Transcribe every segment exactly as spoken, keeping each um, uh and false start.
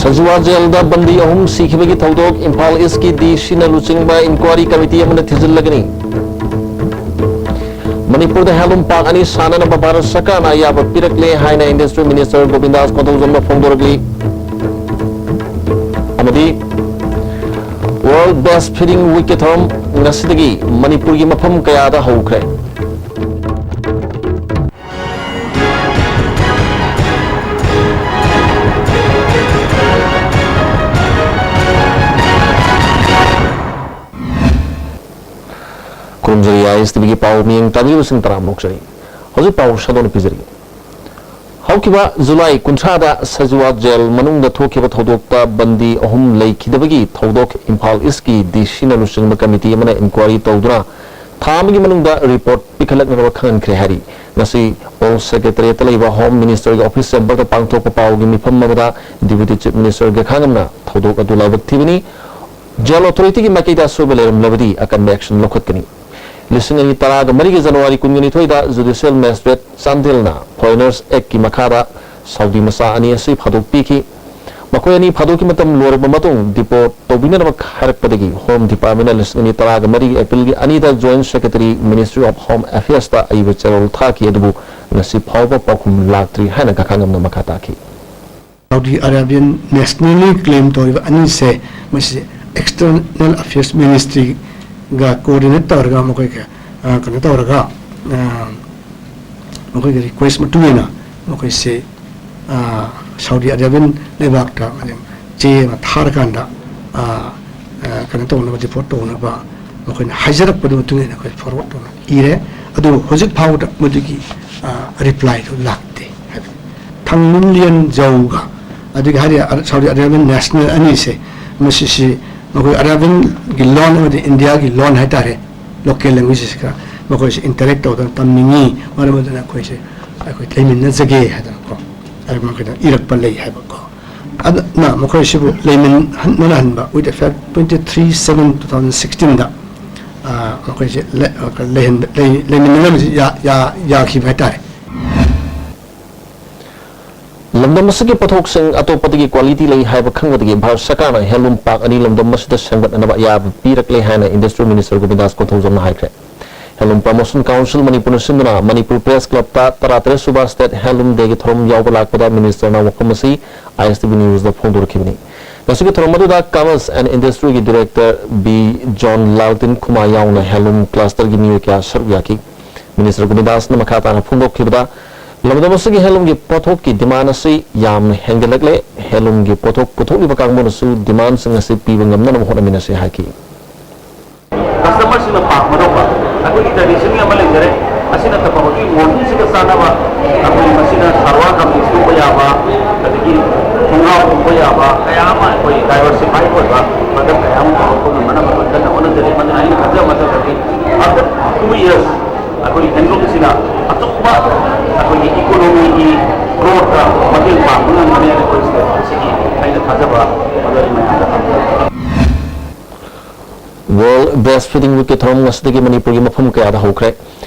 ꯁꯖꯤꯋꯥ ꯖꯦꯜꯗ ꯕꯟꯗꯤ ꯑꯍꯨꯝ ꯁꯤꯈꯤꯕꯒꯤ ꯊꯧꯗꯣꯛ ꯏꯝꯐꯥꯜ ꯏꯁꯀꯤ ꯗꯤ ꯁꯤꯅ ꯂꯨꯆꯤꯡꯕ ꯏꯟꯀ꯭ꯋꯥꯔꯤ ꯀꯃꯤꯇꯤ ꯑꯃꯅ ꯊꯤꯖꯤꯜꯂꯒꯅꯤ꯫ ꯃꯅꯤꯄꯨꯔꯗ ꯍꯦꯟꯂꯨꯝ ꯄꯥꯔꯛ ꯑꯅꯤ ꯁꯥꯅꯅꯕ ꯚꯥꯔꯠ ꯁꯔꯀꯥꯔꯅ ꯑꯌꯥꯕ ꯄꯤꯔꯛꯂꯦ ꯍꯥꯏꯅ ꯏꯟꯗꯁꯇ꯭ꯔꯤ ꯃꯤꯅꯤꯁꯇꯔ ꯒꯣꯕꯤꯟꯗꯥꯁ ꯀꯣꯟꯊꯧꯖꯝꯅ ꯐꯣꯡꯗꯣꯔꯛꯂꯤ꯫ ꯑꯃꯗꯤ World Breastfeeding Weekꯀꯤ ꯊꯧꯔꯝ ꯉꯁꯤꯗꯒꯤ ꯃꯅꯤꯄꯨꯔꯒꯤ ꯃꯐꯝ ꯀꯌꯥꯗ ꯍꯧꯈ꯭ꯔꯦ꯫ ꯈꯨꯔꯨꯝꯖꯔꯤ, ꯑꯥꯏ ꯑꯦꯁ ꯇꯤ ꯚꯤꯒꯤ ꯄꯥꯎ ꯃꯤꯌꯦꯡ ꯇꯥꯕꯤꯔꯤꯕꯁꯤꯡ ꯇꯔꯥꯝꯅ ꯑꯣꯛꯆꯔꯤ꯫ ꯍꯧꯖꯤꯛ ꯄꯥꯎ ꯁꯟꯗꯣꯛꯅ ꯄꯤꯖꯔꯤ꯫ ꯍꯧꯈꯤꯕ ꯖꯨꯂꯥꯏ ꯀꯨꯟꯊ꯭ꯔꯥꯗ ꯁꯖꯤꯋꯥ ꯖꯦꯜ ꯃꯅꯨꯡꯗ ꯊꯣꯛꯈꯤꯕ ꯊꯧꯗꯣꯛꯇ ꯕꯟꯗꯤ ꯑꯍꯨꯝ ꯂꯩꯈꯤꯗꯕꯒꯤ ꯊꯧꯗꯣꯛ ꯏꯝꯐꯥꯜ ꯏꯁꯀꯤ ꯗꯤ ꯁꯤꯅ ꯂꯨꯆꯤꯡꯕ ꯀꯃꯤꯇꯤ ꯑꯃꯅ ꯏꯟꯀ꯭ꯋꯥꯔꯤ ꯇꯧꯗꯨꯅ ꯊꯥ ꯑꯃꯒꯤ ꯃꯅꯨꯡꯗ ꯔꯤꯄꯣꯔꯠ ꯄꯤꯈꯠꯂꯛꯅꯕ ꯈꯪꯍꯟꯈ꯭ꯔꯦ ꯍꯥꯏꯔꯤ꯫ ꯉꯁꯤ ꯑꯣꯜ ꯁꯦꯀ꯭ꯔꯦꯇꯔꯤꯌꯦꯠꯇ ꯂꯩꯕ ꯍꯣꯝ ꯃꯤꯅꯤꯁꯇꯔꯒꯤ ꯑꯣꯐꯤꯁ ꯆꯦꯝꯕꯔꯗ ꯄꯥꯡꯊꯣꯛꯄ ꯄꯥꯎꯒꯤ ꯃꯤꯐꯝ ꯑꯃꯗ ꯗꯤꯄ꯭ꯌꯨꯇꯤ ꯆꯤꯐ ꯃꯤꯅꯤꯁꯇꯔ ꯒꯦꯈꯥꯉꯝꯅ ꯊꯧꯗꯣꯛ ꯑꯗꯨ ꯂꯥꯏꯕꯛ ꯊꯤꯕꯅꯤ꯫ ꯖꯦꯜ ꯑꯣꯊꯣꯔꯤꯇꯤꯒꯤ ꯃꯥꯏꯀꯩꯗ ꯑꯁꯣꯏꯕ ꯂꯩꯔꯝꯂꯕꯗꯤ ꯑꯀꯟꯕ ꯑꯦꯛꯁꯟ ꯂꯧꯈꯠꯀꯅꯤ꯫ ꯂꯤꯁꯤꯡ ꯑꯅꯤ ꯇꯔꯥꯒ ꯃꯔꯤꯒꯤ ꯖꯅꯋꯥꯔꯤ ꯀꯨꯟꯒ ꯅꯤꯊꯣꯏꯗ ꯖꯨꯗꯤꯁꯤꯌꯦꯜ ꯃꯦꯖꯤꯁꯇ꯭ꯔꯦꯠ ꯆꯥꯟꯗꯦꯜꯅ ꯐꯣꯔꯦꯅꯔꯁ ꯑꯦꯛꯀꯤ ꯃꯈꯥꯗ ꯁꯥꯎꯗꯤ ꯃꯆꯥ ꯑꯅꯤ ꯑꯁꯤ ꯐꯥꯗꯣꯛꯄꯤꯈꯤ꯫ ꯃꯈꯣꯏ ꯑꯅꯤ ꯐꯥꯗꯣꯛꯈꯤ ꯃꯇꯝ ꯂꯣꯏꯔꯕ ꯃꯇꯨꯡ ꯗꯤꯄꯣꯔꯠ ꯇꯧꯕꯤꯅꯅꯕ ꯍꯥꯏꯔꯛꯄꯗꯒꯤ ꯍꯣꯝ ꯗꯤꯄꯥꯔꯠꯃꯦꯟꯅ ꯂꯤꯁꯤꯡ ꯑꯅꯤ ꯇꯔꯥꯒ ꯃꯔꯤꯒꯤ ꯑꯦꯄ꯭ꯔꯤꯜꯒꯤ ꯑꯅꯤꯗ joint secretary ministry of home ꯑꯦꯐꯤꯌꯔꯁꯇ ꯑꯏꯕ ꯆꯦꯔꯣꯜ ꯊꯥꯈꯤ, ꯑꯗꯨꯕꯨ ꯉꯁꯤ ꯐꯥꯎꯕ ꯄꯥꯎꯈꯨꯝ ꯂꯥꯛꯇ꯭ꯔꯤ ꯍꯥꯏꯅ ꯀꯥꯈꯥꯉꯝꯅ ꯃꯈꯥ ꯇꯥꯈꯤ꯫ ꯁꯥꯎꯗꯤ ꯑꯔꯥꯕꯤꯌꯥꯟ ꯅꯦꯁꯅꯦꯜꯂꯤ ꯀ꯭ꯂꯦꯝ ꯇꯧꯔꯤꯕ ꯑꯅꯤꯁꯦ, ꯃꯁꯤ ꯑꯦꯛꯁꯇꯔꯅꯦꯜ ꯑꯐꯤꯌꯔꯁ ꯃꯤꯅꯤꯁꯇ꯭ꯔꯤꯒ ꯀꯣꯑꯣꯔꯗꯤꯅꯦꯠ ꯇꯧꯔꯒ ꯃꯈꯣꯏꯒ, ꯑ, ꯀꯩꯅꯣ ꯇꯧꯔꯒ, ꯑ, ꯃꯈꯣꯏꯒꯤ ꯔꯤꯀ꯭ꯋꯦꯁ ꯃꯇꯨꯡ ꯏꯟꯅ ꯃꯈꯣꯏꯁꯦ, ꯑ, ꯁꯥꯎꯗꯤ ꯑꯔꯥꯕꯤꯌꯥꯟ ꯂꯩꯕꯥꯛꯇ ꯆꯦ ꯑꯃ ꯊꯥꯔꯀꯥꯟꯗ, ꯑ, ꯑ, ꯀꯩꯅꯣ ꯇꯧꯅꯕ, ꯗꯤꯄꯣꯔꯠ ꯇꯧꯅꯕ ꯃꯈꯣꯏꯅ ꯍꯥꯏꯖꯔꯛꯄꯗꯨ ꯃꯇꯨꯡ ꯏꯟꯅ ꯑꯩꯈꯣꯏ ꯐꯣꯔꯋꯥꯔꯗ ꯇꯧꯅ ꯏꯔꯦ꯫ ꯑꯗꯨꯕꯨ ꯍꯧꯖꯤꯛ ꯐꯥꯎꯕꯗ ꯃꯗꯨꯒꯤ, ꯑ, ꯔꯤꯄ꯭ꯂꯥꯏꯗꯨ ꯂꯥꯛꯇꯦ ꯍꯥꯏꯕ꯫ ꯊꯥꯡꯃꯤꯟꯂꯤꯌꯟ ꯖꯧꯒ, ꯑꯗꯨꯒ ꯍꯥꯏꯔꯤ ꯑ-, ꯁꯥꯎꯗꯤ ꯑꯔꯥꯕꯤꯌꯥꯟ ꯅꯦꯁꯅꯦꯜ ꯑꯅꯤꯁꯦ, ꯃꯁꯤꯁꯤ ꯃꯈꯣꯏ ꯑꯔꯥꯕꯤꯌꯥꯟꯒꯤ ꯂꯣꯟ ꯑꯃꯗꯤ ꯏꯟꯗꯤꯌꯥꯒꯤ ꯂꯣꯟ ꯍꯥꯏꯇꯥꯔꯦ, ꯂꯣꯀꯦꯜ ꯂꯦꯡꯒ꯭ꯋꯦꯖꯦꯁꯀ ꯃꯈꯣꯏꯁꯦ ꯏꯟꯇꯔꯦꯛ ꯇꯧꯗꯅ ꯇꯝꯅꯤꯡꯉꯤ, ꯃꯔꯝ ꯑꯗꯨꯅ ꯑꯩꯈꯣꯏꯁꯦ, ꯑꯩꯈꯣꯏ ꯂꯩꯃꯤꯟꯅꯖꯒꯦ ꯍꯥꯏꯗꯅꯀꯣ, ꯑꯗꯨ ꯃꯈꯣꯏꯗ ꯏꯔꯛꯄ ꯂꯩ ꯍꯥꯏꯕꯀꯣ꯫ ꯑꯗꯨꯅ ꯃꯈꯣꯏꯁꯤꯕꯨ ꯂꯩꯃꯤꯟꯍꯟꯕꯅ ꯍꯟꯕ, with effect twenty three seven two thousand sixteen ꯗ, ꯑ, ꯃꯈꯣꯏꯁꯦ ꯂꯩ-, ꯑ, ꯂꯩꯍꯟꯕ-, ꯂꯩ-, ꯂꯩꯃꯤꯟꯅꯅꯕꯁꯤ ꯌꯥ-, ꯌꯥ-, ꯌꯥꯈꯤꯕ ꯍꯥꯏꯇꯥꯔꯦ꯫ ꯂꯝꯗꯝ ꯑꯁꯤꯒꯤ ꯄꯣꯠꯊꯣꯛꯁꯤꯡ ꯑꯇꯣꯞꯄꯗꯒꯤ quality ꯂꯩ ꯍꯥꯏꯕ ꯈꯪꯕꯗꯒꯤ ꯚꯥꯔꯠ ꯁꯔꯀꯥꯔꯅ handloom park ꯑꯅꯤ ꯂꯝꯗꯝ ꯑꯁꯤꯗ ꯁꯦꯝꯒꯠꯅꯅꯕ ꯑꯌꯥꯕ ꯄꯤꯔꯛꯂꯦ ꯍꯥꯏꯅ Industry Minister ꯒꯣꯕꯤꯟꯗꯥꯁ ꯀꯣꯟꯊꯧꯖꯝꯅ ꯍꯥꯏꯈ꯭ꯔꯦ꯫ Handloom Promotion Council ꯃꯅꯤꯄꯨꯔꯅ ꯁꯤꯟꯗꯨꯅ ꯃꯅꯤꯄꯨꯔ Press Club ꯇ ꯇꯔꯥꯇꯔꯦꯠ ꯁꯨꯕ State Handloom Day ꯒꯤ ꯊꯧꯔꯝ ꯌꯥꯎꯕ ꯂꯥꯛꯄꯗ Minister ꯅ ꯋꯥꯐꯝ ꯑꯁꯤ I S T V News ꯗ ꯐꯣꯡꯗꯣꯔꯛꯈꯤꯕꯅꯤ꯫ ꯃꯁꯤꯒꯤ ꯊꯧꯔꯝ ꯑꯗꯨꯗ Commerce and Industry ꯒꯤ Director ꯕꯤ ꯖꯣꯟ ꯂꯥꯜꯇꯤꯟ ꯈꯨꯃꯥ ꯌꯥꯎꯅ handloom cluster ꯒꯤ ꯃꯤꯑꯣꯏ ꯀꯌꯥ ꯁꯔꯨꯛ ꯌꯥꯈꯤ꯫ Minister ꯒꯣꯕꯤꯟꯗꯥꯁꯅ ꯃꯈꯥ ꯇꯥꯅ ꯐꯣꯡꯗꯣꯛꯈꯤꯕꯗ, ꯂꯝꯗꯝ ꯑꯁꯤꯒꯤ handloom ꯒꯤ ꯄꯣꯠꯊꯣꯛꯀꯤ demand ꯑꯁꯤ ꯌꯥꯝꯅ ꯍꯦꯟꯒꯠꯂꯛꯂꯦ꯫ Handloom ꯒꯤ ꯄꯣꯠꯊꯣꯛ ꯄꯨꯊꯣꯛꯂꯤꯕ ꯀꯥꯡꯕꯨꯅꯁꯨ demand ꯁꯤꯡ ꯑꯁꯤ ꯄꯤꯕ ꯉꯝꯅꯅꯕ ꯍꯣꯠꯅꯃꯤꯟꯅꯁꯤ ꯍꯥꯏꯈꯤ꯫ Customer ꯁꯤꯡꯅ ꯄꯥꯝꯒꯗꯧꯕ ꯑꯩꯈꯣꯏꯒꯤ tradition ꯒꯤ ꯑꯃ ꯂꯩꯖꯔꯦ꯫ ꯑꯁꯤ ꯅꯠꯇꯕ ꯍꯧꯖꯤꯛ modern ꯁꯤꯒ ꯆꯥꯟꯅꯕ ꯑꯩꯈꯣꯏ ꯃꯁꯤꯅ ꯁꯜꯋꯥꯔ ꯀꯃꯤꯖ ꯂꯤꯠꯄ ꯌꯥꯕ, ꯑꯗꯒꯤ ꯈꯣꯡꯒ꯭ꯔꯥꯎ ꯂꯤꯠꯄ ꯌꯥꯕ ꯀꯌꯥ ꯑꯃ ꯑꯩꯈꯣꯏ diversify ꯑꯣꯏꯕ product ꯀꯌꯥ ꯑꯃ ꯄꯨꯊꯣꯛꯄ ꯉꯝꯅꯅꯕ ꯑꯩꯈꯣꯏ ꯀꯟꯅ ꯍꯣꯠꯅꯖꯔꯤ꯫ ꯃꯗꯨꯅ ꯑꯩꯅ ꯈꯟꯖꯕ ꯃꯇꯝꯗꯗꯤ after two years ꯑꯩꯈꯣꯏꯒꯤ handloom ꯁꯤꯅ ꯑꯆꯧꯕ ꯑꯩꯈꯣꯏꯒꯤ economy ꯒꯤ growth ꯇ ꯃꯇꯦꯡ ꯄꯥꯡꯕ ꯉꯝꯒꯅꯤ ꯍꯥꯏꯅ ꯑꯩꯈꯣꯏ state ꯑꯁꯤꯒꯤ ꯑꯩꯅ ꯊꯥꯖꯕ ꯃꯗꯨ ꯑꯩ ꯃꯌꯥꯝꯗ ꯊꯝꯖꯒꯦ꯫ World Breastfeeding Week ꯀꯤ ꯊꯧꯔꯝ ꯉꯁꯤꯗꯒꯤ ꯃꯅꯤꯄꯨꯔꯒꯤ ꯃꯐꯝ ꯀꯌꯥꯗ ꯍꯧꯈ꯭ꯔꯦ꯫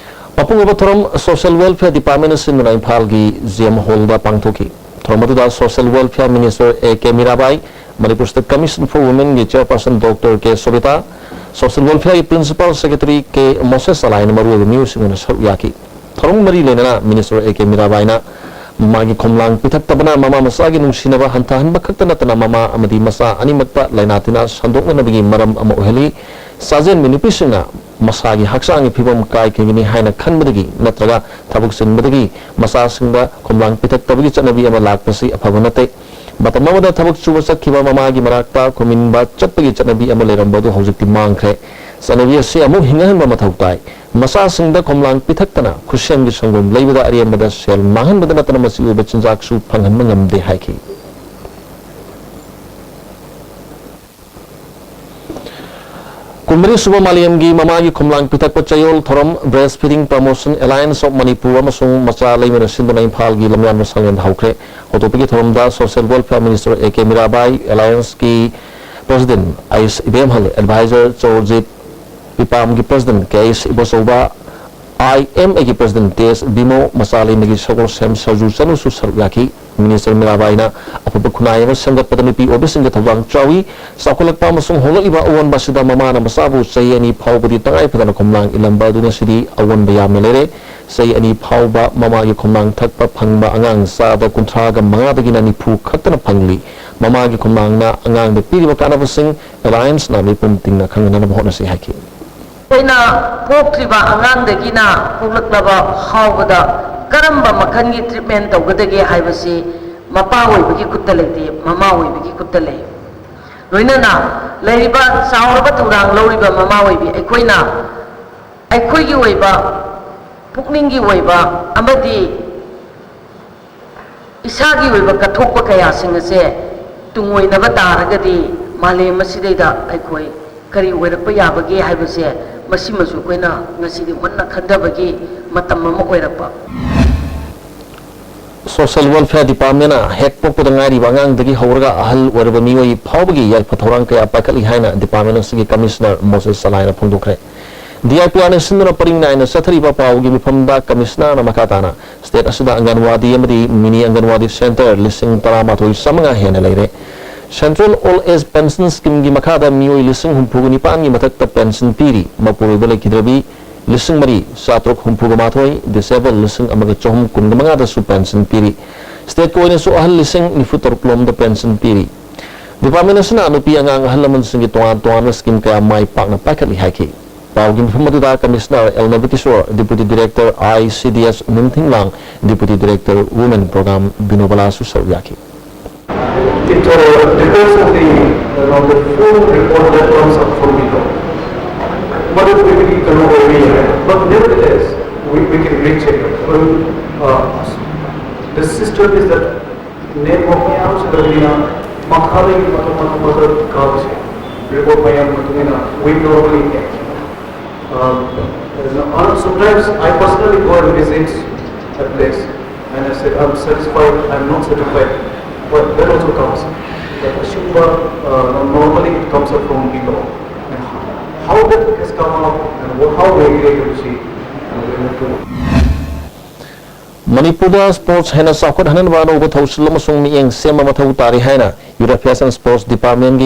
ꯃꯄꯨꯡ ꯑꯣꯏꯕ ꯊꯧꯔꯝ Social Welfare Department ꯅ ꯁꯤꯟꯗꯨꯅ ꯏꯝꯐꯥꯜꯒꯤ G M Hall ꯗ ꯄꯥꯡꯊꯣꯛꯈꯤ꯫ ꯊꯧꯔꯝ ꯑꯗꯨꯗ Social Welfare Minister A K Mirabai, Manipur State Commission for Women ꯒꯤ Chairperson Doctor K ꯁꯣꯕꯤꯇꯥ, Social Welfare ꯒꯤ Principal Secretary K ꯃꯣꯁꯦꯁ ꯑꯂꯥꯏꯅ ꯃꯔꯨꯑꯣꯏꯕ ꯃꯤꯑꯣꯏꯁꯤꯡ ꯑꯣꯏꯅ ꯁꯔꯨꯛ ꯌꯥꯈꯤ꯫ ꯊꯧꯔꯝ ꯃꯔꯤ ꯂꯩꯅꯅ Minister A K ꯃꯤꯔꯥꯕꯥꯏꯅ ꯃꯥꯒꯤ ꯈꯣꯝꯂꯥꯡ ꯄꯤꯊꯛꯇꯕꯅ ꯃꯃꯥ ꯃꯆꯥꯒꯤ ꯅꯨꯡꯁꯤꯅꯕ ꯍꯟꯊꯍꯟꯕ ꯈꯛꯇ ꯅꯠꯇꯅ ꯃꯃꯥ ꯑꯃꯗꯤ ꯃꯆꯥ ꯑꯅꯤꯃꯛꯇ ꯂꯥꯏꯅꯥ ꯇꯤꯟꯅꯥ ꯁꯟꯗꯣꯛꯅꯅꯕꯒꯤ ꯃꯔꯝ ꯑꯃ ꯑꯣꯏꯍꯜꯂꯤ꯫ ꯆꯥꯖꯦꯟꯕꯤ ꯅꯨꯄꯤꯁꯤꯡꯅ ꯃꯁꯥꯒꯤ ꯍꯛꯆꯥꯡꯒꯤ ꯐꯤꯕꯝ ꯀꯥꯏꯈꯤꯒꯅꯤ ꯍꯥꯏꯅ ꯈꯟꯕꯗꯒꯤ ꯅꯠꯇ꯭ꯔꯒ ꯊꯕꯛ ꯆꯤꯟꯕꯗꯒꯤ ꯃꯆꯥꯁꯤꯡꯗ ꯈꯣꯝꯂꯥꯡ ꯄꯤꯊꯛꯇꯕꯒꯤ ꯆꯠꯅꯕꯤ ꯑꯃ ꯂꯥꯛꯄꯁꯤ ꯑꯐꯕ ꯅꯠꯇꯦ꯫ ꯃꯇꯝ ꯑꯃꯗ ꯊꯕꯛ ꯁꯨꯕ ꯆꯠꯈꯤꯕ ꯃꯃꯥꯒꯤ ꯃꯅꯥꯛꯇ ꯈꯨꯃꯤꯟꯕ ꯆꯠꯄꯒꯤ ꯆꯠꯅꯕꯤ ꯑꯃ ꯂꯩꯔꯝꯕ ꯑꯗꯨ ꯍꯧꯖꯤꯛꯇꯤ ꯃꯥꯡꯈ꯭ꯔꯦ꯫ ꯆꯠꯅꯕꯤ ꯑꯁꯤ ꯑꯃꯨꯛ ꯍꯤꯡꯍꯟꯕ ꯃꯊꯧ ꯇꯥꯏ꯫ ꯃꯆꯥꯁꯤꯡꯗ ꯈꯣꯝꯂꯥꯡ ꯄꯤꯊꯛꯇꯅ ꯈꯨꯠꯁꯦꯝꯒꯤ ꯁꯪꯒꯣꯝ ꯂꯩꯕꯗ ꯑꯔꯦꯝꯕꯗ ꯁꯦꯜ ꯃꯥꯡꯍꯟꯕꯗ ꯅꯠꯇꯅ ꯃꯆꯤ ꯑꯣꯏꯕ ꯆꯤꯟꯖꯥꯛꯁꯨ ꯐꯪꯍꯟꯕ ꯉꯝꯗꯦ ꯍꯥꯏꯈꯤ꯫ ꯀꯨꯟꯃꯔꯤ ꯁꯨꯕ ꯃꯥꯂꯦꯝꯒꯤ ꯃꯃꯥꯒꯤ ꯈꯣꯝꯂꯥꯡ ꯄꯤꯊꯛꯄ ꯆꯌꯣꯜ ꯊꯧꯔꯝ Breastfeeding Promotion Alliance of Manipur ꯑꯃꯁꯨꯡ ꯃꯆꯥ ꯂꯩꯃꯅ ꯁꯤꯟꯗꯨꯅ ꯏꯝꯐꯥꯜꯒꯤ ꯂꯝꯌꯥꯟꯕ ꯁꯪꯂꯦꯟꯗ ꯍꯧꯈ꯭ꯔꯦ꯫ ꯍꯧꯗꯣꯛꯄꯒꯤ ꯊꯧꯔꯝꯗ Social Welfare Minister A K Mirabai, Alliance ꯀꯤ President ꯑꯩꯁ ꯏꯕꯦꯝꯍꯜ, Advisor ꯆꯧꯔꯖꯤꯠ, ꯄꯤꯄꯥꯝꯒꯤ President ꯀꯦ ꯑꯩꯁ ꯏꯕꯣꯆꯧꯕ, ꯑꯥꯏ ꯑꯦꯝ ꯑꯦꯒꯤ President ꯇꯦꯖ ꯕꯤꯃꯣ, ꯃꯆꯥ ꯂꯩꯃꯒꯤ ꯁꯒꯣꯜꯁꯦꯝ ꯁꯔꯖꯨ ꯆꯅꯨꯁꯨ ꯁꯔꯨꯛ ꯌꯥꯈꯤ꯫ ꯃꯤꯅꯤꯁꯇꯔ ꯃꯤꯔꯥꯕꯥꯏꯅ ꯑꯐꯕ ꯈꯨꯟꯅꯥꯏ ꯑꯃ ꯁꯦꯝꯒꯠꯄꯗ ꯅꯨꯄꯤ ꯑꯣꯏꯕꯁꯤꯡꯒꯤ ꯊꯧꯗꯥꯡ ꯆꯥꯎꯏ꯫ ꯆꯥꯎꯈꯠꯂꯛꯄ ꯑꯃꯁꯨꯡ ꯍꯣꯡꯂꯛꯂꯤꯕ ꯑꯑꯣꯟꯕ ꯑꯁꯤꯗ ꯃꯃꯥꯅ ꯃꯆꯥꯕꯨ ꯆꯍꯤ ꯑꯅꯤ ꯐꯥꯎꯕꯗꯤ ꯇꯉꯥꯏ ꯐꯗꯅ ꯈꯣꯝꯂꯥꯡ ꯏꯜꯂꯝꯕ ꯑꯗꯨ ꯉꯁꯤꯗꯤ ꯑꯑꯣꯟꯕ ꯌꯥꯝꯅ ꯂꯩꯔꯦ꯫ ꯆꯍꯤ ꯑꯅꯤ ꯐꯥꯎꯕ ꯃꯃꯥꯒꯤ ꯈꯣꯝꯂꯥꯡ ꯊꯛꯄ ꯐꯪꯕ ꯑꯉꯥꯡ ꯆꯥꯗ ꯀꯨꯟꯊ꯭ꯔꯥꯒ ꯃꯉꯥꯗꯒꯤꯅ ꯅꯤꯐꯨ ꯈꯛꯇꯅ ꯐꯪꯂꯤ꯫ ꯃꯃꯥꯒꯤ ꯈꯣꯝꯂꯥꯡꯅ ꯑꯉꯥꯡꯗ ꯄꯤꯔꯤꯕ ꯀꯥꯟꯅꯕꯁꯤꯡ ꯑꯦꯂꯥꯌꯟꯁꯅ ꯃꯤꯄꯨꯝ ꯇꯤꯡꯅ ꯈꯪꯍꯟꯅꯕ ꯍꯣꯠꯅꯁꯤ ꯍꯥꯏꯈꯤ꯫ ꯑꯩꯈꯣꯏꯅ ꯄꯣꯛꯇ꯭ꯔꯤꯕ ꯑꯉꯥꯡꯗꯒꯤꯅ ꯄꯣꯛꯂꯛꯂꯕ ꯐꯥꯎꯕꯗ ꯀꯔꯝꯕ ꯃꯈꯜꯒꯤ ꯇ꯭ꯔꯤꯠꯃꯦꯟ ꯇꯧꯒꯗꯒꯦ ꯍꯥꯏꯕꯁꯤ ꯃꯄꯥ ꯑꯣꯏꯕꯒꯤ ꯈꯨꯠꯇ ꯂꯩꯇꯦ, ꯃꯃꯥ ꯑꯣꯏꯕꯒꯤ ꯈꯨꯠꯇ ꯂꯩ꯫ ꯂꯣꯏꯅꯅ ꯂꯩꯔꯤꯕ ꯆꯥꯎꯔꯕ ꯊꯧꯗꯥꯡ ꯂꯧꯔꯤꯕ ꯃꯃꯥ ꯑꯣꯏꯕꯤ ꯑꯩꯈꯣꯏꯅ ꯑꯩꯈꯣꯏꯒꯤ ꯑꯣꯏꯕ ꯄꯨꯛꯅꯤꯡꯒꯤ ꯑꯣꯏꯕ ꯑꯃꯗꯤ ꯏꯁꯥꯒꯤ ꯑꯣꯏꯕ ꯀꯠꯊꯣꯛꯄ ꯀꯌꯥꯁꯤꯡ ꯑꯁꯦ ꯇꯨꯡꯑꯣꯏꯅꯕ ꯇꯥꯔꯒꯗꯤ ꯃꯥꯂꯦꯝ ꯑꯁꯤꯗꯩꯗ ꯑꯩꯈꯣꯏ ꯀꯔꯤ ꯑꯣꯏꯔꯛꯄ ꯌꯥꯕꯒꯦ ꯍꯥꯏꯕꯁꯦ ꯃꯁꯤꯃꯁꯨ ꯑꯩꯈꯣꯏꯅ ꯉꯁꯤꯗꯤ ꯃꯨꯟꯅ ꯈꯟꯊꯕꯒꯤ ꯃꯇꯝ ꯑꯃ ꯑꯣꯏꯔꯛꯄ꯫ Social Welfare Departmentꯅ ꯍꯦꯛ ꯄꯣꯛꯄꯗ ꯉꯥꯏꯔꯤꯕ ꯑꯉꯥꯡꯗꯒꯤ ꯍꯧꯔꯒ ꯑꯍꯜ ꯑꯣꯏꯔꯕ ꯃꯤꯑꯣꯏ ꯐꯥꯎꯕꯒꯤ ꯌꯥꯏꯐ ꯊꯧꯔꯥꯡ ꯀꯌꯥ ꯄꯥꯏꯈꯠꯂꯤ ꯍꯥꯏꯅ department ꯑꯁꯤꯒꯤ commissioner ꯃꯣꯁꯦꯁ ꯆꯂꯥꯏꯅ ꯐꯣꯡꯗꯣꯛꯈ꯭ꯔꯦ꯫ DIPRꯅ ꯁꯤꯟꯗꯨꯅ ꯄꯔꯤꯡ ꯅꯥꯏꯅ ꯆꯠꯊꯔꯤꯕ ꯄꯥꯎꯒꯤ ꯃꯤꯐꯝꯗ commissionerꯅ ꯃꯈꯥ ꯇꯥꯅ state ꯑꯁꯤꯗ ꯑꯪꯒꯟꯋꯥꯗꯤ ꯑꯃꯗꯤ mini ꯑꯪꯒꯟꯋꯥꯗꯤ center ꯂꯤꯁꯤꯡ ꯇꯔꯥꯃꯥꯊꯣꯏ ꯆꯥꯃꯉꯥ ꯍꯦꯟꯅ ꯂꯩꯔꯦ꯫ Central Old Age Pension Schemeꯒꯤ ꯃꯈꯥꯗ ꯃꯤꯑꯣꯏ ꯂꯤꯁꯤꯡ ꯍꯨꯝꯐꯨꯒ ꯅꯤꯄꯥꯟꯒꯤ ꯃꯊꯛꯇ pension ꯄꯤꯔꯤ꯫ ꯃꯄꯨꯔꯣꯏꯕ ꯂꯩꯈꯤꯗ꯭ꯔꯕꯤ ꯂꯤꯁꯤꯡ ꯃꯔꯤ ꯆꯥꯇ꯭ꯔꯨꯛ ꯍꯨꯝꯐꯨꯒ ꯃꯥꯊꯣꯏ, disabled ꯂꯤꯁꯤꯡ ꯑꯃꯒ ꯆꯍꯨꯝ ꯀꯨꯟꯒ ꯃꯉꯥꯗꯁꯨ pension ꯄꯤꯔꯤ꯫ Stateꯀꯤ ꯑꯣꯏꯅꯁꯨ ꯑꯍꯜ ꯂꯤꯁꯤꯡ ꯅꯤꯐꯨ ꯇꯔꯨꯛ ꯂꯣꯝꯗ pension ꯄꯤꯔꯤ꯫ Department ꯑꯁꯤꯅ ꯅꯨꯄꯤ ꯑꯉꯥꯡ ꯑꯍꯜ ꯂꯃꯟꯁꯤꯡꯒꯤ ꯇꯣꯉꯥꯟ ꯇꯣꯉꯥꯟꯕ scheme ꯀꯌꯥ ꯃꯥꯏ ꯄꯥꯛꯅ ꯄꯥꯏꯈꯠꯂꯤ ꯍꯥꯏꯈꯤ꯫ ꯄꯥꯎꯒꯤ ꯃꯤꯐꯝ ꯑꯗꯨꯗ commissioner L Nabakishore, deputy director ICDS Nungthinglang, deputy director women program ꯕꯤꯅꯨꯕꯂꯥꯁꯨ ꯁꯔꯨꯛ ꯌꯥꯈꯤ꯫ It uh, depends on the, you know, the full report that comes up from the top. But if we can over here, but nevertheless, we, we can reach it. Well, uh, the system is that network ꯃꯌꯥꯝꯁꯤꯗ ꯑꯩꯈꯣꯏꯅ ꯃꯈꯥꯗꯒꯤ ꯃꯊꯛ ꯃꯊꯛ ꯃꯊꯛ ꯀꯥꯕꯁꯦ report ꯃꯌꯥꯝ ꯃꯇꯨꯡ ꯏꯟꯅ we normally get. Um, uh, sometimes I personally go and visit a place and I say, "I'm satisfied, I'm not satisfied." But that also comes. But ꯑꯁꯤꯒꯨꯝꯕ, uh, normally it comes up from below. And how that has come out and what, how we create policy and we have to ꯃꯅꯤꯄꯨꯔꯗ sports ꯍꯦꯟꯅ ꯆꯥꯎꯈꯠꯍꯟꯅꯕ ꯑꯅꯧꯕ ꯊꯧꯁꯤꯜ ꯑꯃꯁꯨꯡ ꯃꯤꯠꯌꯦꯡ ꯁꯦꯝꯕ ꯃꯊꯧ ꯇꯥꯔꯤ ꯍꯥꯏꯅ Youth Affairs and Sports Department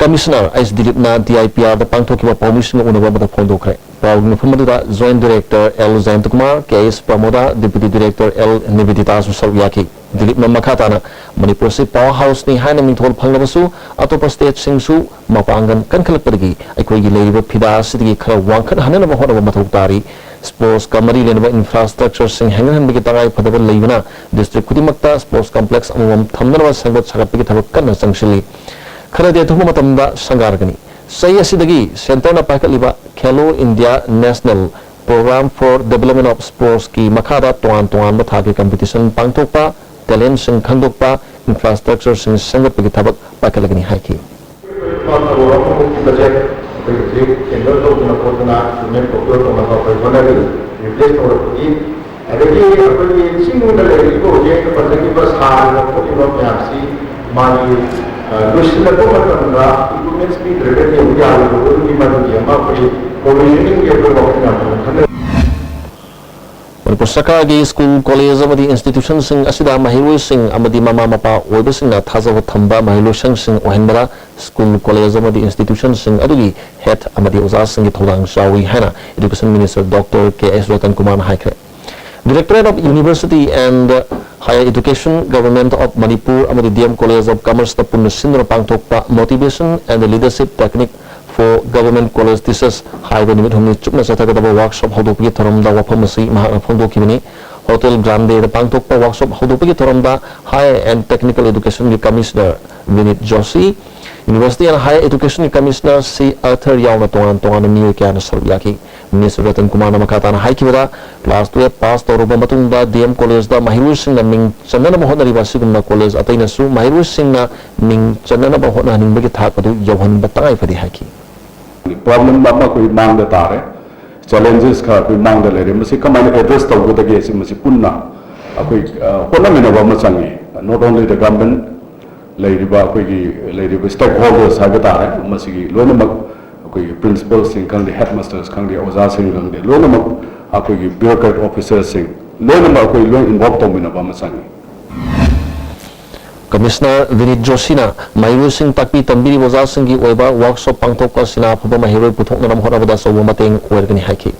commissioner H ꯗꯤꯂꯤꯞꯅ ꯗꯤ ꯑꯥꯏ ꯄꯤ ꯑꯥꯔꯗ ꯄꯥꯡꯊꯣꯛꯈꯤꯕ ꯄꯥꯎꯃꯤꯁꯤꯡꯒ ꯎꯅꯕ ꯑꯃꯗ ꯐꯣꯡꯗꯣꯛꯈ꯭ꯔꯦ꯫ ꯄꯥꯎꯒꯤ ꯃꯐꯝ ꯑꯗꯨꯗ joint director L Jayantakumar, K S Pramoda, deputy director L ꯅꯤꯕꯦꯗꯤꯇꯥꯁꯨ ꯁꯔꯨꯛ ꯌꯥꯈꯤ꯫ ꯗꯤꯂꯤꯞꯅ ꯃꯈꯥ ꯇꯥꯅ ꯃꯅꯤꯄꯨꯔ ꯑꯁꯤ ꯄꯥꯋꯔ ꯍꯥꯎꯁꯅꯤ ꯍꯥꯏꯅ ꯃꯤꯡꯊꯣꯜ ꯐꯪꯂꯕꯁꯨ, ꯑꯇꯣꯞꯄ ꯁ꯭ꯇꯦꯠꯁꯤꯡꯁꯨ ꯃꯄꯥꯡꯒꯜ ꯀꯟꯈꯠꯂꯛꯄꯗꯒꯤ ꯑꯩꯈꯣꯏꯒꯤ ꯂꯩꯔꯤꯕ ꯐꯤꯗꯥ ꯑꯁꯤꯗꯒꯤ ꯈꯔ ꯋꯥꯡꯈꯠꯍꯟꯅꯕ ꯍꯣꯠꯅꯕ ꯃꯊꯧ ꯇꯥꯔꯤ꯫ ꯁ꯭ꯄꯣꯔꯠꯁꯀ ꯃꯔꯤ ꯂꯩꯅꯕ ꯏꯟꯐ꯭ꯔꯥꯁ꯭ꯇ꯭ꯔꯛꯆꯔꯁꯤꯡ ꯍꯦꯟꯒꯠꯍꯟꯕꯒꯤ ꯇꯉꯥꯏ ꯐꯗꯕ ꯂꯩꯕꯅ, ꯗꯤꯁꯇ꯭ꯔꯤꯛ ꯈꯨꯗꯤꯡꯃꯛꯇ ꯁ꯭ꯄꯣꯔꯠꯁ ꯀꯝꯄ꯭ꯂꯦꯛꯁ ꯑꯃꯃꯝ ꯊꯝꯅꯅꯕ ꯁꯦꯝꯒꯠ ꯁꯥꯒꯠꯄꯒꯤ ꯊꯕꯛ ꯀꯟꯅ ꯆꯪꯁꯤꯜꯂꯤ꯫ ꯈꯔꯗꯤ ꯑꯊꯨꯕ ꯃꯇꯝꯗ ꯁꯪꯒꯥꯔꯒꯅꯤ꯫ ꯆꯍꯤ ꯑꯁꯤꯗꯒꯤ ꯁꯦꯟꯇꯔꯅ ꯄꯥꯏꯈꯠꯂꯤꯕ Khelo India national programme for development of ꯁ꯭ꯄꯣꯔꯠꯁꯀꯤ ꯃꯈꯥꯗ ꯇꯣꯉꯥꯟ ꯇꯣꯉꯥꯟꯕ ꯊꯥꯛꯀꯤ ꯀꯝꯄꯤꯇꯤꯁꯟ ꯄꯥꯡꯊꯣꯛꯄ, ꯇꯦꯂꯦꯟꯠꯁꯤꯡ ꯈꯪꯗꯣꯛꯄ, ꯏꯟꯐ꯭ꯔꯥꯁ꯭ꯇ꯭ꯔꯛꯆꯔꯁꯤꯡ ꯁꯦꯝꯒꯠꯄꯒꯤ ꯊꯕꯛ ꯄꯥꯏꯈꯠꯂꯒꯅꯤ ꯍꯥꯏꯈꯤ꯫ ꯂꯨꯄꯥ ꯀꯔꯣꯔ ꯑꯃꯃꯨꯛꯀꯤ ꯕꯖꯦꯠ ꯑꯩꯈꯣꯏ ꯍꯧꯖꯤꯛ ꯇꯦꯟꯗꯔ ꯇꯧꯗꯅ ꯈꯣꯠꯇꯅ ꯏꯝꯄ꯭ꯔꯨꯚꯃꯦꯟꯠ ꯄ꯭ꯔꯣꯀ꯭ꯌꯣꯔ ꯇꯧꯅꯕ ꯑꯩꯈꯣꯏ ꯍꯣꯠꯅꯔꯤ꯫ ꯔꯤꯄ꯭ꯂꯦꯁ ꯇꯧꯔꯛꯄꯒꯤ, ꯑꯗꯒꯤ ꯑꯩꯈꯣꯏꯒꯤ ꯆꯤꯡꯗ ꯂꯩꯔꯤꯕ ꯍꯧꯖꯤꯛ ꯑꯩꯅ ꯄꯟꯖꯈꯤꯕ ꯁꯥꯔꯤꯕ ꯈꯣꯠꯂꯤꯕ ꯃꯌꯥꯝꯁꯤ ꯃꯥꯒꯤ, ꯑ, ꯂꯣꯏꯁꯤꯜꯂꯛꯄ ꯃꯇꯝꯗ ꯏꯝꯄ꯭ꯔꯨꯚꯃꯦꯟꯠꯁ ꯄꯤꯗ꯭ꯔꯒꯗꯤ ꯑꯃꯨꯛ ꯌꯥꯔꯣꯏꯗꯕ ꯑꯗꯨꯒꯤ ꯃꯗꯨꯒꯤ ꯑꯃ ꯑꯩꯈꯣꯏ ꯄ꯭ꯔꯣꯚꯤꯖꯅꯤꯡꯒꯤ ꯑꯩꯈꯣꯏ ꯋꯥꯈꯜ ꯌꯥꯝ ꯊꯝꯅ ꯈꯟꯅꯔꯤ꯫ ꯃꯅꯤꯄꯨꯔ ꯁꯔꯀꯥꯔꯒꯤ ꯁ꯭ꯀꯨꯜ, ꯀꯣꯂꯦꯖ ꯑꯃꯗꯤ ꯏꯟꯁꯇꯤꯇ꯭ꯌꯨꯁꯟꯁꯤꯡ ꯑꯁꯤꯗ ꯃꯍꯩꯔꯣꯏꯁꯤꯡ ꯑꯃꯗꯤ ꯃꯃꯥ ꯃꯄꯥ ꯑꯣꯏꯕꯁꯤꯡꯅ ꯊꯥꯖꯕ ꯊꯝꯕ ꯃꯍꯩꯂꯣꯏꯁꯪꯁꯤꯡ ꯑꯣꯏꯍꯟꯕꯗ ꯁ꯭ꯀꯨꯜ, ꯀꯣꯂꯦꯖ ꯑꯃꯗꯤ ꯏꯟꯁꯇꯤꯇ꯭ꯌꯨꯁꯟꯁꯤꯡ ꯑꯗꯨꯒꯤ ꯍꯦꯗ ꯑꯃꯗꯤ ꯑꯣꯖꯥꯁꯤꯡꯒꯤ ꯊꯧꯗꯥꯡ ꯆꯥꯎꯏ ꯍꯥꯏꯅ ꯏꯗꯨꯀꯦꯁꯟ ꯃꯤꯅꯤꯁꯇꯔ ꯗꯣꯛꯇꯔ ꯀꯦ ꯑꯦꯁ ꯔꯇꯟ ꯀꯨꯃꯥꯔꯅ ꯍꯥꯏꯈ꯭ꯔꯦ꯫ Directorate of University and Higher Education, Government of Manipur ꯑꯃꯗꯤ ꯗꯤ ꯑꯦꯝ College of Commerceꯅ ꯄꯨꯟꯅ ꯁꯤꯟꯗꯨꯅ ꯄꯥꯡꯊꯣꯛꯄ Motivation and Leadership Technique for Government College Teachers ꯍꯥꯏꯕ ꯅꯨꯃꯤꯠ ꯍꯨꯝꯅꯤ ꯆꯨꯞꯅ ꯆꯠꯊꯒꯗꯕ ꯋꯥꯔꯛꯁꯣꯞ ꯍꯧꯗꯣꯛꯄꯒꯤ ꯊꯧꯔꯝꯗ ꯋꯥꯐꯝ ꯑꯁꯤ ꯃꯍꯥꯛꯅ ꯐꯣꯡꯗꯣꯛꯈꯤꯕꯅꯤ꯫ ꯍꯣꯇꯦꯜ ꯒ꯭ꯔꯥꯟꯗꯦꯗ ꯄꯥꯡꯊꯣꯛꯄ ꯋꯥꯔꯛꯁꯣꯞ ꯍꯧꯗꯣꯛꯄꯒꯤ ꯊꯧꯔꯝꯗ Higher and Technical Educationꯒꯤ commissioner Vineet Joshi, University and Higher Educationꯒꯤ ꯀꯃꯤꯁꯅꯔ ꯁꯤ ꯑꯔꯊꯔ ꯌꯥꯎꯅ ꯇꯣꯉꯥꯟ ꯇꯣꯉꯥꯟꯕ ꯃꯤꯑꯣꯏ ꯀꯌꯥꯅ ꯁꯔꯨꯛ ꯌꯥꯈꯤ꯫ ꯃꯤꯅꯤꯁꯇꯔ ꯔꯇꯟ ꯀꯨꯃꯥꯔꯅ ꯃꯈꯥ ꯇꯥꯅ ꯍꯥꯏꯈꯤꯕꯗ, ꯀ꯭ꯂꯥꯁ ꯇꯨꯌꯦꯜꯐ ꯄꯥꯁ ꯇꯧꯔꯕ ꯃꯇꯨꯡꯗ ꯗꯤ ꯑꯦꯝ ꯀꯣꯂꯦꯖꯇ ꯃꯍꯩꯔꯣꯏꯁꯤꯡꯅ ꯃꯤꯡ ꯆꯟꯅꯅꯕ ꯍꯣꯠꯅꯔꯤꯕ ꯑꯁꯤꯒꯨꯝꯅ ꯀꯣꯂꯦꯖ ꯑꯇꯩꯅꯁꯨ ꯃꯍꯩꯔꯣꯏꯁꯤꯡꯅ ꯃꯤꯡ ꯆꯟꯅꯅꯕ ꯍꯣꯠꯅꯍꯟꯅꯤꯡꯕꯒꯤ ꯊꯥꯛ ꯑꯗꯨ ꯌꯧꯍꯟꯕ ꯇꯉꯥꯏ ꯐꯗꯦ ꯍꯥꯏꯈꯤ꯫ ꯄ꯭ꯔꯣꯕ꯭ꯂꯦꯝ ꯑꯃ ꯑꯩꯈꯣꯏ ꯃꯥꯡꯗ ꯇꯥꯔꯦ, ꯆꯦꯂꯦꯟꯖꯦꯁ ꯈꯔ ꯑꯩꯈꯣꯏ ꯃꯥꯡꯗ ꯂꯩꯔꯦ꯫ ꯃꯁꯤ ꯀꯃꯥꯏꯅ ꯑꯦꯗ꯭ꯔꯦꯁ ꯇꯧꯒꯗꯒꯦ? ꯁꯤ ꯃꯁꯤ ꯄꯨꯟꯅ ꯑꯩꯈꯣꯏ, ꯑ, ꯍꯣꯠꯅꯃꯤꯟꯅꯕ ꯑꯃ ꯆꯪꯉꯤ꯫ Not only the government, ꯂꯩꯔꯤꯕ ꯑꯩꯈꯣꯏꯒꯤ ꯂꯩꯔꯤꯕ ꯁ꯭ꯇꯦꯛ ꯍꯣꯜꯗꯔꯁ ꯍꯥꯏꯕ ꯇꯥꯔꯦ, ꯃꯁꯤꯒꯤ ꯂꯣꯏꯅꯃꯛ ꯑꯩꯈꯣꯏꯒꯤ ꯄ꯭ꯔꯤꯟꯁꯤꯄꯜꯁꯤꯡ ꯈꯪꯗꯦ, ꯍꯦꯗ ꯃꯥꯁꯇꯔꯁ ꯈꯪꯗꯦ, ꯑꯣꯖꯥꯁꯤꯡ ꯈꯪꯗꯦ, ꯂꯣꯏꯅꯃꯛ ꯑꯩꯈꯣꯏꯒꯤ ꯕ꯭ꯌꯨꯔꯣꯀ꯭ꯔꯦꯠ ꯑꯣꯐꯤꯁꯔꯁꯤꯡ, ꯂꯣꯏꯅꯃꯛ ꯑꯩꯈꯣꯏ ꯂꯣꯏ ꯏꯟꯚꯣꯜꯕ ꯇꯧꯃꯤꯟꯅꯕ ꯑꯃ ꯆꯪꯉꯤ꯫ ꯀꯃꯤꯁꯅꯔ ꯚꯤꯅꯤꯠ ꯖꯣꯁꯤꯅ ꯃꯍꯩꯔꯣꯏꯁꯤꯡ ꯇꯥꯛꯄꯤ ꯇꯝꯕꯤꯔꯤꯕ ꯑꯣꯖꯥꯁꯤꯡꯒꯤ ꯑꯣꯏꯕ ꯋꯥꯔꯛꯁꯣꯞ ꯄꯥꯡꯊꯣꯛꯄ ꯑꯁꯤꯅ ꯑꯐꯕ ꯃꯍꯩꯔꯣꯏ ꯄꯨꯊꯣꯛꯅꯅꯕ ꯍꯣꯠꯅꯕꯗ ꯑꯆꯧꯕ ꯃꯇꯦꯡ ꯑꯣꯏꯔꯒꯅꯤ ꯍꯥꯏꯈꯤ꯫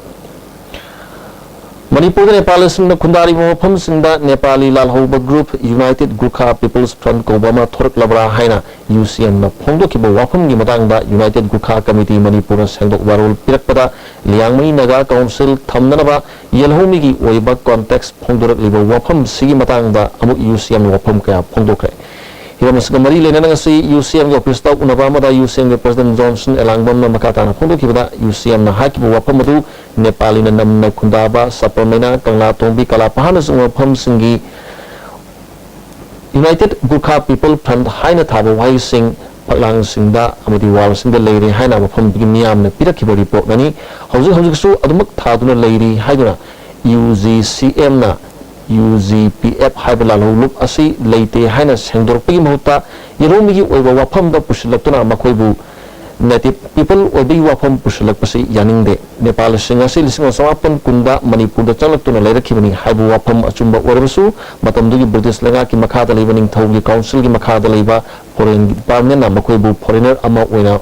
ꯃꯅꯤꯄꯨꯔꯗ ꯅꯦꯄꯥꯂꯤꯁꯤꯡꯅ ꯈꯨꯟꯗꯥꯔꯤꯕ ꯃꯐꯝꯁꯤꯡꯗ ꯅꯦꯄꯥꯂꯤ ꯂꯥꯜꯍꯧꯕ group United Gurkha People's Front ꯀꯧꯕ ꯑꯃ ꯊꯣꯔꯛꯂꯕ꯭ꯔꯥ ꯍꯥꯏꯅ UCMꯅ ꯐꯣꯡꯗꯣꯛꯈꯤꯕ ꯋꯥꯐꯝꯒꯤ ꯃꯇꯥꯡꯗ United Gurkha Committee ꯃꯅꯤꯄꯨꯔꯅ ꯁꯦꯡꯗꯣꯛ ꯋꯥꯔꯣꯜ ꯄꯤꯔꯛꯄꯗ ꯂꯤꯌꯥꯡꯃꯩ ꯅꯥꯒꯥ ꯀꯥꯎꯟꯁꯤꯜ ꯊꯝꯅꯅꯕ ꯌꯦꯜꯍꯧꯃꯤꯒꯤ ꯑꯣꯏꯕ ꯀꯣꯟꯇꯦꯛꯁ ꯐꯣꯡꯗꯣꯔꯛꯂꯤꯕ ꯋꯥꯐꯝꯁꯤꯒꯤ ꯃꯇꯥꯡꯗ ꯑꯃꯨꯛ UCMꯅ ꯋꯥꯐꯝ ꯀꯌꯥ ꯐꯣꯡꯗꯣꯛꯈ꯭ꯔꯦ꯫ ꯍꯤꯔꯝ ꯑꯁꯤꯒ ꯃꯔꯤ ꯂꯩꯅꯅ ꯉꯁꯤ UCMꯒꯤ ꯑꯣꯐꯤꯁꯇ ꯎꯅꯕ ꯑꯃꯗ UCMꯒꯤ ꯄ꯭ꯔꯁꯤꯗꯦꯟ ꯖꯣꯟꯁꯟ ꯑꯦꯂꯥꯡꯕꯝꯅ ꯃꯈꯥ ꯇꯥꯅ ꯐꯣꯡꯗꯣꯛꯈꯤꯕꯗ UCMꯅ ꯍꯥꯏꯈꯤꯕ ꯋꯥꯐꯝ ꯑꯗꯨ ꯅꯦꯄꯥꯂꯤꯅ ꯅꯝꯅ ꯈꯨꯟꯗꯥꯕ ꯁꯄꯔꯃꯩꯅꯥ, ꯀꯪꯂꯥꯇꯣꯡꯕꯤ, ꯀꯂꯥꯄꯍꯥꯔꯅꯆꯤꯡꯕ ꯃꯐꯝꯁꯤꯡꯒꯤ United Gurkha People Front ꯍꯥꯏꯅ ꯊꯥꯕ ꯋꯥꯍꯩꯁꯤꯡ ꯐꯛꯂꯥꯡꯁꯤꯡꯗ ꯑꯃꯗꯤ ꯋꯥꯜꯁꯤꯡꯗ ꯂꯩꯔꯦ ꯍꯥꯏꯅ ꯃꯐꯝꯗꯨꯒꯤ ꯃꯤꯌꯥꯝꯅ ꯄꯤꯔꯛꯈꯤꯕ ꯔꯤꯄꯣꯔꯠꯅꯅꯤ꯫ ꯍꯧꯖꯤꯛ ꯍꯧꯖꯤꯛꯁꯨ ꯑꯗꯨꯃꯛ ꯊꯥꯗꯨꯅ ꯂꯩꯔꯤ ꯍꯥꯏꯗꯨꯅ UGCMꯅ UGPF ꯍꯥꯏꯕ ꯂꯥꯜꯍꯧꯂꯨꯞ ꯑꯁꯤ ꯂꯩꯇꯦ ꯍꯥꯏꯅ ꯁꯦꯡꯗꯣꯔꯛꯄꯒꯤ ꯃꯍꯨꯠꯇ ꯌꯦꯜꯍꯧꯃꯤꯒꯤ ꯑꯣꯏꯕ ꯋꯥꯐꯝꯗ ꯄꯨꯁꯤꯜꯂꯛꯇꯨꯅ ꯃꯈꯣꯏꯕꯨ Native People ꯑꯣꯏꯕꯒꯤ ꯋꯥꯐꯝ ꯄꯨꯁꯤꯜꯂꯛꯄꯁꯤ ꯌꯥꯅꯤꯡꯗꯦ꯫ ꯅꯦꯄꯥꯂꯤꯁꯤꯡ ꯑꯁꯤ ꯂꯤꯁꯤꯡ ꯑꯃ ꯆꯃꯥꯄꯟ ꯀꯨꯟꯗ ꯃꯅꯤꯄꯨꯔꯗ ꯆꯪꯂꯛꯇꯨꯅ ꯂꯩꯔꯛꯈꯤꯕꯅꯤ ꯍꯥꯏꯕ ꯋꯥꯐꯝ ꯑꯆꯨꯝꯕ ꯑꯣꯏꯔꯕꯁꯨ, ꯃꯇꯝꯗꯨꯒꯤ ꯕ꯭ꯔꯤꯇꯤꯁ ꯂꯩꯉꯥꯛꯀꯤ ꯃꯈꯥꯗ ꯂꯩꯕ ꯅꯤꯡꯊꯧꯒꯤ ꯀꯥꯎꯟꯁꯤꯜꯒꯤ ꯃꯈꯥꯗ ꯂꯩꯕ ꯐꯣꯔꯦꯟ ꯗꯤꯄꯥꯔꯠꯃꯦꯟꯅ ꯃꯈꯣꯏꯕꯨ ꯐꯣꯔꯦꯅꯔ ꯑꯃ ꯑꯣꯏꯅ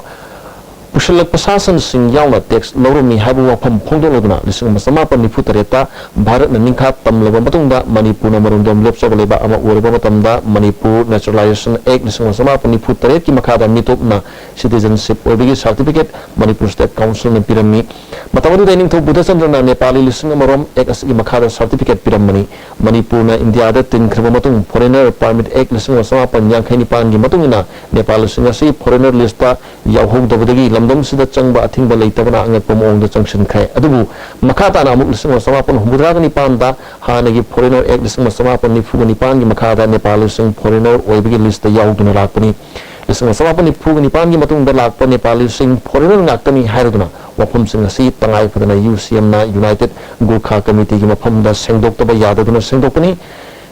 ꯄꯨꯁꯤꯜꯂꯛꯄ ꯁꯥꯁꯟꯁꯤꯡ ꯌꯥꯎꯅ ꯇꯦꯛꯁ ꯂꯧꯔꯝꯃꯤ ꯍꯥꯏꯕ ꯋꯥꯐꯝ ꯐꯣꯡꯗꯣꯛꯂꯗꯨꯅ ꯂꯤꯁꯤꯡ ꯑꯃ ꯆꯃꯥꯄꯟ ꯅꯤꯐꯨ ꯇꯔꯦꯠꯇ ꯚꯥꯔꯠꯅ ꯅꯤꯡꯈꯥ ꯇꯝꯂꯕ ꯃꯇꯨꯡꯗ ꯃꯅꯤꯄꯨꯔꯅ ꯃꯔꯣꯝꯗꯣꯝ ꯂꯦꯞꯆꯕ ꯂꯩꯕꯥꯛ ꯑꯃ ꯑꯣꯏꯔꯕ ꯃꯇꯝꯗ ꯃꯅꯤꯄꯨꯔ Naturalization Act ꯂꯤꯁꯤꯡ ꯑꯃ ꯆꯃꯥꯄꯟ ꯅꯤꯐꯨ ꯇꯔꯦꯠꯀꯤ ꯃꯈꯥꯗ ꯃꯤꯇꯣꯞꯅ citizenship ꯑꯣꯏꯕꯒꯤ certificate ꯃꯅꯤꯄꯨꯔ State Councilꯅ ꯄꯤꯔꯝꯃꯤ꯫ ꯃꯇꯝ ꯑꯗꯨꯗ ꯏꯅꯤꯡꯊꯧ ꯕꯨꯙꯆꯟꯗ꯭ꯔꯅ ꯅꯦꯄꯥꯂꯤ ꯂꯤꯁꯤꯡ ꯑꯃꯔꯣꯝ Act ꯑꯁꯤꯒꯤ ꯃꯈꯥꯗ certificate ꯄꯤꯔꯝꯕꯅꯤ꯫ ꯃꯅꯤꯄꯨꯔꯅ ꯏꯟꯗꯤꯌꯥꯗ ꯇꯤꯟꯈ꯭ꯔꯕ ꯃꯇꯨꯡ Foreigner Permit Act ꯂꯤꯁꯤꯡ ꯑꯃ ꯆꯃꯥꯄꯟ ꯌꯥꯡꯈꯩ ꯅꯤꯄꯥꯟꯒꯤ ꯃꯇꯨꯡ ꯏꯟꯅ ꯅꯦꯄꯥꯂꯤꯁꯤꯡ ꯑꯁꯤ foreigner listꯇ ꯌꯥꯎꯍꯧꯗꯕꯗꯒꯤ ꯂꯝꯗꯝꯁꯤꯗ ꯆꯪꯕ ꯑꯊꯤꯡꯕ ꯂꯩꯇꯕꯅ ꯑꯉꯛꯄ ꯃꯑꯣꯡꯗ ꯆꯪꯁꯤꯟꯈ꯭ꯔꯦ꯫ ꯑꯗꯨꯕꯨ ꯃꯈꯥ ꯇꯥꯅ ꯑꯃꯨꯛ ꯂꯤꯁꯤꯡ ꯑꯃ ꯆꯃꯥꯄꯟ ꯍꯨꯝꯐꯨꯇꯔꯥꯒ ꯅꯤꯄꯥꯟꯗ ꯍꯥꯟꯅꯒꯤ Foreigner Act ꯂꯤꯁꯤꯡ ꯑꯃ ꯆꯃꯥꯄꯟ ꯅꯤꯐꯨꯒ ꯅꯤꯄꯥꯟꯒꯤ ꯃꯈꯥꯗ ꯅꯦꯄꯥꯂꯤꯁꯤꯡ foreigner ꯑꯣꯏꯕꯒꯤ listꯇ ꯌꯥꯎꯗꯨꯅ ꯂꯥꯛꯄꯅꯤ꯫ ꯂꯤꯁꯤꯡ ꯑꯃ ꯆꯃꯥꯄꯟ ꯅꯤꯐꯨꯒ ꯅꯤꯄꯥꯟꯒꯤ ꯃꯇꯨꯡꯗ ꯂꯥꯛꯄ ꯅꯦꯄꯥꯂꯤꯁꯤꯡ foreigner ꯉꯥꯛꯇꯅꯤ ꯍꯥꯏꯔꯗꯨꯅ ꯋꯥꯐꯝꯁꯤꯡ ꯑꯁꯤ ꯇꯉꯥꯏ ꯐꯗꯅ UCMꯅ United Gurkha Committeeꯒꯤ ꯃꯐꯝꯗ ꯁꯦꯡꯗꯣꯛꯇꯕ ꯌꯥꯗꯗꯨꯅ ꯁꯦꯡꯗꯣꯛꯄꯅꯤ꯫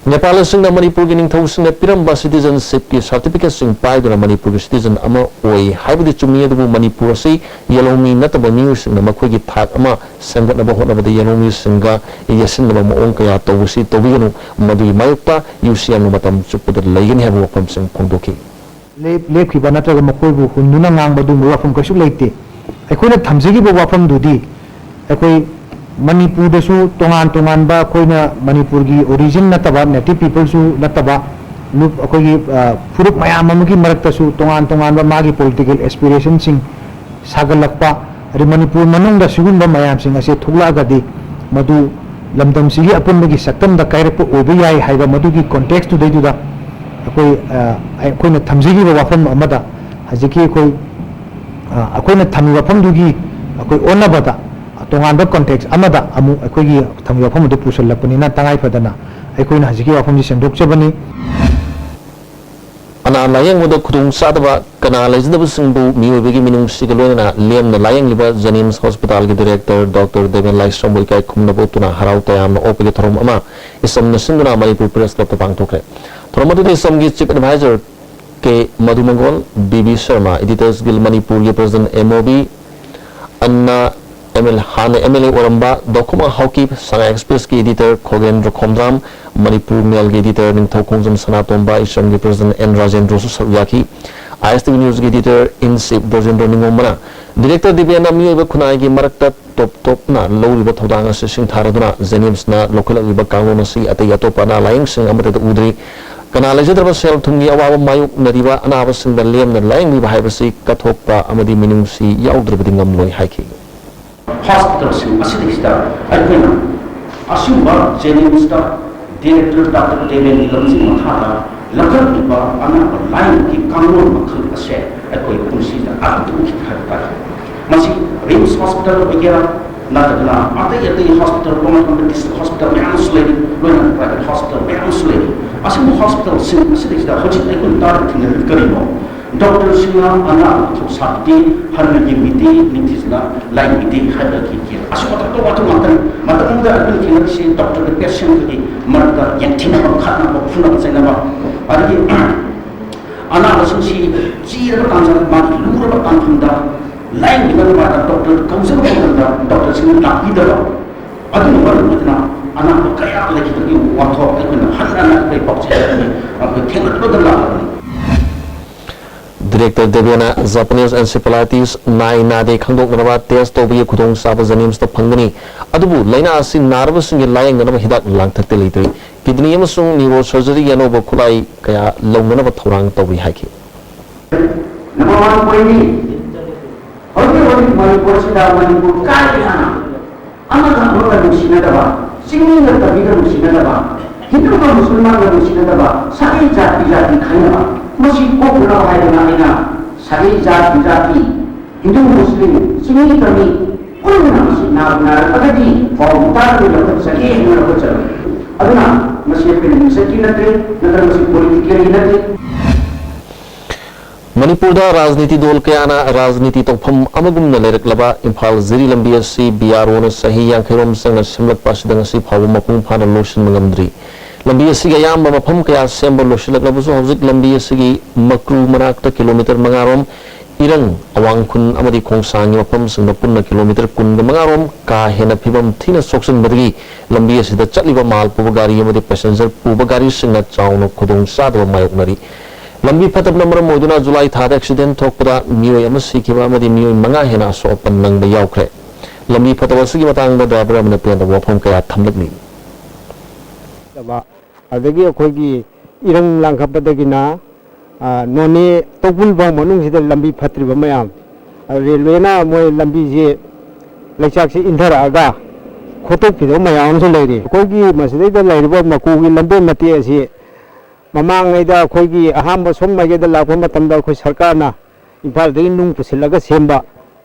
ꯅꯦꯄꯥꯂꯤꯁꯁꯤꯡꯅ ꯃꯅꯤꯄꯨꯔꯒꯤ ꯅꯤꯡꯊꯧꯁꯤꯡꯅ ꯄꯤꯔꯝꯕ citizenshipꯀꯤ certificateꯁꯤꯡ ꯄꯥꯏꯗꯨꯅ ꯃꯅꯤꯄꯨꯔꯒꯤ citizen ꯑꯃ ꯑꯣꯏ ꯍꯥꯏꯕꯗꯤ ꯆꯨꯝꯃꯤ, ꯑꯗꯨꯕꯨ ꯃꯅꯤꯄꯨꯔ ꯑꯁꯤ ꯌꯦꯜꯍꯧꯃꯤ ꯅꯠꯇꯕ ꯃꯤꯑꯣꯏꯁꯤꯡꯅ ꯃꯈꯣꯏꯒꯤ ꯊꯥꯛ ꯑꯃ ꯁꯦꯝꯒꯠꯅꯕ ꯍꯣꯠꯅꯕꯗ ꯌꯦꯜꯍꯧꯃꯤꯁꯤꯡꯒ ꯌꯦꯠꯁꯤꯟꯅꯕ ꯃꯑꯣꯡ ꯀꯌꯥ ꯇꯧꯕꯁꯤ ꯇꯧꯕꯤꯒꯅꯨ꯫ ꯃꯗꯨꯒꯤ ꯃꯥꯌꯣꯛꯇ UCMꯅ ꯃꯇꯝ ꯆꯨꯞꯄꯗ ꯂꯩꯒꯅꯤ ꯍꯥꯏꯕ ꯋꯥꯐꯝꯁꯤꯡ ꯐꯣꯡꯗꯣꯛꯈꯤ꯫ ꯂꯦꯞ-, ꯂꯦꯞꯈꯤꯕ ꯅꯠꯇ꯭ꯔꯒ ꯃꯈꯣꯏꯕꯨ ꯍꯨꯟꯗꯨꯅ ꯉꯥꯡꯕ ꯑꯗꯨꯒꯨꯝꯕ ꯋꯥꯐꯝ ꯀꯩꯁꯨ ꯂꯩꯇꯦ꯫ ꯑꯩꯈꯣꯏꯅ ꯊꯝꯖꯈꯤꯕ ꯋꯥꯐꯝꯗꯨꯗꯤ ꯑꯩꯈꯣꯏ ꯃꯅꯤꯄꯨꯔꯗꯁꯨ ꯇꯣꯉꯥꯟ ꯇꯣꯉꯥꯟꯕ ꯑꯩꯈꯣꯏꯅ ꯃꯅꯤꯄꯨꯔꯒꯤ origin ꯅꯠꯇꯕ, native peopleꯁꯨ ꯅꯠꯇꯕ, ꯂꯨꯞ-, ꯑꯩꯈꯣꯏꯒꯤ, ꯑ, ꯐꯨꯔꯨꯞ ꯃꯌꯥꯝ ꯑꯃꯒꯤ ꯃꯔꯛꯇꯁꯨ ꯇꯣꯉꯥꯟ ꯇꯣꯉꯥꯟꯕ ꯃꯥꯒꯤ political aspirationꯁꯤꯡ ꯁꯥꯒꯠꯂꯛꯄ, ꯑꯗꯩ ꯃꯅꯤꯄꯨꯔ ꯃꯅꯨꯡꯗ ꯁꯤꯒꯨꯝꯕ ꯃꯌꯥꯝꯁꯤꯡ ꯑꯁꯦ ꯊꯣꯛꯂꯛꯑꯒꯗꯤ ꯃꯗꯨ ꯂꯝꯗꯝꯁꯤꯒꯤ ꯑꯄꯨꯟꯕꯒꯤ ꯁꯛꯇꯝꯗ ꯀꯥꯏꯔꯛꯄ ꯑꯣꯏꯕ ꯌꯥꯏ ꯍꯥꯏꯕ ꯃꯗꯨꯒꯤ contextꯇꯨꯗꯩꯗꯨꯗ ꯑꯩꯈꯣꯏ, ꯑ, ꯑꯩꯈꯣꯏꯅ ꯊꯝꯖꯈꯤꯕ ꯋꯥꯐꯝ ꯑꯃꯗ ꯍꯧꯖꯤꯛꯀꯤ ꯑꯩꯈꯣꯏ, ꯑ, ꯑꯩꯈꯣꯏꯅ ꯊꯝꯃꯤꯕ ꯋꯥꯐꯝꯗꯨꯒꯤ ꯑꯩꯈꯣꯏ ꯑꯣꯟꯅꯕꯗ ꯇꯣꯉꯥꯟꯕ context ꯑꯃꯗ ꯑꯃꯨꯛ ꯑꯩꯈꯣꯏꯒꯤ ꯊꯝꯃꯤꯕ ꯋꯥꯐꯝ ꯑꯗꯨ ꯄꯨꯁꯜꯂꯛꯄꯅꯤꯅ ꯇꯉꯥꯏ ꯐꯗꯅ ꯑꯩꯈꯣꯏꯅ ꯍꯧꯖꯤꯛꯀꯤ ꯋꯥꯐꯝꯁꯤ ꯁꯦꯡꯗꯣꯛꯆꯕꯅꯤ꯫ ꯑꯅꯥ ꯂꯥꯌꯦꯡꯕꯗ ꯈꯨꯗꯣꯡ ꯆꯥꯗꯕ ꯀꯅꯥ ꯂꯩꯖꯗꯕꯁꯤꯡꯕꯨ ꯃꯤꯑꯣꯏꯕꯒꯤ ꯃꯤꯅꯨꯡꯁꯤꯒ ꯂꯣꯏꯅꯅ ꯂꯦꯝꯅ ꯂꯥꯌꯦꯡꯂꯤꯕ JNIMS hospitalꯒꯤ director Doctor ꯗꯦꯕꯦꯟ ꯂꯥꯏꯁ꯭ꯔꯝꯕꯨ ꯏꯀꯥꯏ ꯈꯨꯝꯅꯕ ꯎꯠꯇꯨꯅ ꯍꯔꯥꯎ ꯇꯌꯥꯝꯅ ꯑꯣꯛꯄꯒꯤ ꯊꯧꯔꯝ ꯑꯃ ꯏꯁꯝꯅ ꯁꯤꯟꯗꯨꯅ ꯃꯅꯤꯄꯨꯔ Press Clubꯇ ꯄꯥꯡꯊꯣꯛꯈ꯭ꯔꯦ꯫ ꯊꯧꯔꯝ ꯑꯗꯨꯗ ꯏꯁꯝꯒꯤ Chief Advisor K Madhumangol, B B Sharma, Editors Guild ꯃꯅꯤꯄꯨꯔꯒꯤ President ꯑꯦꯝ ꯑꯣ ꯕꯤ, ꯑꯟꯅ ꯑꯦꯝ ꯑꯦꯜ, ꯍꯥꯟꯅ ꯑꯦꯝ ꯑꯦꯜ ꯑꯦ ꯑꯣꯏꯔꯝꯕ ꯗꯣꯈꯨꯃꯥ ꯍꯥꯎꯀꯤꯞ, ꯁꯉꯥꯏ ꯑꯦꯛꯁꯄ꯭ꯔꯦꯁꯀꯤ editor ꯈꯣꯒꯦꯟꯗ꯭ꯔ ꯈꯣꯝꯗ꯭ꯔꯥꯝ, ꯃꯅꯤꯄꯨꯔ ꯃꯦꯜꯒꯤ editor ꯅꯤꯡꯊꯧ ꯈꯣꯡꯖꯝ ꯁꯅꯥꯇꯣꯝꯕ, ꯏꯁ꯭ꯔꯝꯒꯤ President ꯑꯦꯟ ꯔꯥꯖꯦꯟꯗ꯭ꯔꯁꯨ ꯁꯔꯨꯛ ꯌꯥꯈꯤ꯫ ꯑꯥꯏ ꯑꯦꯁ ꯇꯤ ꯚꯤ ꯅ꯭ꯌꯨꯁꯀꯤ editor in chief ꯕ꯭ꯔꯖꯦꯟꯗ꯭ꯔ ꯅꯤꯉꯣꯝꯕꯅ director ꯗꯤꯕꯦꯟꯅ ꯃꯤꯑꯣꯏꯕ ꯈꯨꯟꯅꯥꯏꯒꯤ ꯃꯔꯛꯇ ꯇꯣꯞ ꯇꯣꯞꯅ ꯂꯧꯔꯤꯕ ꯊꯧꯗꯥꯡ ꯑꯁꯤ ꯁꯤꯡꯊꯥꯔꯗꯨꯅ JNIMSꯅ ꯂꯧꯈꯠꯂꯛꯂꯤꯕ ꯀꯥꯡꯂꯣꯟ ꯑꯁꯤ ꯑꯇꯩ ꯑꯇꯣꯞꯄ ꯑꯅꯥ ꯂꯥꯌꯦꯡꯁꯪ ꯑꯃꯠꯇꯗ ꯎꯗ꯭ꯔꯤ꯫ ꯀꯅꯥ ꯂꯩꯖꯗ꯭ꯔꯕ ꯁꯦꯜ ꯊꯨꯝꯒꯤ ꯑꯋꯥꯕ ꯃꯥꯌꯣꯛꯅꯔꯤꯕ ꯑꯅꯥꯕꯁꯤꯡꯗ ꯂꯦꯝꯅ ꯂꯥꯌꯦꯡꯕꯤꯕ ꯍꯥꯏꯕꯁꯤ ꯀꯠꯊꯣꯛꯄ ꯑꯃꯗꯤ ꯃꯤꯅꯨꯡꯁꯤ ꯌꯥꯎꯗ꯭ꯔꯕꯗꯤ ꯉꯝꯂꯣꯏ ꯍꯥꯏꯈꯤ꯫ Hospitalꯁꯤꯡ ꯑꯁꯤꯗꯩꯁꯤꯗ ꯑꯩꯈꯣꯏꯅ ꯑꯁꯤꯒꯨꯝꯕ JNIMSꯇ director ꯗꯥꯛꯇꯔ ꯗꯦꯕꯦꯟꯒꯤ ꯂꯝꯖꯤꯡ ꯃꯈꯥꯗ ꯂꯧꯈꯠꯂꯤꯕ ꯑꯅꯥꯕ ꯂꯥꯌꯦꯡꯕꯒꯤ ꯀꯥꯡꯂꯣꯟ ꯃꯈꯜ ꯑꯁꯦ ꯑꯩꯈꯣꯏ ꯄꯨꯟꯁꯤꯗ ꯑꯗꯨꯝ ꯎꯈꯤꯗꯦ ꯍꯥꯏꯕ ꯇꯥꯔꯦ꯫ ꯃꯁꯤ RIMS hospital ꯑꯣꯏꯒꯦꯔꯥ, ꯅꯠꯇ꯭ꯔꯒꯅ ꯑꯇꯩ ꯑꯇꯩ hospital, ꯇꯣꯉꯥꯟ ꯇꯣꯉꯥꯟꯕ district hospital ꯃꯌꯥꯝ ꯑꯃꯁꯨ ꯂꯩꯔꯤ, ꯂꯣꯏꯅꯅ private hospital ꯃꯌꯥꯝ ꯑꯃꯁꯨ ꯂꯩꯔꯤ꯫ ꯑꯁꯤꯒꯨꯝꯕ hospitalꯁꯤꯡ ꯑꯁꯤꯗꯩꯁꯤꯗ ꯍꯧꯖꯤꯛ ꯑꯩꯈꯣꯏꯅ ꯇꯥꯔꯤꯕ ꯊꯦꯡꯅꯔꯤꯕ ꯀꯔꯤꯅꯣ? ꯗꯣꯛꯇꯔꯁꯤꯡꯅ ꯑꯅꯥꯕ ꯄꯣꯠꯊꯣꯛ ꯁꯥꯕꯤꯗꯦ, ꯍꯟꯅ ꯌꯦꯡꯕꯤꯗꯦ, ꯅꯤꯡꯊꯤꯖꯅ ꯂꯥꯌꯦꯡꯕꯤꯗꯦ ꯍꯥꯏꯕꯒꯤ ꯑꯁꯨꯝꯕ ꯊꯧꯗꯣꯛ ꯋꯥꯊꯣꯛ ꯉꯥꯛꯇꯅꯤ꯫ ꯃꯇꯝꯗ ꯑꯩꯈꯣꯏꯅ ꯊꯦꯡꯅꯔꯤꯁꯤ ꯗꯣꯛꯇꯔꯒ ꯄꯦꯁꯦꯟꯒꯒꯤ ꯃꯔꯛꯇ ꯌꯦꯡꯊꯤꯅꯕ, ꯈꯠꯅꯕ, ꯐꯨꯅꯕ ꯆꯩꯅꯕ, ꯑꯗꯒꯤ ꯑꯅꯥꯕꯁꯤꯡꯁꯤ ꯆꯤꯔꯕ ꯇꯥꯟꯖꯥ, ꯃꯥꯒꯤ ꯂꯨꯔꯕ ꯇꯥꯟꯐꯝꯗ ꯂꯥꯌꯦꯡꯕꯤꯅꯕ ꯃꯥꯗ ꯗꯣꯛꯇꯔ ꯀꯧꯖꯕ ꯃꯇꯝꯗ ꯗꯣꯛꯇꯔꯁꯤꯡꯅ ꯂꯥꯛꯄꯤꯗꯕ, ꯑꯗꯨꯅ ꯃꯔꯝ ꯑꯣꯏꯗꯨꯅ ꯑꯅꯥꯕ ꯀꯌꯥ ꯂꯩꯈꯤꯕꯒꯤ ꯋꯥꯊꯣꯛ ꯑꯩꯈꯣꯏꯅ ꯍꯟꯅ ꯍꯟꯅ ꯑꯩꯈꯣꯏ ꯄꯥꯎꯆꯦ ꯑꯩꯈꯣꯏ ꯊꯦꯡꯅꯗꯨꯅ ꯂꯥꯛꯂꯕꯅꯤ꯫ ꯗꯤꯔꯦꯛꯇꯔ ꯗꯦꯕꯦꯅ ꯖꯄꯥꯅꯤꯁ ꯑꯦꯟꯁꯦꯐꯦꯂꯥꯏꯇꯤꯁ ꯅꯥꯏ ꯅꯥꯗꯦ ꯈꯪꯗꯣꯛꯅꯅꯕ ꯇꯦꯁ ꯇꯧꯕꯒꯤ ꯈꯨꯗꯣꯡꯆꯥꯕ ꯖꯦꯅꯤꯝꯁꯇ ꯐꯪꯒꯅꯤ꯫ ꯑꯗꯨꯕꯨ ꯂꯥꯏꯅꯥ ꯑꯁꯤ ꯅꯥꯔꯕꯁꯤꯡꯒꯤ ꯂꯥꯌꯦꯡꯅꯅꯕ ꯍꯤꯗꯥꯛ ꯂꯥꯡꯊꯛꯇꯤ ꯂꯩꯇ꯭ꯔꯤ꯫ ꯀꯤꯗꯅꯤ ꯑꯃꯁꯨꯡ ꯅ꯭ꯌꯨꯔꯣ ꯁꯔꯖꯔꯤꯒꯤ ꯑꯅꯧꯕ ꯈꯨꯠꯂꯥꯏ ꯀꯌꯥ ꯂꯧꯅꯅꯕ ꯊꯧꯔꯥꯡ ꯇꯧꯔꯤ ꯍꯥꯏꯈꯤ꯫ ꯅꯝꯕꯔ ꯋꯥꯟ ꯄꯣꯏꯟꯠꯅꯤ꯫ ꯍꯧꯖꯤꯛ ꯍꯧꯖꯤꯛ ꯃꯅꯤꯄꯨꯔꯁꯤꯗ ꯃꯅꯤꯄꯨꯔ ꯀꯥꯏꯗ ꯍꯥꯟꯅ ꯑꯃꯒ ꯑꯃꯒ ꯅꯨꯡꯁꯤꯅꯗꯕ, ꯆꯤꯡꯃꯤꯒ ꯇꯝꯃꯤꯒ ꯅꯨꯡꯁꯤꯅꯗꯕ, ꯍꯤꯟꯗꯨꯒ ꯃꯨꯁꯜꯃꯥꯟꯒ ꯅꯨꯡꯁꯤꯅꯗꯕ, ꯁꯥꯒꯩ ꯖꯥꯇꯤ ꯖꯥꯇꯤ ꯈꯥꯏꯅꯕ, ꯃꯁꯤ ꯀꯣꯛꯅꯅꯕ ꯍꯥꯏꯗꯅ ꯑꯩꯅ ꯁꯥꯒꯩ ꯖꯥꯇꯤ ꯖꯥꯇꯤ, ꯍꯤꯟꯗꯨ ꯃꯨꯁꯂꯤꯝ, ꯆꯤꯡꯃꯤ ꯇꯝꯃꯤ ꯄꯨꯝꯅꯃꯛ ꯃꯁꯤ ꯅꯥꯕꯨ ꯅꯥꯔꯛꯂꯒꯗꯤ ꯄꯥꯎ ꯇꯥꯔꯒ ꯂꯧꯈꯠꯆꯒꯦ ꯍꯥꯏꯅ ꯂꯧꯈꯠꯆꯕꯅꯤ꯫ ꯑꯗꯨꯅ ꯃꯁꯤ ꯑꯩꯈꯣꯏꯅ ꯃꯤꯡꯆꯠꯀꯤ ꯅꯠꯇꯦ, ꯅꯠꯇ꯭ꯔꯒ ꯃꯁꯤ ꯄꯣꯂꯤꯇꯤꯀꯦꯜꯒꯤ ꯅꯠꯇꯦ꯫ ꯃꯅꯤꯄꯨꯔꯗ ꯔꯥꯖꯅꯤꯇꯤ ꯗꯣꯜ ꯀꯌꯥꯅ ꯔꯥꯖꯅꯤꯇꯤ ꯇꯧꯐꯝ ꯑꯃꯒꯨꯝꯅ ꯂꯩꯔꯛꯂꯕ ꯏꯝꯐꯥꯜ ꯖꯤꯔꯤ ꯂꯝꯕꯤ ꯑꯁꯤ ꯕꯤ ꯑꯥꯔ ꯑꯣꯅ ꯆꯍꯤ ꯌꯥꯡꯈꯩꯔꯣꯝ ꯆꯪꯅ ꯁꯦꯝꯂꯛꯄ ꯑꯁꯤꯗ ꯉꯁꯤ ꯐꯥꯎꯕ ꯃꯄꯨꯡ ꯐꯥꯅ ꯂꯣꯏꯁꯤꯟꯕ ꯉꯝꯗ꯭ꯔꯤ꯫ ꯂꯝꯕꯤ ꯑꯁꯤꯒꯤ ꯑꯌꯥꯝꯕ ꯃꯐꯝ ꯀꯌꯥ ꯁꯦꯝꯕ ꯂꯣꯏꯁꯤꯜꯂꯛꯂꯕꯁꯨ ꯍꯧꯖꯤꯛ ꯂꯝꯕꯤ ꯑꯁꯤꯒꯤ ꯃꯀ꯭ꯔꯨ ꯃꯅꯥꯛꯇ ꯀꯤꯂꯣꯃꯤꯇꯔ ꯃꯉꯥꯔꯣꯝ, ꯏꯔꯪ, ꯑꯋꯥꯡ ꯈꯨꯟ ꯑꯃꯗꯤ ꯈꯣꯡꯁꯥꯡꯒꯤ ꯃꯐꯝꯁꯤꯡꯗ ꯄꯨꯟꯅ ꯀꯤꯂꯣꯃꯤꯇꯔ ꯀꯨꯟꯒ ꯃꯉꯥꯔꯣꯝ ꯀꯥ ꯍꯦꯟꯅ ꯐꯤꯕꯝ ꯊꯤꯅ ꯁꯣꯛꯆꯟꯕꯗꯒꯤ ꯂꯝꯕꯤ ꯑꯁꯤꯗ ꯆꯠꯂꯤꯕ ꯃꯥꯜ ꯄꯨꯕ ꯒꯥꯔꯤ ꯑꯃꯗꯤ ꯄꯦꯁꯦꯟꯖꯔ ꯄꯨꯕ ꯒꯥꯔꯤꯁꯤꯡꯅ ꯆꯥꯎꯅ ꯈꯨꯗꯣꯡꯆꯥꯗꯕ ꯃꯥꯌꯣꯛꯅꯔꯤ꯫ ꯂꯝꯕꯤ ꯐꯠꯇꯕꯅ ꯃꯔꯝ ꯑꯣꯏꯗꯨꯅ ꯖꯨꯂꯥꯏ ꯊꯥꯗ ꯑꯦꯛꯁꯤꯗꯦꯟ ꯊꯣꯛꯄꯗ ꯃꯤꯑꯣꯏ ꯑꯃ ꯁꯤꯈꯤꯕ ꯑꯃꯗꯤ ꯃꯤꯑꯣꯏ ꯃꯉꯥ ꯍꯦꯟꯅ ꯑꯁꯣꯛ ꯑꯄꯟ ꯅꯪꯕ ꯌꯥꯎꯈ꯭ꯔꯦ꯫ ꯂꯝꯕꯤ ꯐꯠꯇꯕ ꯑꯁꯤꯒꯤ ꯃꯇꯥꯡꯗ ꯗ꯭ꯔꯥꯏꯚꯔ ꯑꯃꯅ ꯄꯦꯟꯗꯕ ꯋꯥꯐꯝ ꯀꯌꯥ ꯊꯝꯂꯛꯂꯤ꯫ ꯑꯗꯒꯤ ꯑꯩꯈꯣꯏꯒꯤ ꯏꯔꯪ ꯂꯥꯡꯈꯠꯄꯗꯒꯤꯅ, ꯑ, ꯅꯣꯅꯦ ꯇꯧꯕꯨꯜ ꯐꯥꯎ ꯃꯅꯨꯡꯁꯤꯗ ꯂꯝꯕꯤ ꯐꯠꯇ꯭ꯔꯤꯕ ꯃꯌꯥꯝ, ꯑ, ꯔꯦꯜꯋꯦꯅ ꯃꯣꯏ ꯂꯝꯕꯤꯁꯤ ꯂꯩꯆꯥꯛꯁꯤ ꯏꯟꯊꯔꯛꯑꯒ ꯈꯣꯠꯇꯣꯛꯄꯤꯗꯕ ꯃꯌꯥꯝ ꯑꯃꯁꯨ ꯂꯩꯔꯤ꯫ ꯑꯩꯈꯣꯏꯒꯤ ꯃꯁꯤꯗꯩꯗ ꯂꯩꯔꯤꯕ ꯃꯀꯨꯒꯤ ꯂꯝꯕꯦꯟ ꯃꯇꯦꯛ ꯑꯁꯤ ꯃꯃꯥꯡꯉꯩꯗ ꯑꯩꯈꯣꯏꯒꯤ ꯑꯍꯥꯟꯕ ꯁꯣꯝ ꯃꯥꯏꯀꯩꯗ ꯂꯥꯛꯄ ꯃꯇꯝꯗ ꯑꯩꯈꯣꯏ ꯁꯔꯀꯥꯔꯅ ꯏꯝꯐꯥꯜꯗꯒꯤ ꯅꯨꯡ ꯄꯨꯁꯤꯜꯂꯒ ꯁꯦꯝꯕ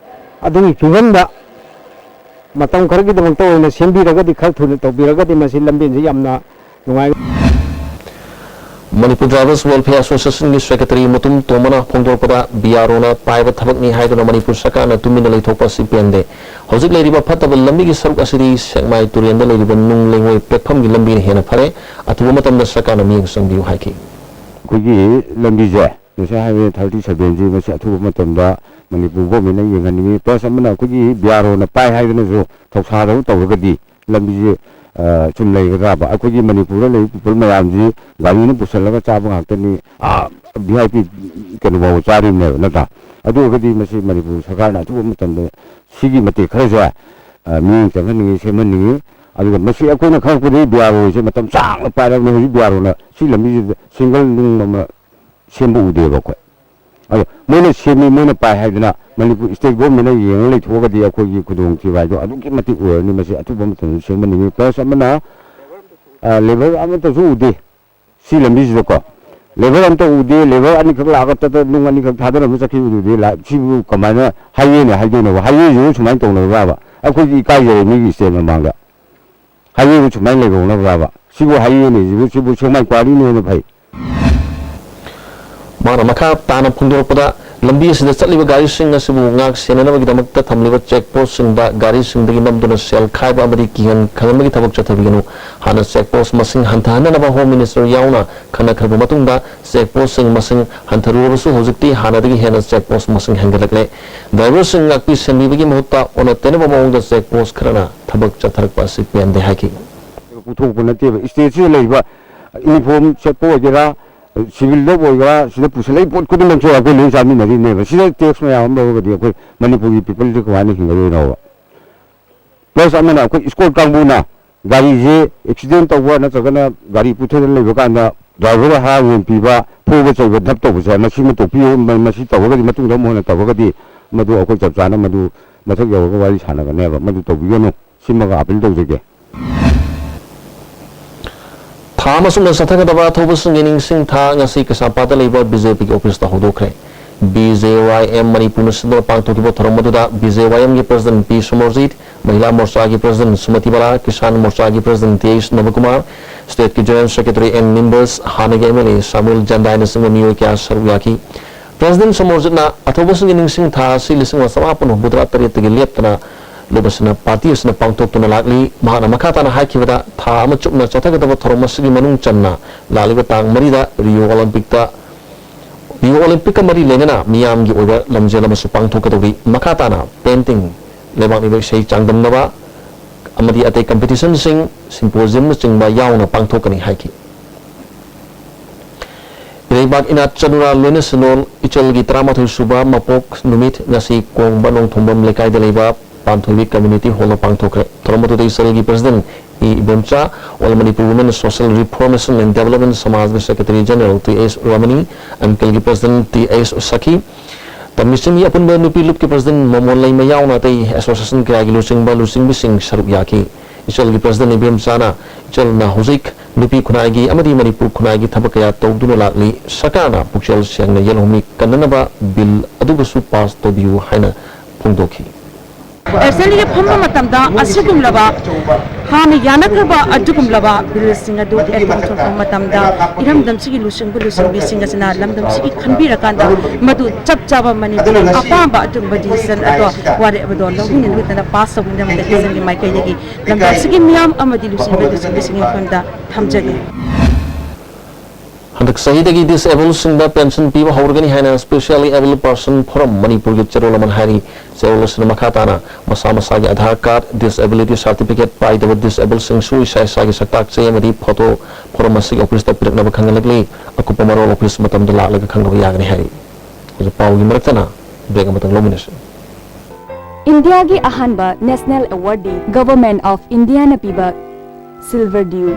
ꯑꯗꯨꯒꯤ ꯐꯤꯕꯝꯗ ꯃꯇꯝ ꯈꯔꯒꯤꯗꯃꯛꯇ ꯑꯣꯏꯅ ꯁꯦꯝꯕꯤꯔꯒꯗꯤ, ꯈꯔ ꯊꯨꯅ ꯇꯧꯕꯤꯔꯒꯗꯤ ꯃꯁꯤ ꯂꯝꯕꯦꯟꯁꯤ ꯌꯥꯝꯅ ꯅꯨꯡꯉꯥꯏ꯫ ꯃꯅꯤꯄꯨꯔ ꯗ꯭ꯔꯥꯏꯚꯔꯁ ꯋꯦꯜꯐꯤꯌꯔ ꯑꯦꯁꯣꯁꯤꯌꯦꯁꯟꯒꯤ ꯁꯦꯀ꯭ꯔꯦꯇꯔꯤ ꯃꯨꯇꯨꯝ ꯇꯣꯝꯕꯅ ꯐꯣꯡꯗꯣꯔꯛꯄꯗ, ꯕꯤ ꯑꯥꯔ ꯑꯣꯅ ꯄꯥꯏꯕ ꯊꯕꯛꯅꯤ ꯍꯥꯏꯗꯨꯅ ꯃꯅꯤꯄꯨꯔ ꯁꯔꯀꯥꯔꯅ ꯇꯨꯃꯤꯟꯅ ꯂꯩꯊꯣꯛꯄ ꯑꯁꯤ ꯄꯦꯟꯗꯦ꯫ ꯍꯧꯖꯤꯛ ꯂꯩꯔꯤꯕ ꯐꯠꯇꯕ ꯂꯝꯕꯤꯒꯤ ꯁꯔꯨꯛ ꯑꯁꯤꯗꯤ ꯁꯦꯛꯃꯥꯏ ꯇꯨꯔꯦꯜꯗ ꯂꯩꯔꯤꯕ ꯅꯨꯡ ꯂꯩꯉꯣꯏ ꯄꯦꯛꯐꯝꯒꯤ ꯂꯝꯕꯤꯅ ꯍꯦꯟꯅ ꯐꯔꯦ꯫ ꯑꯊꯨꯕ ꯃꯇꯝꯗ ꯁꯔꯀꯥꯔꯅ ꯃꯤꯠꯌꯦꯡ ꯆꯪꯕꯤꯌꯨ ꯍꯥꯏꯈꯤ꯫ ꯑꯩꯈꯣꯏꯒꯤ ꯂꯝꯕꯤꯁꯦ, ꯅꯦꯁꯅꯦꯜ ꯍꯥꯏꯋꯦ ꯊꯥꯔꯇꯤ ꯁꯚꯦꯟꯁꯤ ꯃꯁꯤ ꯑꯊꯨꯕ ꯃꯇꯝꯗ ꯃꯅꯤꯄꯨꯔ ꯒꯣꯔꯃꯦꯟꯅ ꯌꯦꯡꯍꯟꯅꯤꯡꯉꯤ꯫ ꯄ꯭ꯂꯁ ꯑꯃꯅ ꯑꯩꯈꯣꯏꯒꯤ ꯕꯤ ꯑꯥꯔ ꯑꯣꯅ ꯄꯥꯏ ꯍꯥꯏꯗꯅꯁꯨ ꯊꯧꯁꯥꯗꯕ ꯇꯧꯔꯒꯗꯤ ꯂꯝꯕꯤꯁꯦ, ꯑ, ꯁꯨꯝ ꯂꯩꯒꯗ꯭ꯔꯥꯕ? ꯑꯩꯈꯣꯏꯒꯤ ꯃꯅꯤꯄꯨꯔꯗ ꯂꯩꯔꯤꯕ ꯄꯤꯄꯜ ꯃꯌꯥꯝꯁꯤ ꯒꯥꯔꯤꯅ ꯄꯨꯁꯜꯂꯒ ꯆꯥꯕ ꯉꯥꯛꯇꯅꯤ꯫ ꯑꯥ, ꯚꯤ ꯑꯥꯏ ꯄꯤ ꯀꯩꯅꯣ ꯐꯥꯎꯕ ꯆꯥꯔꯤꯕꯅꯦꯕ, ꯅꯠꯇ꯭ꯔꯥ? ꯑꯗꯨ ꯑꯣꯏꯔꯒꯗꯤ ꯃꯁꯤ ꯃꯅꯤꯄꯨꯔ ꯁꯔꯀꯥꯔꯅ ꯑꯊꯨꯕ ꯃꯇꯝꯗ ꯁꯤꯒꯤ ꯃꯇꯦꯛ ꯈꯔꯁꯦ, ꯑ, ꯃꯤꯠꯌꯦꯡ ꯆꯪꯍꯟꯅꯤꯡꯉꯤ, ꯁꯦꯝꯍꯟꯅꯤꯡꯉꯤ꯫ ꯑꯗꯨꯒ ꯃꯁꯤ ꯑꯩꯈꯣꯏꯅ ꯈꯪꯉꯛꯄꯗꯒꯤ ꯕꯤ ꯑꯥꯔ ꯑꯣꯁꯦ ꯃꯇꯝ ꯁꯥꯡꯅ ꯄꯥꯏꯔꯕꯅꯤ꯫ ꯍꯧꯖꯤꯛ ꯕꯤ ꯑꯥꯔ ꯑꯣꯅ ꯁꯤ ꯂꯝꯕꯤꯁꯤꯗ ꯁꯤꯡꯒꯜ ꯅꯨꯡ ꯑꯃ ꯁꯦꯝꯕ ꯎꯗꯦꯕ ꯑꯩꯈꯣꯏ꯫ ꯑꯗꯣ ꯃꯣꯏꯅ ꯁꯦꯝꯃꯤ, ꯃꯣꯏꯅ ꯄꯥꯏ ꯍꯥꯏꯗꯅ ꯃꯅꯤꯄꯨꯔ ꯁ꯭ꯇꯦꯠ ꯒꯣꯔꯃꯦꯟꯅ ꯌꯦꯡꯉ ꯂꯩꯊꯣꯛꯑꯒꯗꯤ ꯑꯩꯈꯣꯏꯒꯤ ꯈꯨꯗꯣꯡꯊꯤꯕ ꯍꯥꯏꯗꯣ ꯑꯗꯨꯛꯀꯤ ꯃꯇꯤꯛ ꯑꯣꯏꯔꯅꯤ꯫ ꯃꯁꯤ ꯑꯊꯨꯕ ꯃꯇꯝꯗ ꯁꯦꯝꯍꯟꯅꯤꯡꯉꯤ꯫ ꯄ꯭ꯂꯁ ꯑꯃꯅ, ꯑ, ꯂꯦꯕꯔ ꯑꯃꯠꯇꯁꯨ ꯎꯗꯦ ꯁꯤ ꯂꯝꯕꯤꯁꯤꯗꯀꯣ꯫ ꯂꯦꯕꯔ ꯑꯝꯇ ꯎꯗꯦ, ꯂꯦꯕꯔ ꯑꯅꯤꯈꯛ ꯂꯥꯛꯑꯒ ꯇꯠ ꯇꯠ ꯅꯨꯡ ꯑꯅꯤꯈꯛ ꯊꯥꯗꯔꯝꯃ ꯆꯠꯈꯤꯕꯗꯨꯗꯤ ꯂꯥ-, ꯁꯤꯕꯨ ꯀꯃꯥꯏꯅ ꯍꯥꯏꯋꯦꯅꯦ ꯍꯥꯏꯗꯣꯏꯅꯣꯕ? ꯍꯥꯏꯋꯦꯁꯤꯕꯨ ꯁꯨꯃꯥꯏꯅ ꯇꯧꯅꯕ꯭ꯔꯥꯕ? ꯑꯩꯈꯣꯏꯗꯤ ꯏꯀꯥꯏꯖꯔꯦ ꯃꯤꯒꯤ ꯁ꯭ꯇꯦꯠ ꯃꯃꯥꯡꯗ꯫ ꯍꯥꯏꯋꯦꯕꯨ ꯁꯨꯃꯥꯏꯅ ꯂꯩꯍꯧꯅꯕ꯭ꯔꯥꯕ? ꯁꯤꯕꯨ ꯍꯥꯏꯋꯦꯅꯦ, ꯁꯤꯕꯨ, ꯁꯤꯕꯨ ꯁꯦꯛꯃꯥꯏ ꯀ꯭ꯋꯥꯔꯤꯅ ꯍꯦꯟꯅ ꯐꯩ꯫ ꯃꯥꯅ ꯃꯈꯥ ꯇꯥꯅ ꯐꯣꯡꯗꯣꯔꯛꯄꯗ, ꯂꯝꯕꯤ ꯑꯁꯤꯗ ꯆꯠꯂꯤꯕ ꯒꯥꯔꯤꯁꯤꯡ ꯑꯁꯤꯕꯨ ꯉꯥꯛ ꯁꯦꯟꯅꯅꯕꯒꯤꯗꯃꯛꯇ ꯊꯝꯂꯤꯕ ꯆꯦꯛ ꯄꯣꯁꯁꯤꯡꯗ ꯒꯥꯔꯤꯁꯤꯡꯗꯒꯤ ꯅꯝꯗꯨꯅ ꯁꯦꯜ ꯈꯥꯏꯕ ꯑꯃꯗꯤ ꯀꯤꯍꯟ ꯈꯪꯍꯟꯕꯒꯤ ꯊꯕꯛ ꯆꯠꯊꯕꯤꯒꯅꯨ꯫ ꯍꯥꯟꯅ ꯆꯦꯛ ꯄꯣꯁ ꯃꯁꯤꯡ ꯍꯟꯊꯍꯟꯅꯅꯕ ꯍꯣꯝ ꯃꯤꯅꯤꯁꯇꯔ ꯌꯥꯎꯅ ꯈꯟꯅꯈ꯭ꯔꯕ ꯃꯇꯨꯡꯗ, ꯆꯦꯛ ꯄꯣꯁꯁꯤꯡ ꯃꯁꯤꯡ ꯍꯟꯊꯔꯨꯔꯕꯁꯨ ꯍꯧꯖꯤꯛꯇꯤ ꯍꯥꯟꯅꯗꯒꯤ ꯍꯦꯟꯅ ꯆꯦꯛ ꯄꯣꯁ ꯃꯁꯤꯡ ꯍꯦꯟꯒꯠꯂꯛꯂꯦ꯫ ꯗ꯭ꯔꯥꯏꯚꯔꯁꯤꯡ ꯉꯥꯛꯄꯤ ꯁꯦꯟꯕꯤꯕꯒꯤ ꯃꯍꯨꯠꯇ ꯑꯣꯟꯅ ꯇꯩꯅꯕ ꯃꯑꯣꯡꯗ ꯆꯦꯛ ꯄꯣꯁ ꯈꯔꯅ ꯊꯕꯛ ꯆꯠꯊꯔꯛꯄ ꯑꯁꯤ ꯄꯦꯟꯗꯦ ꯍꯥꯏꯈꯤ꯫ ꯄꯨꯊꯣꯛꯄ ꯅꯠꯇꯦꯕ꯫ ꯁ꯭ꯇꯦꯠꯁꯤꯗ ꯂꯩꯕ ꯌꯨꯅꯤꯐꯣꯔꯝ ꯁꯦꯠꯄ ꯑꯣꯏꯒꯦꯔꯥ, ꯁꯤꯚꯤꯜꯗ ꯑꯣꯏꯒꯦꯔꯥ, ꯁꯤꯗ ꯄꯨꯁꯜꯂꯛꯏ ꯄꯣꯠ ꯈꯨꯗꯤꯡꯃꯛꯁꯦ ꯑꯩꯈꯣꯏ ꯂꯣꯏ ꯆꯥꯃꯤꯟꯅꯔꯤꯅꯦꯕ꯫ ꯁꯤꯗ ꯇꯦꯛꯁ ꯃꯌꯥꯝ ꯑꯃ ꯂꯧꯔꯒꯗꯤ ꯑꯩꯈꯣꯏ ꯃꯅꯤꯄꯨꯔꯒꯤ ꯄꯤꯄꯜꯁꯦ ꯀꯃꯥꯏꯅ ꯍꯤꯡꯒꯗꯣꯏꯅꯣꯕ? ꯄ꯭ꯂꯁ ꯑꯃꯅ ꯑꯩꯈꯣꯏ ꯁ꯭ꯀꯣꯠ ꯀꯥꯡꯕꯨꯅ ꯒꯥꯔꯤꯁꯦ ꯑꯦꯛꯁꯤꯗꯦꯟ ꯇꯧꯕ ꯅꯠꯇ꯭ꯔꯒꯅ ꯒꯥꯔꯤ ꯄꯨꯊꯗꯅ ꯂꯩꯕ ꯀꯥꯟꯗ ꯗ꯭ꯔꯥꯏꯚꯔ ꯍꯥꯔꯥ ꯌꯣꯟ ꯄꯤꯕ, ꯐꯨꯕ ꯆꯩꯕ ꯙꯞ ꯇꯧꯕꯁꯦ ꯃꯁꯤꯃ ꯇꯣꯛꯄꯤꯌꯨ꯫ ꯃ-, ꯃꯁꯤ ꯇꯧꯔꯒꯗꯤ ꯃꯇꯨꯡꯗ ꯑꯃꯨꯛ ꯍꯟꯅ ꯇꯧꯔꯒꯗꯤ ꯃꯗꯨ ꯑꯩꯈꯣꯏ ꯆꯞ ꯆꯥꯅ ꯃꯗꯨ ꯃꯊꯛ ꯌꯧꯔꯒ ꯋꯥꯔꯤ ꯁꯥꯟꯅꯒꯅꯦꯕ꯫ ꯃꯗꯨ ꯇꯧꯕꯤꯒꯅꯨ꯫ ꯁꯤꯃꯒ ꯑꯥꯄꯤꯜ ꯇꯧꯖꯒꯦ꯫ ꯊꯥ ꯑꯃ ꯁꯨꯞꯅ ꯆꯠꯊꯒꯗꯕ ꯊꯧꯕꯁꯤꯡꯒꯤ ꯅꯤꯡꯁꯤꯡ ꯊꯥ ꯉꯁꯤ ꯀꯩꯁꯥꯝꯄꯥꯠꯇ ꯂꯩꯕ ꯕꯤ ꯖꯦ ꯄꯤꯒꯤ ꯑꯣꯐꯤꯁꯇ ꯍꯧꯗꯣꯛꯈ꯭ꯔꯦ꯫ B J Y M ꯃꯅꯤꯄꯨꯔꯅ ꯁꯤꯟꯗꯨꯅ ꯄꯥꯡꯊꯣꯛꯈꯤꯕ ꯊꯧꯔꯝ ꯑꯗꯨꯗ B J Y Mꯒꯤ President P Somorjit, ꯃꯍꯤꯂꯥ ꯃꯣꯔꯆꯥꯒꯤ President ꯁꯨꯃꯇꯤ ꯕꯥꯂꯥ, Kisan ꯃꯣꯔꯆꯥꯒꯤ President T H ꯅꯕꯀꯨꯃꯥꯔ, Stateꯀꯤ General Secretary N Nimbus, ꯍꯥꯟꯅꯒꯤ M L A ꯁꯥꯃꯨꯑꯦꯜ ꯖꯟꯗꯥꯏꯅꯆꯤꯡꯕ ꯃꯤꯑꯣꯏ ꯀꯌꯥ ꯁꯔꯨꯛ ꯌꯥꯈꯤ꯫ President ꯁꯣꯃꯣꯔꯖꯤꯠꯅ ꯑꯊꯧꯕꯁꯤꯡꯒꯤ ꯅꯤꯡꯁꯤꯡ ꯊꯥ ꯑꯁꯤ ꯂꯤꯁꯤꯡ ꯑꯃ ꯆꯃꯥꯄꯟ ꯍꯨꯝꯐꯨꯇꯔꯥ ꯇꯔꯦꯠꯇꯒꯤ ꯂꯦꯞꯇꯅ ꯂꯨꯞ ꯑꯁꯤꯅ, party ꯑꯁꯤꯅ ꯄꯥꯡꯊꯣꯛꯇꯨꯅ ꯂꯥꯛꯂꯤ꯫ ꯃꯍꯥꯛꯅ ꯃꯈꯥ ꯇꯥꯅ ꯍꯥꯏꯈꯤꯕꯗ, ꯊꯥ ꯑꯃ ꯆꯨꯞꯅ ꯆꯠꯊꯒꯗꯕ ꯊꯧꯔꯝ ꯑꯁꯤꯒꯤ ꯃꯅꯨꯡ ꯆꯟꯅ ꯂꯥꯛꯂꯤꯕ ꯇꯥꯡ ꯃꯔꯤꯗ Rio Olympicꯇ, Rio Olympicꯀ ꯃꯔꯤ ꯂꯩꯅꯅ ꯃꯤꯌꯥꯝꯒꯤ ꯑꯣꯏꯕ ꯂꯝꯖꯦꯜ ꯑꯃꯁꯨ ꯄꯥꯡꯊꯣꯛꯀꯗꯧꯔꯤ꯫ ꯃꯈꯥ ꯇꯥꯅ painting, ꯂꯩꯕꯥꯛ ꯅꯤꯡꯕ ꯏꯁꯩ ꯆꯥꯡꯗꯝꯅꯕ ꯑꯃꯗꯤ ꯑꯇꯩ competitionꯁꯤꯡ, symposiumꯅꯆꯤꯡꯕ ꯌꯥꯎꯅ ꯄꯥꯡꯊꯣꯛꯀꯅꯤ ꯍꯥꯏꯈꯤ꯫ ꯏꯔꯩꯕꯥꯛ ꯏꯅꯥꯠ ꯆꯅꯨꯔꯥ ꯂꯣꯏꯅ ꯁꯤꯅꯣꯜ ꯏꯆꯜꯒꯤ ꯇꯔꯥꯃꯥꯊꯣꯏ ꯁꯨꯕ ꯃꯄꯣꯛ ꯅꯨꯃꯤꯠ ꯉꯁꯤ ꯀꯣꯡꯕ ꯅꯣꯡꯊꯣꯡꯕꯝ ꯂꯩꯀꯥꯏꯗ ꯂꯩꯕ ꯄꯥꯟꯊꯣꯏꯕꯤ Community Hallꯗ ꯄꯥꯡꯊꯣꯛꯈ꯭ꯔꯦ꯫ ꯊꯧꯔꯝ ꯑꯗꯨꯗ ꯏꯆꯜꯒꯤ President E Ibemcha, All Manipur Women Social Reformation and Development ꯁꯃꯥꯖꯒꯤ Secretary General T H ꯔꯃꯅꯤ, ꯑꯪꯀꯜꯒꯤ President T H ꯁꯈꯤ, ꯇꯝꯃꯤꯁꯤꯡꯒꯤ ꯑꯄꯨꯟꯕ ꯅꯨꯄꯤ ꯂꯨꯞꯀꯤ President ꯃꯣꯃꯣꯟ ꯂꯩꯃ ꯌꯥꯎꯅ ꯑꯇꯩ association ꯀꯌꯥꯒꯤ ꯂꯨꯆꯤꯡꯕ ꯂꯨꯆꯤꯡꯕꯤꯁꯤꯡ ꯁꯔꯨꯛ ꯌꯥꯈꯤ꯫ ꯏꯆꯜꯒꯤ President ꯏꯕꯦꯝꯆꯥꯅ ꯏꯆꯜꯅ ꯍꯧꯖꯤꯛ ꯅꯨꯄꯤ ꯈꯨꯟꯅꯥꯏꯒꯤ ꯑꯃꯗꯤ ꯃꯅꯤꯄꯨꯔ ꯈꯨꯟꯅꯥꯏꯒꯤ ꯊꯕꯛ ꯀꯌꯥ ꯇꯧꯗꯨꯅ ꯂꯥꯛꯂꯤ꯫ ꯁꯔꯀꯥꯔꯅ ꯄꯨꯛꯆꯦꯜ ꯁꯦꯡꯅ ꯌꯦꯜꯍꯧꯃꯤ ꯀꯟꯅꯅꯕ bill ꯑꯗꯨꯒꯁꯨ pass ꯇꯧꯕꯤꯌꯨ ꯍꯥꯏꯅ ꯐꯣꯡꯗꯣꯛꯈꯤ꯫ ꯑꯦꯁꯦꯝꯕ꯭ꯂꯤꯒ ꯐꯝꯕ ꯃꯇꯝꯗ ꯑꯁꯤꯒꯨꯝꯂꯕ ꯍꯥꯟꯅ ꯌꯥꯅꯈ꯭ꯔꯕ ꯑꯗꯨꯒꯨꯝꯂꯕ billꯁꯤꯡ ꯑꯗꯨ act ꯑꯣꯟꯊꯣꯔꯛꯄ ꯃꯇꯝꯗ ꯏꯔꯝꯗꯝꯁꯤꯒꯤ ꯂꯨꯆꯤꯡꯕ ꯂꯨꯆꯤꯡꯕꯤꯁꯤꯡ ꯑꯁꯤꯅ ꯂꯝꯗꯝꯁꯤꯒꯤ ꯈꯟꯕꯤꯔꯀꯥꯟꯗ ꯃꯗꯨ ꯆꯞ ꯆꯥꯕ ꯃꯅꯤꯄꯨꯔꯒꯤ ꯑꯄꯥꯝꯕ ꯑꯗꯨꯒꯨꯝꯕ decision ꯑꯗꯣ, ꯋꯥꯔꯦꯞ ꯑꯗꯣ ꯂꯧꯃꯤꯟꯅ ꯂꯨꯠꯇꯅ pass ꯇꯧꯕꯤꯅꯕ ꯏꯆꯟꯒꯤ ꯃꯥꯏꯀꯩꯗꯒꯤ ꯂꯝꯗꯝꯁꯤꯒꯤ ꯃꯤꯌꯥꯝ ꯑꯃꯗꯤ ꯂꯨꯆꯤꯡꯕ ꯂꯨꯆꯤꯡꯕꯤꯁꯤꯡꯒꯤ ꯃꯐꯝꯗ ꯊꯝꯖꯒꯦ꯫ ꯍꯟꯗꯛ ꯆꯍꯤꯗꯒꯤ disablesꯁꯤꯡꯗ pension ꯄꯤꯕ ꯍꯧꯔꯒꯅꯤ ꯍꯥꯏꯅ Specially Abled Person Forum ꯃꯅꯤꯄꯨꯔꯒꯤ ꯆꯦꯔꯣꯜ ꯑꯃꯅ ꯍꯥꯏꯔꯤ꯫ ꯆꯦꯔꯣꯜ ꯑꯁꯤꯅ ꯃꯈꯥ ꯇꯥꯅ ꯃꯁꯥ ꯃꯁꯥꯒꯤ Aadhaar card, disability certificate ꯄꯥꯏꯗꯕ disabledꯁꯤꯡꯁꯨ ꯏꯁꯥ ꯏꯁꯥꯒꯤ ꯁꯛꯇꯥꯛ ꯆꯦ ꯑꯃꯗꯤ photo forum ꯑꯁꯤꯒꯤ officeꯇ ꯄꯤꯔꯛꯅꯕ ꯈꯪꯍꯜꯂꯛꯂꯤ꯫ ꯑꯀꯨꯞꯄ ꯃꯔꯣꯜ office ꯃꯇꯝꯗ ꯂꯥꯛꯂꯒ ꯈꯪꯅꯕ ꯌꯥꯒꯅꯤ ꯍꯥꯏꯔꯤ꯫ ꯍꯧꯖꯤꯛ ꯄꯥꯎꯒꯤ ꯃꯔꯛꯇꯅ break ꯑꯃꯇꯪ ꯂꯧꯃꯤꯟꯅꯁꯤ꯫ ꯏꯟꯗꯤꯌꯥꯒꯤ ꯑꯍꯥꯟꯕ national awardꯗꯤ Government of Indiaꯅ ꯄꯤꯕ Silver Dew꯫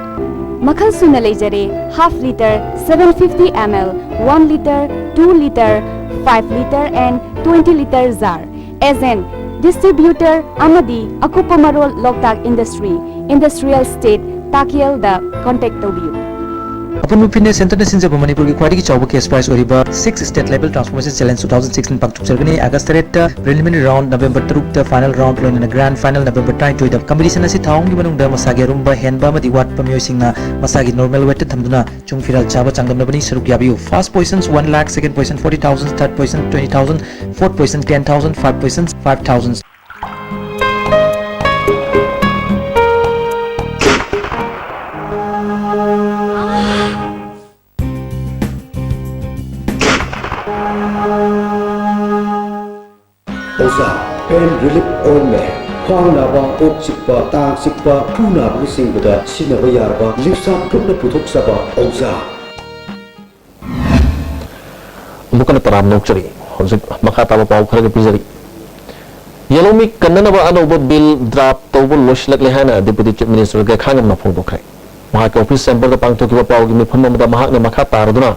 ꯃꯈꯜ ꯁꯨꯅ ꯂꯩꯖꯔꯦ, half litre, seven fifty ml, one litre, two litre, five litre and twenty litre jar꯫ Agent, distributor ꯑꯃꯗꯤ ꯑꯀꯨꯞꯄ ꯃꯔꯣꯜ ꯂꯣꯛꯇꯥꯛ Industry, Industrial Estate, ꯇꯥꯀꯦꯜꯗ contact ꯇꯧꯕꯤꯌꯨ꯫ ꯑꯄꯨꯟꯕ fitness centreꯅ ꯁꯤꯟꯖꯕ ꯃꯅꯤꯄꯨꯔꯒꯤ ꯈ꯭ꯋꯥꯏꯗꯒꯤ ꯆꯥꯎꯕ cash prize ꯑꯣꯏꯔꯤꯕ Six State Level Transformation Challenge two thousand sixteen ꯄꯥꯡꯊꯣꯛꯆꯔꯒꯅꯤ꯫ August ꯇꯔꯦꯠꯇ preliminary round, November ꯇꯔꯨꯛꯇ final round, ꯂꯣꯏꯅꯅ grand final November ꯇꯔꯥꯅꯤꯊꯣꯏꯗ꯫ Competition ꯑꯁꯤ ꯊꯥ ꯑꯍꯨꯝꯒꯤ ꯃꯅꯨꯡꯗ ꯃꯁꯥꯒꯤ ꯑꯔꯨꯝꯕ, ꯍꯦꯟꯕ ꯑꯃꯗꯤ ꯋꯥꯠꯄ ꯃꯤꯑꯣꯏꯁꯤꯡꯅ ꯃꯁꯥꯒꯤ normal weightꯇ ꯊꯝꯗꯨꯅ ꯆꯨꯡ ꯐꯤꯔꯥꯜ ꯆꯥꯕ ꯆꯥꯡꯗꯝꯅꯕꯅꯤ꯫ ꯁꯔꯨꯛ ꯌꯥꯕꯤꯌꯨ꯫ First position one lakh, second position forty thousand, third position twenty thousand, fourth position ten thousand, five position five thousand꯫ ꯑꯣꯖꯥ, pain relief ointment꯫ ꯈ꯭ꯋꯥꯡ ꯅꯥꯕ, ꯀꯣꯛ ꯆꯤꯛꯄ, ꯇꯥꯡ ꯆꯤꯛꯄ, ꯈꯨ ꯅꯥꯕꯅꯆꯤꯡꯕꯗ ꯁꯤꯖꯤꯟꯅꯕ ꯌꯥꯔꯕ ꯂꯤꯞꯁꯥꯞ ꯒ꯭ꯔꯨꯞꯅ ꯄꯨꯊꯣꯛꯆꯕ ꯑꯣꯖꯥ꯫ ꯑꯃꯨꯛ ꯍꯟꯅ ꯇꯔꯥꯝꯅ ꯑꯣꯛꯆꯔꯤ꯫ ꯍꯧꯖꯤꯛ ꯃꯈꯥ ꯇꯥꯕ ꯄꯥꯎ ꯈꯔꯒ ꯄꯤꯖꯔꯤ꯫ ꯌꯦꯜꯍꯧꯃꯤ ꯀꯟꯅꯅꯕ ꯑꯅꯧꯕ ꯕꯤꯜ ꯗ꯭ꯔꯥꯐ ꯇꯧꯕ ꯂꯣꯏꯁꯤꯜꯂꯛꯂꯦ ꯍꯥꯏꯅ ꯗꯦꯄꯨꯇꯤ ꯆꯤꯐ ꯃꯤꯅꯤꯁꯇꯔ ꯒꯦꯈꯥꯉꯝꯅ ꯐꯣꯡꯗꯣꯛꯈ꯭ꯔꯦ꯫ ꯃꯍꯥꯛꯀꯤ ꯑꯣꯐꯤꯁ ꯆꯦꯝꯕꯔꯗ ꯄꯥꯡꯊꯣꯛꯈꯤꯕ ꯄꯥꯎꯒꯤ ꯃꯤꯐꯝ ꯑꯃꯗ ꯃꯍꯥꯛꯅ ꯃꯈꯥ ꯇꯥꯔꯗꯨꯅ,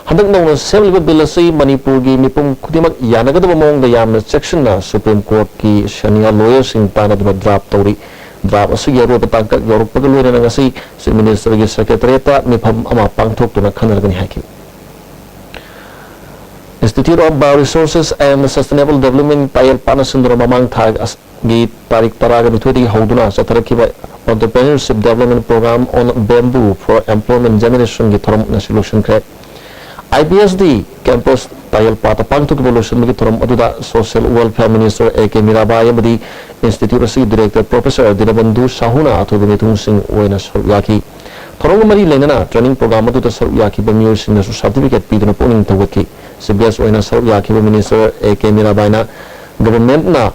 ꯍꯟꯗꯛ ꯅꯧꯅ ꯁꯦꯝꯂꯤꯕ ꯕꯤꯜ ꯑꯁꯤ ꯃꯅꯤꯄꯨꯔꯒꯤ ꯃꯤꯄꯨꯝ ꯈꯨꯗꯤꯡꯃꯛ ꯌꯥꯅꯒꯗꯕ ꯃꯑꯣꯡꯗ ꯌꯥꯝꯅ ꯆꯦꯛꯁꯤꯟꯅ ꯁꯨꯄ꯭ꯔꯤꯝ ꯀꯣꯔꯠꯀꯤ ꯁꯦꯅꯤꯌꯔ ꯂꯣꯌꯔꯁꯤꯡ ꯇꯥꯟꯅꯗꯨꯅ ꯗ꯭ꯔꯥꯐ ꯇꯧꯔꯤ꯫ ꯗ꯭ꯔꯥꯐ ꯑꯁꯤꯒꯤ ꯑꯔꯣꯏꯕ ꯇꯥꯡꯀꯛ ꯌꯧꯔꯛꯄꯒ ꯂꯣꯏꯅꯅ ꯉꯁꯤ ꯆꯤꯐ ꯃꯤꯅꯤꯁꯇꯔꯒꯤ ꯁꯦꯀ꯭ꯔꯦꯇꯔꯤꯌꯦꯠꯇ ꯃꯤꯐꯝ ꯑꯃ ꯄꯥꯡꯊꯣꯛꯇꯨꯅ ꯈꯟꯅꯔꯒꯅꯤ ꯍꯥꯏꯈꯤ꯫ Institute of Bioresources and Sustainable Development ꯇꯥꯌꯦꯜ ꯄꯥꯠꯅ ꯁꯤꯟꯗꯨꯅ ꯃꯃꯥꯡ ꯊꯥꯒꯤ ꯇꯥꯔꯤꯛ ꯇꯔꯥꯒ ꯅꯤꯊꯣꯏꯗꯒꯤ ꯍꯧꯗꯨꯅ ꯆꯠꯊꯔꯛꯈꯤꯕ Entrepreneurship Development Program on Bamboo for Employment Generationꯒꯤ ꯊꯧꯔꯝ ꯉꯁꯤ ꯂꯣꯏꯁꯤꯟꯈ꯭ꯔꯦ꯫ IBSD campus ꯇꯥꯌꯦꯜ ꯄꯥꯠꯇ ꯄꯥꯡꯊꯣꯛꯈꯤꯕ ꯂꯣꯏꯁꯤꯟꯕꯒꯤ ꯊꯧꯔꯝ ꯑꯗꯨꯗ Social Welfare Minister A K Mirabai ꯑꯃꯗꯤ Institute ꯑꯁꯤꯒꯤ Director Professor ꯗꯤꯅꯕꯟꯙꯨ ꯁꯥꯍꯨꯅ ꯑꯊꯣꯏꯕ ꯃꯤꯊꯨꯡꯁꯤꯡ ꯑꯣꯏꯅ ꯁꯔꯨꯛ ꯌꯥꯈꯤ꯫ ꯊꯧꯔꯝꯒ ꯃꯔꯤ ꯂꯩꯅꯅ training program ꯑꯗꯨꯗ ꯁꯔꯨꯛ ꯌꯥꯈꯤꯕ ꯃꯤꯑꯣꯏꯁꯤꯡꯅꯁꯨ certificate ꯄꯤꯗꯨꯅ ꯄꯨꯛꯅꯤꯡ ꯊꯧꯒꯠꯈꯤ꯫ Chief guest ꯑꯣꯏꯅ ꯁꯔꯨꯛ ꯌꯥꯈꯤꯕ Minister A K ꯃꯤꯔꯥꯕꯥꯏꯅ governmentꯅ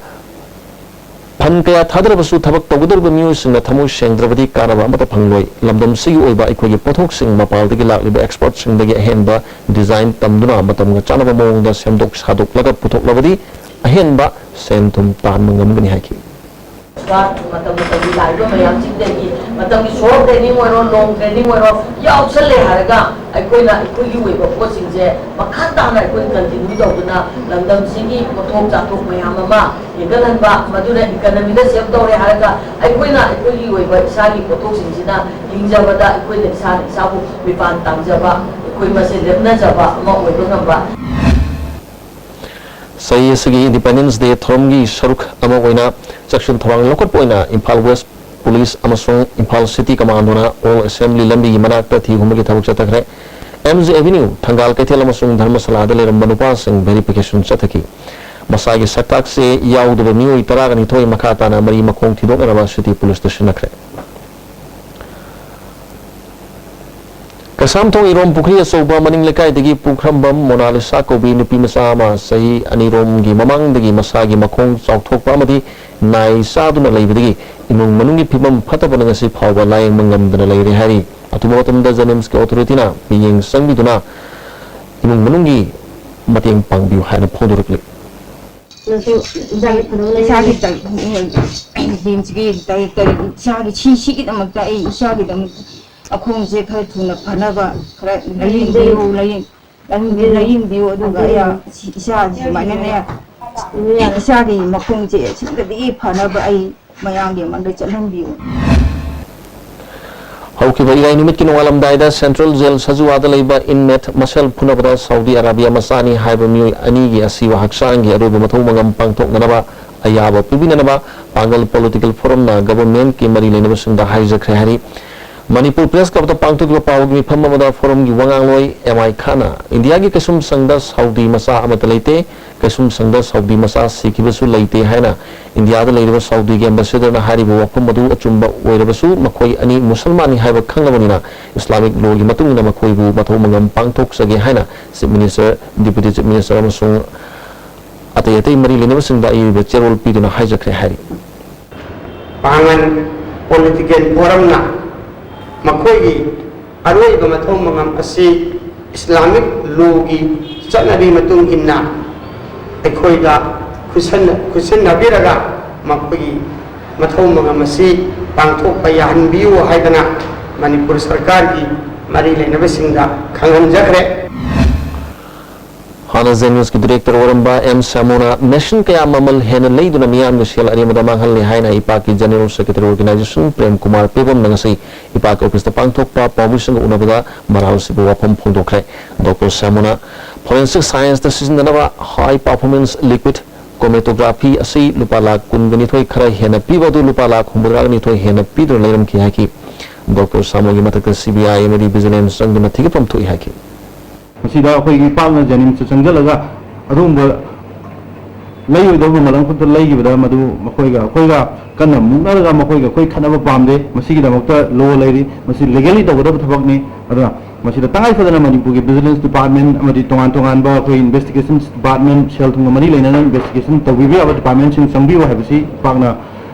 fund ꯀꯌꯥ ꯊꯥꯗꯔꯕꯁꯨ ꯊꯕꯛ ꯇꯧꯒꯗꯧꯔꯤꯕ ꯃꯤꯑꯣꯏꯁꯤꯡꯅ ꯊꯃꯣꯏ ꯁꯦꯡꯗ꯭ꯔꯕꯗꯤ ꯀꯥꯟꯅꯕ ꯑꯃꯠꯇ ꯐꯪꯂꯣꯏ꯫ ꯂꯝꯗꯝꯁꯤꯒꯤ ꯑꯣꯏꯕ ꯑꯩꯈꯣꯏꯒꯤ ꯄꯣꯠꯊꯣꯛꯁꯤꯡ ꯃꯄꯥꯟꯗꯒꯤ ꯂꯥꯛꯂꯤꯕ expertꯁꯤꯡꯗꯒꯤ ꯑꯍꯦꯟꯕ design ꯇꯝꯗꯨꯅ ꯃꯇꯝꯒ ꯆꯥꯟꯅꯕ ꯃꯑꯣꯡꯗ ꯁꯦꯝꯗꯣꯛ ꯁꯥꯗꯣꯛꯂꯒ ꯄꯨꯊꯣꯛꯂꯕꯗꯤ ꯑꯍꯦꯟꯕ ꯁꯦꯟ ꯊꯨꯝ ꯇꯥꯟꯕ ꯉꯝꯒꯅꯤ ꯍꯥꯏꯈꯤ꯫ ꯃꯇꯝ ꯃꯇꯝꯒꯤ ꯂꯥꯛꯏꯕ ꯃꯌꯥꯝꯁꯤꯡꯗꯒꯤ ꯃꯇꯝꯒꯤ ꯁꯣꯔꯠ ꯇ꯭ꯔꯦꯅꯤꯡ ꯑꯣꯏꯔꯣ, ꯂꯣꯡ ꯇ꯭ꯔꯦꯅꯤꯡ ꯑꯣꯏꯔꯣ, ꯌꯥꯎꯁꯜꯂꯦ ꯍꯥꯏꯔꯒ ꯑꯩꯈꯣꯏꯅ ꯑꯩꯈꯣꯏꯒꯤ ꯑꯣꯏꯕ ꯄꯣꯠꯁꯤꯡꯁꯦ ꯃꯈꯥ ꯇꯥꯅ ꯑꯩꯈꯣꯏꯅ ꯀꯟꯇꯤꯅ꯭ꯌꯨ ꯇꯧꯗꯨꯅ ꯂꯝꯗꯝꯁꯤꯒꯤ ꯄꯣꯠꯊꯣꯛ ꯆꯥꯊꯣꯛ ꯃꯌꯥꯝ ꯑꯃ ꯍꯦꯟꯒꯠꯍꯟꯕ, ꯃꯗꯨꯅ ꯏꯀꯅꯃꯤꯗ ꯁꯦꯞ ꯇꯧꯔꯦ ꯍꯥꯏꯔꯒ ꯑꯩꯈꯣꯏꯅ ꯑꯩꯈꯣꯏꯒꯤ ꯑꯣꯏꯕ ꯏꯁꯥꯒꯤ ꯄꯣꯠꯊꯣꯛꯁꯤꯡꯁꯤꯅ ꯍꯤꯡꯖꯕꯗ ꯑꯩꯈꯣꯏꯅ ꯏꯁꯥꯅ ꯏꯁꯥꯕꯨ ꯃꯤꯄꯥꯟ ꯇꯥꯡꯖꯕ, ꯑꯩꯈꯣꯏ ꯃꯁꯦꯟ ꯂꯦꯞꯅꯖꯕ ꯑꯃ ꯑꯣꯏꯕ ꯉꯝꯕ꯫ ꯆꯍꯤ ꯑꯁꯤꯒꯤ ꯏꯟꯗꯤꯄꯦꯟꯗꯦꯟꯁ ꯗꯦ ꯊꯧꯔꯝꯒꯤ ꯁꯔꯨꯛ ꯑꯃ ꯑꯣꯏꯅ ꯆꯦꯛꯁꯤꯟ ꯊꯧꯔꯥꯡ ꯂꯧꯈꯠꯄ ꯑꯣꯏꯅ ꯏꯝꯐꯥꯜ ꯋꯦꯁ ꯄꯨꯂꯤꯁ ꯑꯃꯁꯨꯡ ꯏꯝꯐꯥꯜ ꯁꯤꯇꯤ ꯀꯃꯥꯟꯗꯣꯅ ꯑꯣꯜ ꯑꯦꯁꯦꯝꯕ꯭ꯂꯤ ꯂꯝꯕꯤꯒꯤ ꯃꯅꯥꯛꯇ ꯊꯤ ꯍꯨꯝꯕꯒꯤ ꯊꯕꯛ ꯆꯠꯊꯈ꯭ꯔꯦ꯫ ꯑꯦꯝ ꯖꯦ ꯑꯦꯚꯦꯅ꯭ꯌꯨ, ꯊꯪꯒꯥꯜ ꯀꯩꯊꯦꯜ ꯑꯃꯁꯨꯡ ꯙꯔꯃꯁꯥꯂꯥꯗ ꯂꯩꯔꯝꯕ ꯅꯨꯄꯥꯁꯤꯡ ꯚꯦꯔꯤꯐꯤꯀꯦꯁꯟ ꯆꯠꯊꯈꯤ꯫ ꯃꯁꯥꯒꯤ ꯁꯛꯇꯥꯛꯁꯦ ꯌꯥꯎꯗꯕ ꯃꯤꯑꯣꯏ ꯇꯔꯥꯒ ꯅꯤꯊꯣꯏ ꯃꯈꯥ ꯇꯥꯅ ꯃꯔꯤ ꯃꯈꯣꯡ ꯊꯤꯗꯣꯛꯅꯅꯕ ꯁꯤꯇꯤ ꯄꯨꯂꯤꯁꯇ ꯁꯤꯟꯅꯈ꯭ꯔꯦ꯫ ꯀꯩꯁꯥꯝꯊꯣꯡ ꯏꯔꯣꯝ ꯄꯨꯈ꯭ꯔꯤ ꯑꯆꯧꯕ ꯃꯅꯤꯡ ꯂꯩꯀꯥꯏꯗꯒꯤ ꯄꯨꯈ꯭ꯔꯝꯕꯝ ꯃꯣꯅꯥꯂꯤꯁꯥ ꯀꯧꯕꯤ ꯅꯨꯄꯤ ꯃꯆꯥ ꯑꯃ ꯆꯍꯤ ꯑꯅꯤꯔꯣꯝꯒꯤ ꯃꯃꯥꯡꯗꯒꯤ ꯃꯁꯥꯒꯤ ꯃꯈꯣꯡ ꯆꯥꯎꯊꯣꯛꯄ ꯑꯃꯗꯤ ꯅꯥꯏ ꯆꯥꯗꯨꯅ ꯂꯩꯕꯗꯒꯤ ꯏꯃꯨꯡ ꯃꯅꯨꯡꯒꯤ ꯐꯤꯕꯝ ꯐꯠꯇꯕꯅ ꯉꯁꯤ ꯐꯥꯎꯕ ꯂꯥꯌꯦꯡꯕ ꯉꯝꯗꯅ ꯂꯩꯔꯦ ꯍꯥꯏꯔꯤ꯫ ꯑꯊꯨꯕ ꯃꯇꯝꯗ ꯖꯦꯅꯤꯝꯁꯀꯤ ꯑꯣꯊꯣꯔꯤꯇꯤꯅ ꯃꯤꯠꯌꯦꯡ ꯆꯪꯕꯤꯗꯨꯅ ꯏꯃꯨꯡ ꯃꯅꯨꯡꯒꯤ ꯃꯇꯦꯡ ꯄꯥꯡꯕꯤꯌꯨ ꯍꯥꯏꯅ ꯐꯣꯡꯗꯣꯔꯛꯂꯤ꯫ ꯏꯁꯥꯒꯤ ꯗꯥꯏ-, ꯗꯤꯟꯁꯤꯒꯤ ꯗꯥꯏꯔꯦꯛꯇꯔ, ꯏꯁꯥꯒꯤ ꯁꯤ-, ꯁꯤꯒꯤꯗꯃꯛꯇ ꯑꯩ ꯏꯁꯥꯒꯤꯗꯃꯛ ꯃꯈꯣꯡꯁꯦ ꯈꯔ ꯊꯨꯅ ꯐꯅꯕ ꯈꯔ ꯂꯥꯌꯦꯡꯕꯤꯌꯨ, ꯂꯥꯌꯦꯡ-, ꯂꯥꯌꯦꯡꯕꯤꯌꯨ, ꯑꯗꯨꯒ ꯑꯩ ꯁꯤ-, ꯏꯁꯥ ꯁꯨꯃꯥꯏꯅꯅꯦ, ꯏꯁꯥꯒꯤ ꯃꯈꯣꯡꯁꯦ ꯁꯤꯗꯒꯤ ꯐꯅꯕ ꯑꯩ ꯃꯌꯥꯝꯒꯤ ꯃꯥꯡꯗ ꯆꯠꯍꯟꯕꯤꯌꯨ꯫ ꯍꯧꯈꯤꯕ ꯏꯔꯥꯏ ꯅꯨꯃꯤꯠꯀꯤ ꯅꯣꯡꯉꯥꯜꯂꯝꯗꯥꯏꯗ ꯁꯦꯟꯇ꯭ꯔꯦꯜ ꯖꯦꯜ ꯁꯖꯨꯋꯥꯗ ꯂꯩꯕ ꯏꯟꯃꯦꯠ ꯃꯁꯦꯜ ꯐꯨꯅꯕꯗ ꯁꯥꯎꯗꯤ ꯑꯔꯥꯕꯤꯌꯥ ꯃꯆꯥꯅꯤ ꯍꯥꯏꯕ ꯃꯤꯑꯣꯏ ꯑꯅꯤꯒꯤ ꯑꯁꯤꯕ ꯍꯛꯆꯥꯡꯒꯤ ꯑꯔꯣꯏꯕ ꯃꯊꯧ ꯃꯉꯝ ꯄꯥꯡꯊꯣꯛꯅꯅꯕ ꯑꯌꯥꯕ ꯄꯤꯕꯤꯅꯅꯕ ꯄꯥꯡꯒꯜ ꯄꯣꯂꯤꯇꯤꯀꯦꯜ ꯐꯣꯔꯝꯅ ꯒꯚꯔꯟꯃꯦꯟꯠꯀꯤ ꯃꯔꯤ ꯂꯩꯅꯕꯁꯤꯡꯗ ꯍꯥꯏꯖꯈ꯭ꯔꯦ ꯍꯥꯏꯔꯤ꯫ ꯃꯅꯤꯄꯨꯔ ꯄ꯭ꯔꯦꯁ ꯀ꯭ꯂꯕꯇ ꯄꯥꯡꯊꯣꯛꯈꯤꯕ ꯄꯥꯎꯒꯤ ꯃꯤꯐꯝ ꯑꯃꯗ ꯐꯣꯔꯝꯒꯤ ꯋꯥꯉꯥꯡꯂꯣꯏ ꯑꯦꯝ ꯑꯥꯏ ꯈꯥꯟꯅ ꯏꯟꯗꯤꯌꯥꯒꯤ ꯀꯩꯁꯨꯝꯁꯪꯗ ꯁꯥꯎꯗꯤ ꯃꯆꯥ ꯑꯃꯠꯇ ꯂꯩꯇꯦ, ꯀꯩꯁꯨꯝꯁꯪꯗ ꯁꯥꯎꯗꯤ ꯃꯆꯥ ꯁꯤꯈꯤꯕꯁꯨ ꯂꯩꯇꯦ ꯍꯥꯏꯅ ꯏꯟꯗꯤꯌꯥꯗ ꯂꯩꯔꯤꯕ ꯁꯥꯎꯗꯤꯒꯤ ꯑꯦꯝꯕꯦꯁꯦꯗꯔꯅ ꯍꯥꯏꯔꯤꯕ ꯋꯥꯐꯝ ꯑꯗꯨ ꯑꯆꯨꯝꯕ ꯑꯣꯏꯔꯕꯁꯨ ꯃꯈꯣꯏ ꯑꯅꯤ ꯃꯨꯁꯜꯃꯥꯟꯅꯤ ꯍꯥꯏꯕ ꯈꯪꯂꯕꯅꯤꯅ ꯏꯁꯂꯥꯃꯤꯛ ꯂꯣꯒꯤ ꯃꯇꯨꯡ ꯏꯟꯅ ꯃꯈꯣꯏꯕꯨ ꯃꯊꯧ ꯃꯉꯝ ꯄꯥꯡꯊꯣꯛꯆꯒꯦ ꯍꯥꯏꯅ chief minister, deputy chief minister ꯑꯃꯁꯨꯡ ꯑꯇꯩ ꯑꯇꯩ ꯃꯔꯤ ꯂꯩꯅꯕꯁꯤꯡꯗ ꯑꯏꯕ ꯆꯦꯔꯣꯜ ꯄꯤꯗꯨꯅ ꯍꯥꯏꯖꯈ꯭ꯔꯦ ꯍꯥꯏꯔꯤ꯫ ꯄꯥꯡꯒꯜ ꯄꯣꯂꯤꯇꯤꯀꯦꯜ ꯐꯣꯔꯝꯅ ꯃꯈꯣꯏꯒꯤ ꯑꯔꯣꯏꯕ ꯃꯊꯧ ꯃꯉꯝ ꯑꯁꯤ ꯏꯁꯂꯥꯃꯤꯛ ꯂꯣꯒꯤ ꯆꯠꯅꯕꯤ ꯃꯇꯨꯡ ꯏꯟꯅ ꯑꯩꯈꯣꯏꯗ ꯈꯨꯠꯁꯟꯅ-, ꯈꯨꯠꯁꯤꯟꯅꯕꯤꯔꯒ ꯃꯈꯣꯏꯒꯤ ꯃꯊꯧ ꯃꯉꯝ ꯑꯁꯤ ꯄꯥꯡꯊꯣꯛꯄ ꯌꯥꯍꯟꯕꯤꯌꯨ ꯍꯥꯏꯗꯅ ꯃꯅꯤꯄꯨꯔ ꯁꯔꯀꯥꯔꯒꯤ ꯃꯔꯤ ꯂꯩꯅꯕꯁꯤꯡꯗ ꯈꯪꯍꯟꯖꯈ꯭ꯔꯦ꯫ ꯍꯥꯟꯅ ꯖꯦꯅꯤꯝꯁꯀꯤ ꯗꯤꯔꯦꯛꯇꯔ ꯑꯣꯏꯔꯝꯕ ꯑꯦꯝ ꯁ꯭ꯌꯥꯃꯣꯅ ꯃꯦꯁꯤꯟ ꯀꯌꯥ ꯃꯃꯜ ꯍꯦꯟꯅ ꯂꯩꯗꯨꯅ ꯃꯤꯌꯥꯝꯒꯤ ꯁꯦꯜ ꯑꯔꯦꯝꯕꯗ ꯃꯥꯡꯍꯜꯂꯦ ꯍꯥꯏꯅ ꯏꯄꯥꯛꯀꯤ general secretary organisation Prem Kumar ꯄꯦꯒꯣꯝꯅ ꯉꯁꯤ ꯏꯄꯥꯛꯀꯤ ꯑꯣꯐꯤꯁꯇ ꯄꯥꯡꯊꯣꯛꯄ ꯄꯥꯎꯃꯤꯁꯤꯡꯒ ꯎꯅꯕꯗ ꯃꯔꯥꯜ ꯁꯤꯕ ꯋꯥꯐꯝ ꯐꯣꯡꯗꯣꯛꯈ꯭ꯔꯦ꯫ ꯗꯣꯛꯇꯔ ꯁ꯭ꯌꯥꯃꯣꯅ ꯐꯣꯔꯦꯟꯁꯤꯛ ꯁꯥꯏꯟꯁꯇ ꯁꯤꯖꯤꯟꯅꯅꯕ ꯍꯥꯏ ꯄꯥꯔꯐꯣꯔꯃꯦꯟꯁ ꯂꯤꯀ꯭ꯋꯤꯗ ꯀ꯭ꯔꯣꯃꯦꯇꯣꯒ꯭ꯔꯥꯐꯤ ꯑꯁꯤ ꯂꯨꯄꯥ ꯂꯥꯈ ꯀꯨꯟꯒ ꯅꯤꯊꯣꯏ ꯈꯔ ꯍꯦꯟꯅ ꯄꯤꯕ ꯑꯗꯨ ꯂꯨꯄꯥ ꯂꯥꯈ ꯍꯨꯝꯐꯨꯇꯔꯥꯒ ꯅꯤꯊꯣꯏ ꯍꯦꯟꯅ ꯄꯤꯗꯨꯅ ꯂꯩꯔꯝꯈꯤ ꯍꯥꯏꯈꯤ꯫ ꯗꯣꯛꯇꯔ ꯁ꯭ꯌꯥꯃꯣꯒꯤ ꯃꯊꯛꯇ ꯁꯤ ꯕꯤ ꯑꯥꯏ ꯑꯃꯗꯤ ꯚꯤꯖꯤꯂꯦꯟꯁ ꯆꯪꯗꯨꯅ ꯊꯤꯒꯠꯐꯝ ꯊꯣꯛꯏ ꯍꯥꯏꯈꯤ꯫ ꯃꯁꯤꯗ ꯑꯩꯈꯣꯏꯒꯤ ꯄꯥꯛꯅ ꯖꯦꯅꯤꯝꯁꯇ ꯆꯪꯁꯤꯜꯂꯒ ꯑꯗꯨꯒꯨꯝꯕ ꯂꯩꯔꯣꯏꯗꯕ ꯃꯃꯜ ꯑꯃꯈꯛꯇ ꯂꯩꯈꯤꯕꯗ ꯃꯗꯨ ꯃꯈꯣꯏꯒ ꯑꯩꯈꯣꯏꯒ ꯀꯟꯅ ꯃꯨꯛꯅꯔꯒ ꯃꯈꯣꯏꯒ ꯑꯩꯈꯣꯏ ꯈꯠꯅꯕ ꯄꯥꯝꯗꯦ꯫ ꯃꯁꯤꯒꯤꯗꯃꯛꯇ ꯂꯣ ꯂꯩꯔꯤ, ꯃꯁꯤ ꯂꯤꯒꯦꯂꯤ ꯇꯧꯒꯗꯕ ꯊꯕꯛꯅꯤ꯫ ꯑꯗꯨꯅ ꯃꯁꯤꯗ ꯇꯉꯥꯏ ꯐꯗꯅ ꯃꯅꯤꯄꯨꯔꯒꯤ ꯚꯤꯖꯤꯂꯦꯟꯁ ꯗꯤꯄꯥꯔꯠꯃꯦꯟ ꯑꯃꯗꯤ ꯇꯣꯉꯥꯟ ꯇꯣꯉꯥꯟꯕ ꯑꯩꯈꯣꯏ ꯏꯟꯚꯦꯁꯇꯤꯒꯦꯁꯟ ꯗꯤꯄꯥꯔꯠꯃꯦꯟ, ꯁꯦꯜ ꯊꯨꯝꯒ ꯃꯔꯤ ꯂꯩꯅꯅ ꯏꯟꯚꯦꯁꯇꯤꯒꯦꯁꯟ ꯇꯧꯕꯤꯕ ꯌꯥꯕ ꯗꯤꯄꯥꯔꯠꯃꯦꯟꯁꯤꯡ ꯆꯪꯕꯤꯌꯨ ꯍꯥꯏꯕꯁꯤ ꯄꯥꯛꯅ,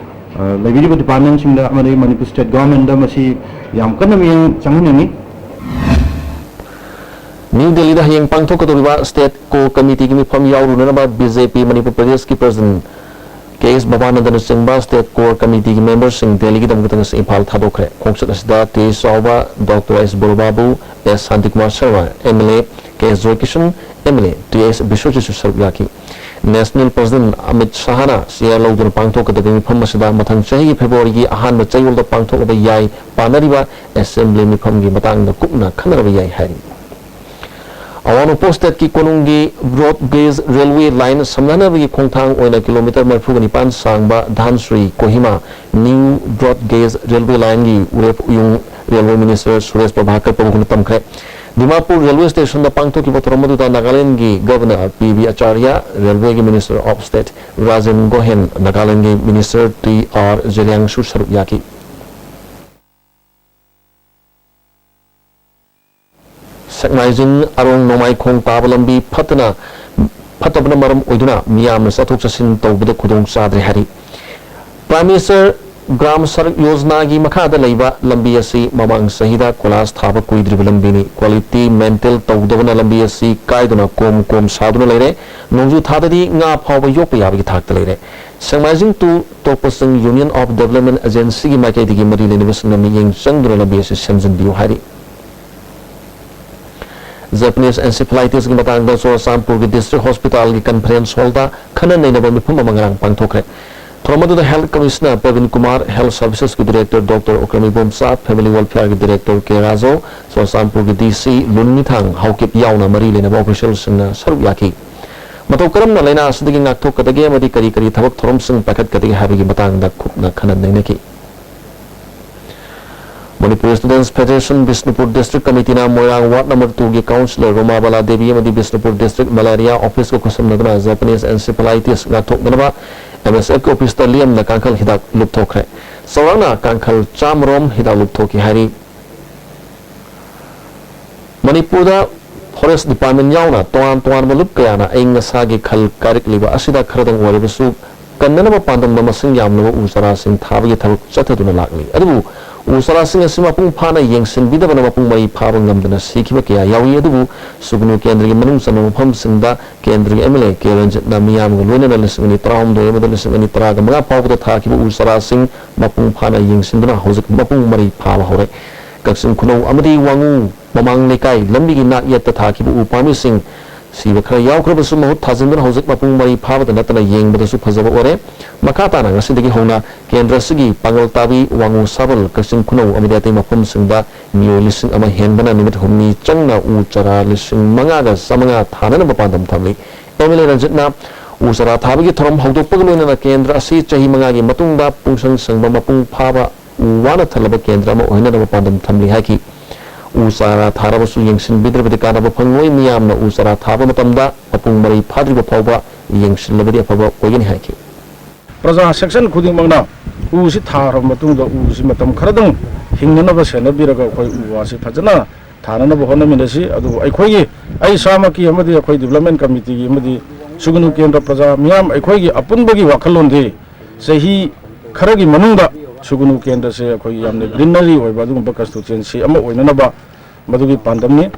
ꯑ, ꯂꯩꯕꯤꯔꯤꯕ ꯗꯤꯄꯥꯔꯠꯃꯦꯟꯁꯤꯡꯗ ꯑꯃꯗꯤ ꯃꯅꯤꯄꯨꯔ ꯁ꯭ꯇꯦꯠ ꯒꯣꯚꯔꯟꯃꯦꯟꯗ ꯃꯁꯤ ꯌꯥꯝ ꯀꯟꯅ ꯃꯤꯠꯌꯦꯡ ꯆꯪꯍꯟꯅꯤꯡꯏ꯫ ꯅ꯭ꯌꯨ ꯗꯦꯜꯂꯤꯗ ꯍꯌꯦꯡ ꯄꯥꯡꯊꯣꯛꯀꯗꯧꯔꯤꯕ ꯁ꯭ꯇꯦꯠ ꯀꯣꯔ ꯀꯃꯤꯇꯤꯒꯤ ꯃꯤꯐꯝ ꯌꯥꯎꯔꯨꯅꯅꯕ ꯕꯤ ꯖꯦ ꯄꯤ ꯃꯅꯤꯄꯨꯔ ꯄ꯭ꯔꯗꯦꯁꯀꯤ ꯄ꯭ꯔꯁꯤꯗꯦꯟꯠ ꯀꯦ ꯑꯦꯁ ꯚꯕꯥꯅꯟꯗꯅ ꯆꯤꯡꯕ ꯁ꯭ꯇꯦꯠ ꯀꯣꯔ ꯀꯃꯤꯇꯤꯒꯤ ꯃꯦꯝꯕꯔꯁꯤꯡ ꯗꯦꯜꯂꯤꯒꯤꯗꯃꯛꯇ ꯉꯁꯤ ꯏꯝꯐꯥꯜ ꯊꯥꯗꯣꯛꯈ꯭ꯔꯦ꯫ ꯈꯣꯡꯆꯠ ꯑꯁꯤꯗ ꯇꯦꯖ ꯆꯥꯎꯕ ꯗꯣꯛꯇꯔ ꯑꯦꯁ ꯕꯣꯔꯣꯕꯥꯕꯨ, S Shantikumar Sharma, M L A, K S Joykishan, M L A T S ꯕꯤꯁ꯭ꯋꯖꯤꯠꯁꯨ ꯁꯔꯨꯛ ꯌꯥꯈꯤ꯫ ꯅꯦꯁꯅꯦꯜ ꯄ꯭ꯔꯁꯤꯗꯦꯟꯠ ꯑꯃꯤꯠ ꯁꯥꯍꯅ ꯆꯦꯌꯔ ꯂꯧꯗꯨꯅ ꯄꯥꯡꯊꯣꯛꯀꯗꯕ ꯃꯤꯐꯝ ꯑꯁꯤꯗ ꯃꯊꯪ ꯆꯍꯤꯒꯤ ꯐꯦꯕ꯭ꯔꯨꯋꯥꯔꯤꯒꯤ ꯑꯍꯥꯟꯕ ꯆꯌꯣꯜꯗ ꯄꯥꯡꯊꯣꯛꯅꯕ ꯌꯥꯏ ꯄꯥꯅꯔꯤꯕ ꯑꯦꯁꯦꯝꯕ꯭ꯂꯤ ꯃꯤꯐꯝꯒꯤ ꯃꯇꯥꯡꯗ ꯀꯨꯞꯅ ꯈꯟꯅꯔꯕ ꯌꯥꯏ ꯍꯥꯏꯔꯤ꯫ ꯑꯋꯥꯡ ꯅꯣꯡꯄꯣꯛ ꯁ꯭ꯇꯦꯠꯀꯤ ꯀꯣꯅꯨꯡꯒꯤ ꯕ꯭ꯔꯣꯗ ꯒꯦꯖ ꯔꯦꯜꯋꯦ ꯂꯥꯏꯟ ꯁꯝꯅꯍꯟꯅꯕꯒꯤ ꯈꯣꯡꯊꯥꯡ ꯑꯣꯏꯅ ꯀꯤꯂꯣꯃꯤꯇꯔ ꯃꯔꯤꯐꯨꯒ ꯅꯤꯄꯥꯟ ꯁꯥꯡꯕ Dhansiri Kohima new broad gauge railway ꯂꯥꯏꯟꯒꯤ ꯎꯔꯦꯞ ꯎꯌꯨꯡ ꯔꯦꯜꯋꯦ ꯃꯤꯅꯤꯁꯇꯔ ꯁꯨꯔꯦꯁ ꯄ꯭ꯔꯚꯥꯀꯔ ꯄ꯭ꯔꯚꯨꯅ ꯇꯝꯈ꯭ꯔꯦ꯫ ꯗꯤꯃꯥꯄꯨꯔ ꯔꯦꯜꯋꯦ ꯁ꯭ꯇꯦꯁꯟꯗ ꯄꯥꯡꯊꯣꯛꯈꯤꯕ ꯊꯧꯔꯝ ꯑꯗꯨꯗ ꯅꯥꯒꯥꯂꯦꯟꯗꯒꯤ ꯒꯚꯔꯅꯔ ꯄꯤ ꯕꯤ ꯑꯆꯥꯔꯌ, ꯔꯦꯜꯋꯦꯒꯤ minister of state Rajen Gohain, ꯅꯥꯒꯥꯂꯦꯟꯗꯒꯤ ꯃꯤꯅꯤꯁꯇꯔ ꯇꯤ ꯑꯥꯔ ꯖꯦꯔꯤꯌꯥꯡꯁꯨ ꯁꯔꯨꯛ ꯌꯥꯈꯤ꯫ ꯁꯦꯛꯃꯥꯏꯖꯤꯡ ꯑꯔꯣꯡ ꯅꯣꯡꯃꯥꯏꯈꯣꯡ ꯇꯥꯕ ꯂꯝꯕꯤ ꯐꯠꯇꯅ, ꯐꯠꯇꯕꯅ ꯃꯔꯝ ꯑꯣꯏꯗꯨꯅ ꯃꯤꯌꯥꯝꯅ ꯆꯠꯊꯣꯛ ꯆꯠꯁꯤꯟ ꯇꯧꯕꯗ ꯈꯨꯗꯣꯡ ꯆꯥꯗ꯭ꯔꯦ ꯍꯥꯏꯔꯤ꯫ ꯄ꯭ꯔꯥꯏꯝ ꯃꯤꯅꯤꯁꯇꯔ ꯒ꯭ꯔꯥꯝ ꯁꯔꯛ ꯌꯣꯖꯅꯥꯒꯤ ꯃꯈꯥꯗ ꯂꯩꯕ ꯂꯝꯕꯤ ꯑꯁꯤ ꯃꯃꯥꯡ ꯆꯍꯤꯗ ꯀꯣꯏꯂꯥꯁ ꯊꯥꯕ ꯀꯨꯏꯗ꯭ꯔꯤꯕ ꯂꯝꯕꯤꯅꯤ꯫ ꯀ꯭ꯋꯥꯂꯤꯇꯤ ꯃꯦꯟꯇꯦꯟ ꯇꯧꯗꯕꯅ ꯂꯝꯕꯤ ꯑꯁꯤ ꯀꯥꯏꯗꯨꯅ ꯀꯣꯝ ꯀꯣꯝ ꯁꯥꯗꯨꯅ ꯂꯩꯔꯦ꯫ ꯅꯣꯡꯖꯨ ꯊꯥꯗꯗꯤ ꯉꯥ ꯐꯥꯎꯕ ꯌꯣꯛꯄ ꯌꯥꯕꯒꯤ ꯊꯥꯛꯇ ꯂꯩꯔꯦ꯫ ꯁꯦꯡꯃꯥꯏꯖꯤꯡ ꯇꯨ ꯇꯣꯛꯄꯁꯤꯡ Union of Development Agencyꯒꯤ ꯃꯥꯏꯀꯩꯗꯒꯤ ꯃꯔꯤ ꯂꯩꯅꯕꯁꯤꯡꯅ ꯃꯤꯠꯌꯦꯡ ꯆꯪꯗꯨꯅ ꯂꯝꯕꯤ ꯑꯁꯤ ꯁꯦꯝꯖꯤꯟꯕꯤꯌꯨ ꯍꯥꯏꯔꯤ꯫ Japanese encephalitisꯀꯤ ꯃꯇꯥꯡꯗ ꯆꯨꯔꯆꯥꯟꯄꯨꯔꯒꯤ District Hospitalꯒꯤ Conference Hallꯗ ꯈꯟꯅ ꯅꯩꯅꯕ ꯃꯤꯐꯝ ꯑꯃ ꯉꯔꯥꯡ ꯄꯥꯡꯊꯣꯛꯈ꯭ꯔꯦ꯫ ꯊꯧꯔꯝ ꯑꯗꯨꯗ Health Commissioner Praveen Kumar, Health Servicesꯀꯤ Director Doctor Okram Ibomcha, Family Welfareꯒꯤ Director ꯀꯦ ꯔꯥꯖꯧ, ꯆꯨꯔꯆꯥꯟꯄꯨꯔꯒꯤ DC ꯂꯨꯟꯃꯤꯊꯥꯡ ꯍꯥꯎꯀꯤꯞ ꯌꯥꯎꯅ ꯃꯔꯤ ꯂꯩꯅꯕ officialꯁꯤꯡꯅ ꯁꯔꯨꯛ ꯌꯥꯈꯤ꯫ ꯃꯇꯧ ꯀꯔꯝꯅ ꯂꯥꯏꯅꯥ ꯑꯁꯤꯗꯒꯤ ꯉꯥꯛꯊꯣꯛꯀꯗꯒꯦ ꯑꯃꯗꯤ ꯀꯔꯤ ꯀꯔꯤ ꯊꯕꯛ ꯊꯧꯔꯝꯁꯤꯡ ꯄꯥꯏꯈꯠꯀꯗꯒꯦ ꯍꯥꯏꯕꯒꯤ ꯃꯇꯥꯡꯗ ꯀꯨꯞꯅ ꯈꯟꯅ ꯅꯩꯅꯈꯤ꯫ Manipur Students Federation Bishnupur District Committeeꯅ ꯃꯣꯏꯔꯥꯡ Ward number twoꯒꯤ Councillor ꯔꯣꯃꯥꯕꯂꯥ ꯗꯦꯕꯤ ꯑꯃꯗꯤ Bishnupur District Malaria Officeꯀ ꯈꯨꯠꯁꯝꯅꯗꯨꯅ Japanese encephalitis ꯉꯥꯛꯊꯣꯛꯅꯅꯕ MSFꯀꯤ officeꯇ ꯂꯦꯝꯅ ꯀꯥꯡꯈꯜ ꯍꯤꯗꯥꯛ ꯂꯨꯞꯊꯣꯛꯈ꯭ꯔꯦ꯫ ꯆꯥꯎꯔꯥꯛꯅ ꯀꯥꯡꯈꯜ ꯆꯥꯝꯃꯔꯣꯝ ꯍꯤꯗꯥꯛ ꯂꯨꯞꯊꯣꯛꯈꯤ ꯍꯥꯏꯔꯤ꯫ ꯃꯅꯤꯄꯨꯔꯗ Forest Department ꯌꯥꯎꯅ ꯇꯣꯉꯥꯟ ꯇꯣꯉꯥꯟꯕ ꯂꯨꯞ ꯀꯌꯥꯅ ꯑꯏꯪ ꯑꯁꯥꯒꯤ ꯈꯜ ꯀꯥꯏꯔꯛꯂꯤꯕ ꯑꯁꯤꯗ ꯈꯔꯗꯪ ꯑꯣꯏꯔꯕꯁꯨ ꯀꯟꯅꯅꯕ ꯄꯥꯟꯗꯝꯗ ꯃꯁꯤꯡ ꯌꯥꯝꯂꯕ ꯎ ꯆꯥꯔꯥꯁꯤꯡ ꯊꯥꯕꯒꯤ ꯊꯕꯛ ꯆꯠꯊꯗꯨꯅ ꯂꯥꯛꯂꯤ꯫ ꯑꯗꯨꯕꯨ ꯎ ꯆꯥꯔꯥꯁꯤꯡ ꯑꯁꯤ ꯃꯄꯨꯡ ꯐꯥꯅ ꯌꯦꯡꯁꯤꯟꯕꯤꯗꯕꯅ ꯃꯄꯨꯡ ꯃꯔꯩ ꯐꯥꯕ ꯉꯝꯗꯅ ꯁꯤꯈꯤꯕ ꯀꯌꯥ ꯌꯥꯎꯏ꯫ ꯑꯗꯨꯕꯨ ꯁꯨꯒꯅꯨ ꯀꯦꯟꯗ꯭ꯔꯒꯤ ꯃꯅꯨꯡ ꯆꯟꯕ ꯃꯐꯝꯁꯤꯡꯗ ꯀꯦꯟꯗ꯭ꯔꯒꯤ MLA ꯀꯦ ꯔꯟꯖꯤꯠꯅ ꯃꯤꯌꯥꯝꯒ ꯂꯣꯏꯅꯅ ꯂꯤꯁꯤꯡ ꯑꯅꯤ ꯇꯔꯥꯍꯨꯝꯗꯣꯏ ꯑꯃꯗ ꯂꯤꯁꯤꯡ ꯑꯅꯤ ꯇꯔꯥꯒ ꯃꯉꯥ ꯐꯥꯎꯕꯗ ꯊꯥꯈꯤꯕ ꯎ ꯆꯥꯔꯥꯁꯤꯡ ꯃꯄꯨꯡ ꯐꯥꯅ ꯌꯦꯡꯁꯤꯟꯗꯨꯅ ꯍꯧꯖꯤꯛ ꯃꯄꯨꯡ ꯃꯔꯩ ꯐꯥꯕ ꯍꯧꯔꯦ꯫ ꯀꯛꯆꯤꯡ ꯈꯨꯅꯧ ꯑꯃꯗꯤ ꯋꯥꯉꯨ ꯃꯃꯥꯡ ꯂꯩꯀꯥꯏ ꯂꯝꯕꯤꯒꯤ ꯅꯥꯛ ꯌꯦꯠꯇ ꯊꯥꯈꯤꯕ ꯎ ꯄꯥꯝꯕꯤꯁꯤꯡ ꯁꯤꯕ ꯈꯔ ꯌꯥꯎꯈ꯭ꯔꯕꯁꯨ ꯃꯍꯨꯠ ꯊꯥꯖꯤꯟꯗꯨꯅ ꯍꯧꯖꯤꯛ ꯃꯄꯨꯡ ꯃꯔꯩ ꯐꯥꯕꯗ ꯅꯠꯇꯅ ꯌꯦꯡꯕꯗꯁꯨ ꯐꯖꯕ ꯑꯣꯏꯔꯦ꯫ ꯃꯈꯥ ꯇꯥꯅ ꯉꯁꯤꯗꯒꯤ ꯍꯧꯅ ꯀꯦꯟꯗ꯭ꯔ ꯑꯁꯤꯒꯤ ꯄꯥꯡꯒꯜ ꯇꯥꯕꯤ, ꯋꯥꯉꯨ ꯁꯥꯕꯜ, ꯀꯛꯆꯤꯡ ꯈꯨꯅꯧ ꯑꯃꯗꯤ ꯑꯇꯩ ꯃꯐꯝꯁꯤꯡꯗ ꯃꯤꯑꯣꯏ ꯂꯤꯁꯤꯡ ꯑꯃ ꯍꯦꯟꯕꯅ ꯅꯨꯃꯤꯠ ꯍꯨꯝꯅꯤ ꯆꯪꯅ ꯎ ꯆꯥꯔꯥ ꯂꯤꯁꯤꯡ ꯃꯉꯥꯒ ꯆꯥꯃꯉꯥ ꯊꯥꯅꯅꯕ ꯄꯥꯟꯗꯝ ꯊꯝꯂꯤ꯫ MLA ꯔꯟꯖꯤꯠꯅ ꯎ ꯆꯥꯔꯥ ꯊꯥꯕꯒꯤ ꯊꯧꯔꯝ ꯍꯧꯗꯣꯛꯄꯒ ꯂꯣꯏꯅꯅ ꯀꯦꯟꯗ꯭ꯔ ꯑꯁꯤ ꯆꯍꯤ ꯃꯉꯥꯒꯤ ꯃꯇꯨꯡꯗ ꯄꯨꯡꯁꯪ ꯁꯪꯕ ꯃꯄꯨꯡ ꯐꯥꯕ ꯎ ꯋꯥꯅ ꯊꯜꯂꯕ ꯀꯦꯟꯗ꯭ꯔ ꯑꯃ ꯑꯣꯏꯍꯟꯅꯅꯕ ꯄꯥꯟꯗꯝ ꯊꯝꯂꯤ ꯍꯥꯏꯈꯤ꯫ ꯎ ꯆꯥꯔꯥ ꯊꯥꯔꯕꯁꯨ ꯌꯦꯡꯁꯤꯟꯕꯤꯗ꯭ꯔꯕꯗꯤ ꯀꯥꯟꯅꯕ ꯐꯪꯂꯣꯏ꯫ ꯃꯤꯌꯥꯝꯅ ꯎ ꯆꯥꯔꯥ ꯊꯥꯕ ꯃꯇꯝꯗ ꯃꯄꯨꯡ ꯃꯔꯩ ꯐꯥꯗ꯭ꯔꯤꯕ ꯐꯥꯎꯕ ꯌꯦꯡꯁꯤꯜꯂꯕꯗꯤ ꯑꯐꯕ ꯑꯣꯏꯒꯅꯤ ꯍꯥꯏꯈꯤ꯫ ꯄ꯭ꯔꯖꯥ section ꯈꯨꯗꯤꯡꯃꯛꯅ ꯎꯁꯤ ꯊꯥꯔꯕ ꯃꯇꯨꯡꯗ ꯎꯁꯤ ꯃꯇꯝ ꯈꯔꯗꯪ ꯍꯤꯡꯅꯅꯕ ꯁꯦꯟꯅꯕꯤꯔꯒ ꯑꯩꯈꯣꯏ ꯎ ꯋꯥꯁꯤ ꯐꯖꯅ ꯊꯥꯅꯅꯕ ꯍꯣꯠꯅꯃꯤꯟꯅꯁꯤ꯫ ꯑꯗꯨꯕꯨ ꯑꯩꯈꯣꯏꯒꯤ, ꯑꯩ ꯏꯁꯥꯃꯛꯀꯤ ꯑꯃꯗꯤ ꯑꯩꯈꯣꯏ Development Committeeꯒꯤ ꯑꯃꯗꯤ ꯁꯨꯒꯅꯨ ꯀꯦꯟꯗ꯭ꯔ ꯄ꯭ꯔꯖꯥ ꯃꯤꯌꯥꯝ ꯑꯩꯈꯣꯏꯒꯤ ꯑꯄꯨꯟꯕꯒꯤ ꯋꯥꯈꯜꯂꯣꯟꯗꯤ ꯆꯍꯤ ꯈꯔꯒꯤ ꯃꯅꯨꯡꯗ ꯁꯨꯒꯅꯨ ꯀꯦꯟꯗ꯭ꯔꯁꯦ ꯑꯩꯈꯣꯏꯒꯤ ꯌꯥꯝꯅ greenery ꯑꯣꯏꯕ ꯑꯗꯨꯒꯨꯝꯕ constituency ꯑꯃ ꯑꯣꯏꯅꯅꯕ ꯃꯗꯨꯒꯤ ꯄꯥꯟꯗꯝꯅꯤ꯫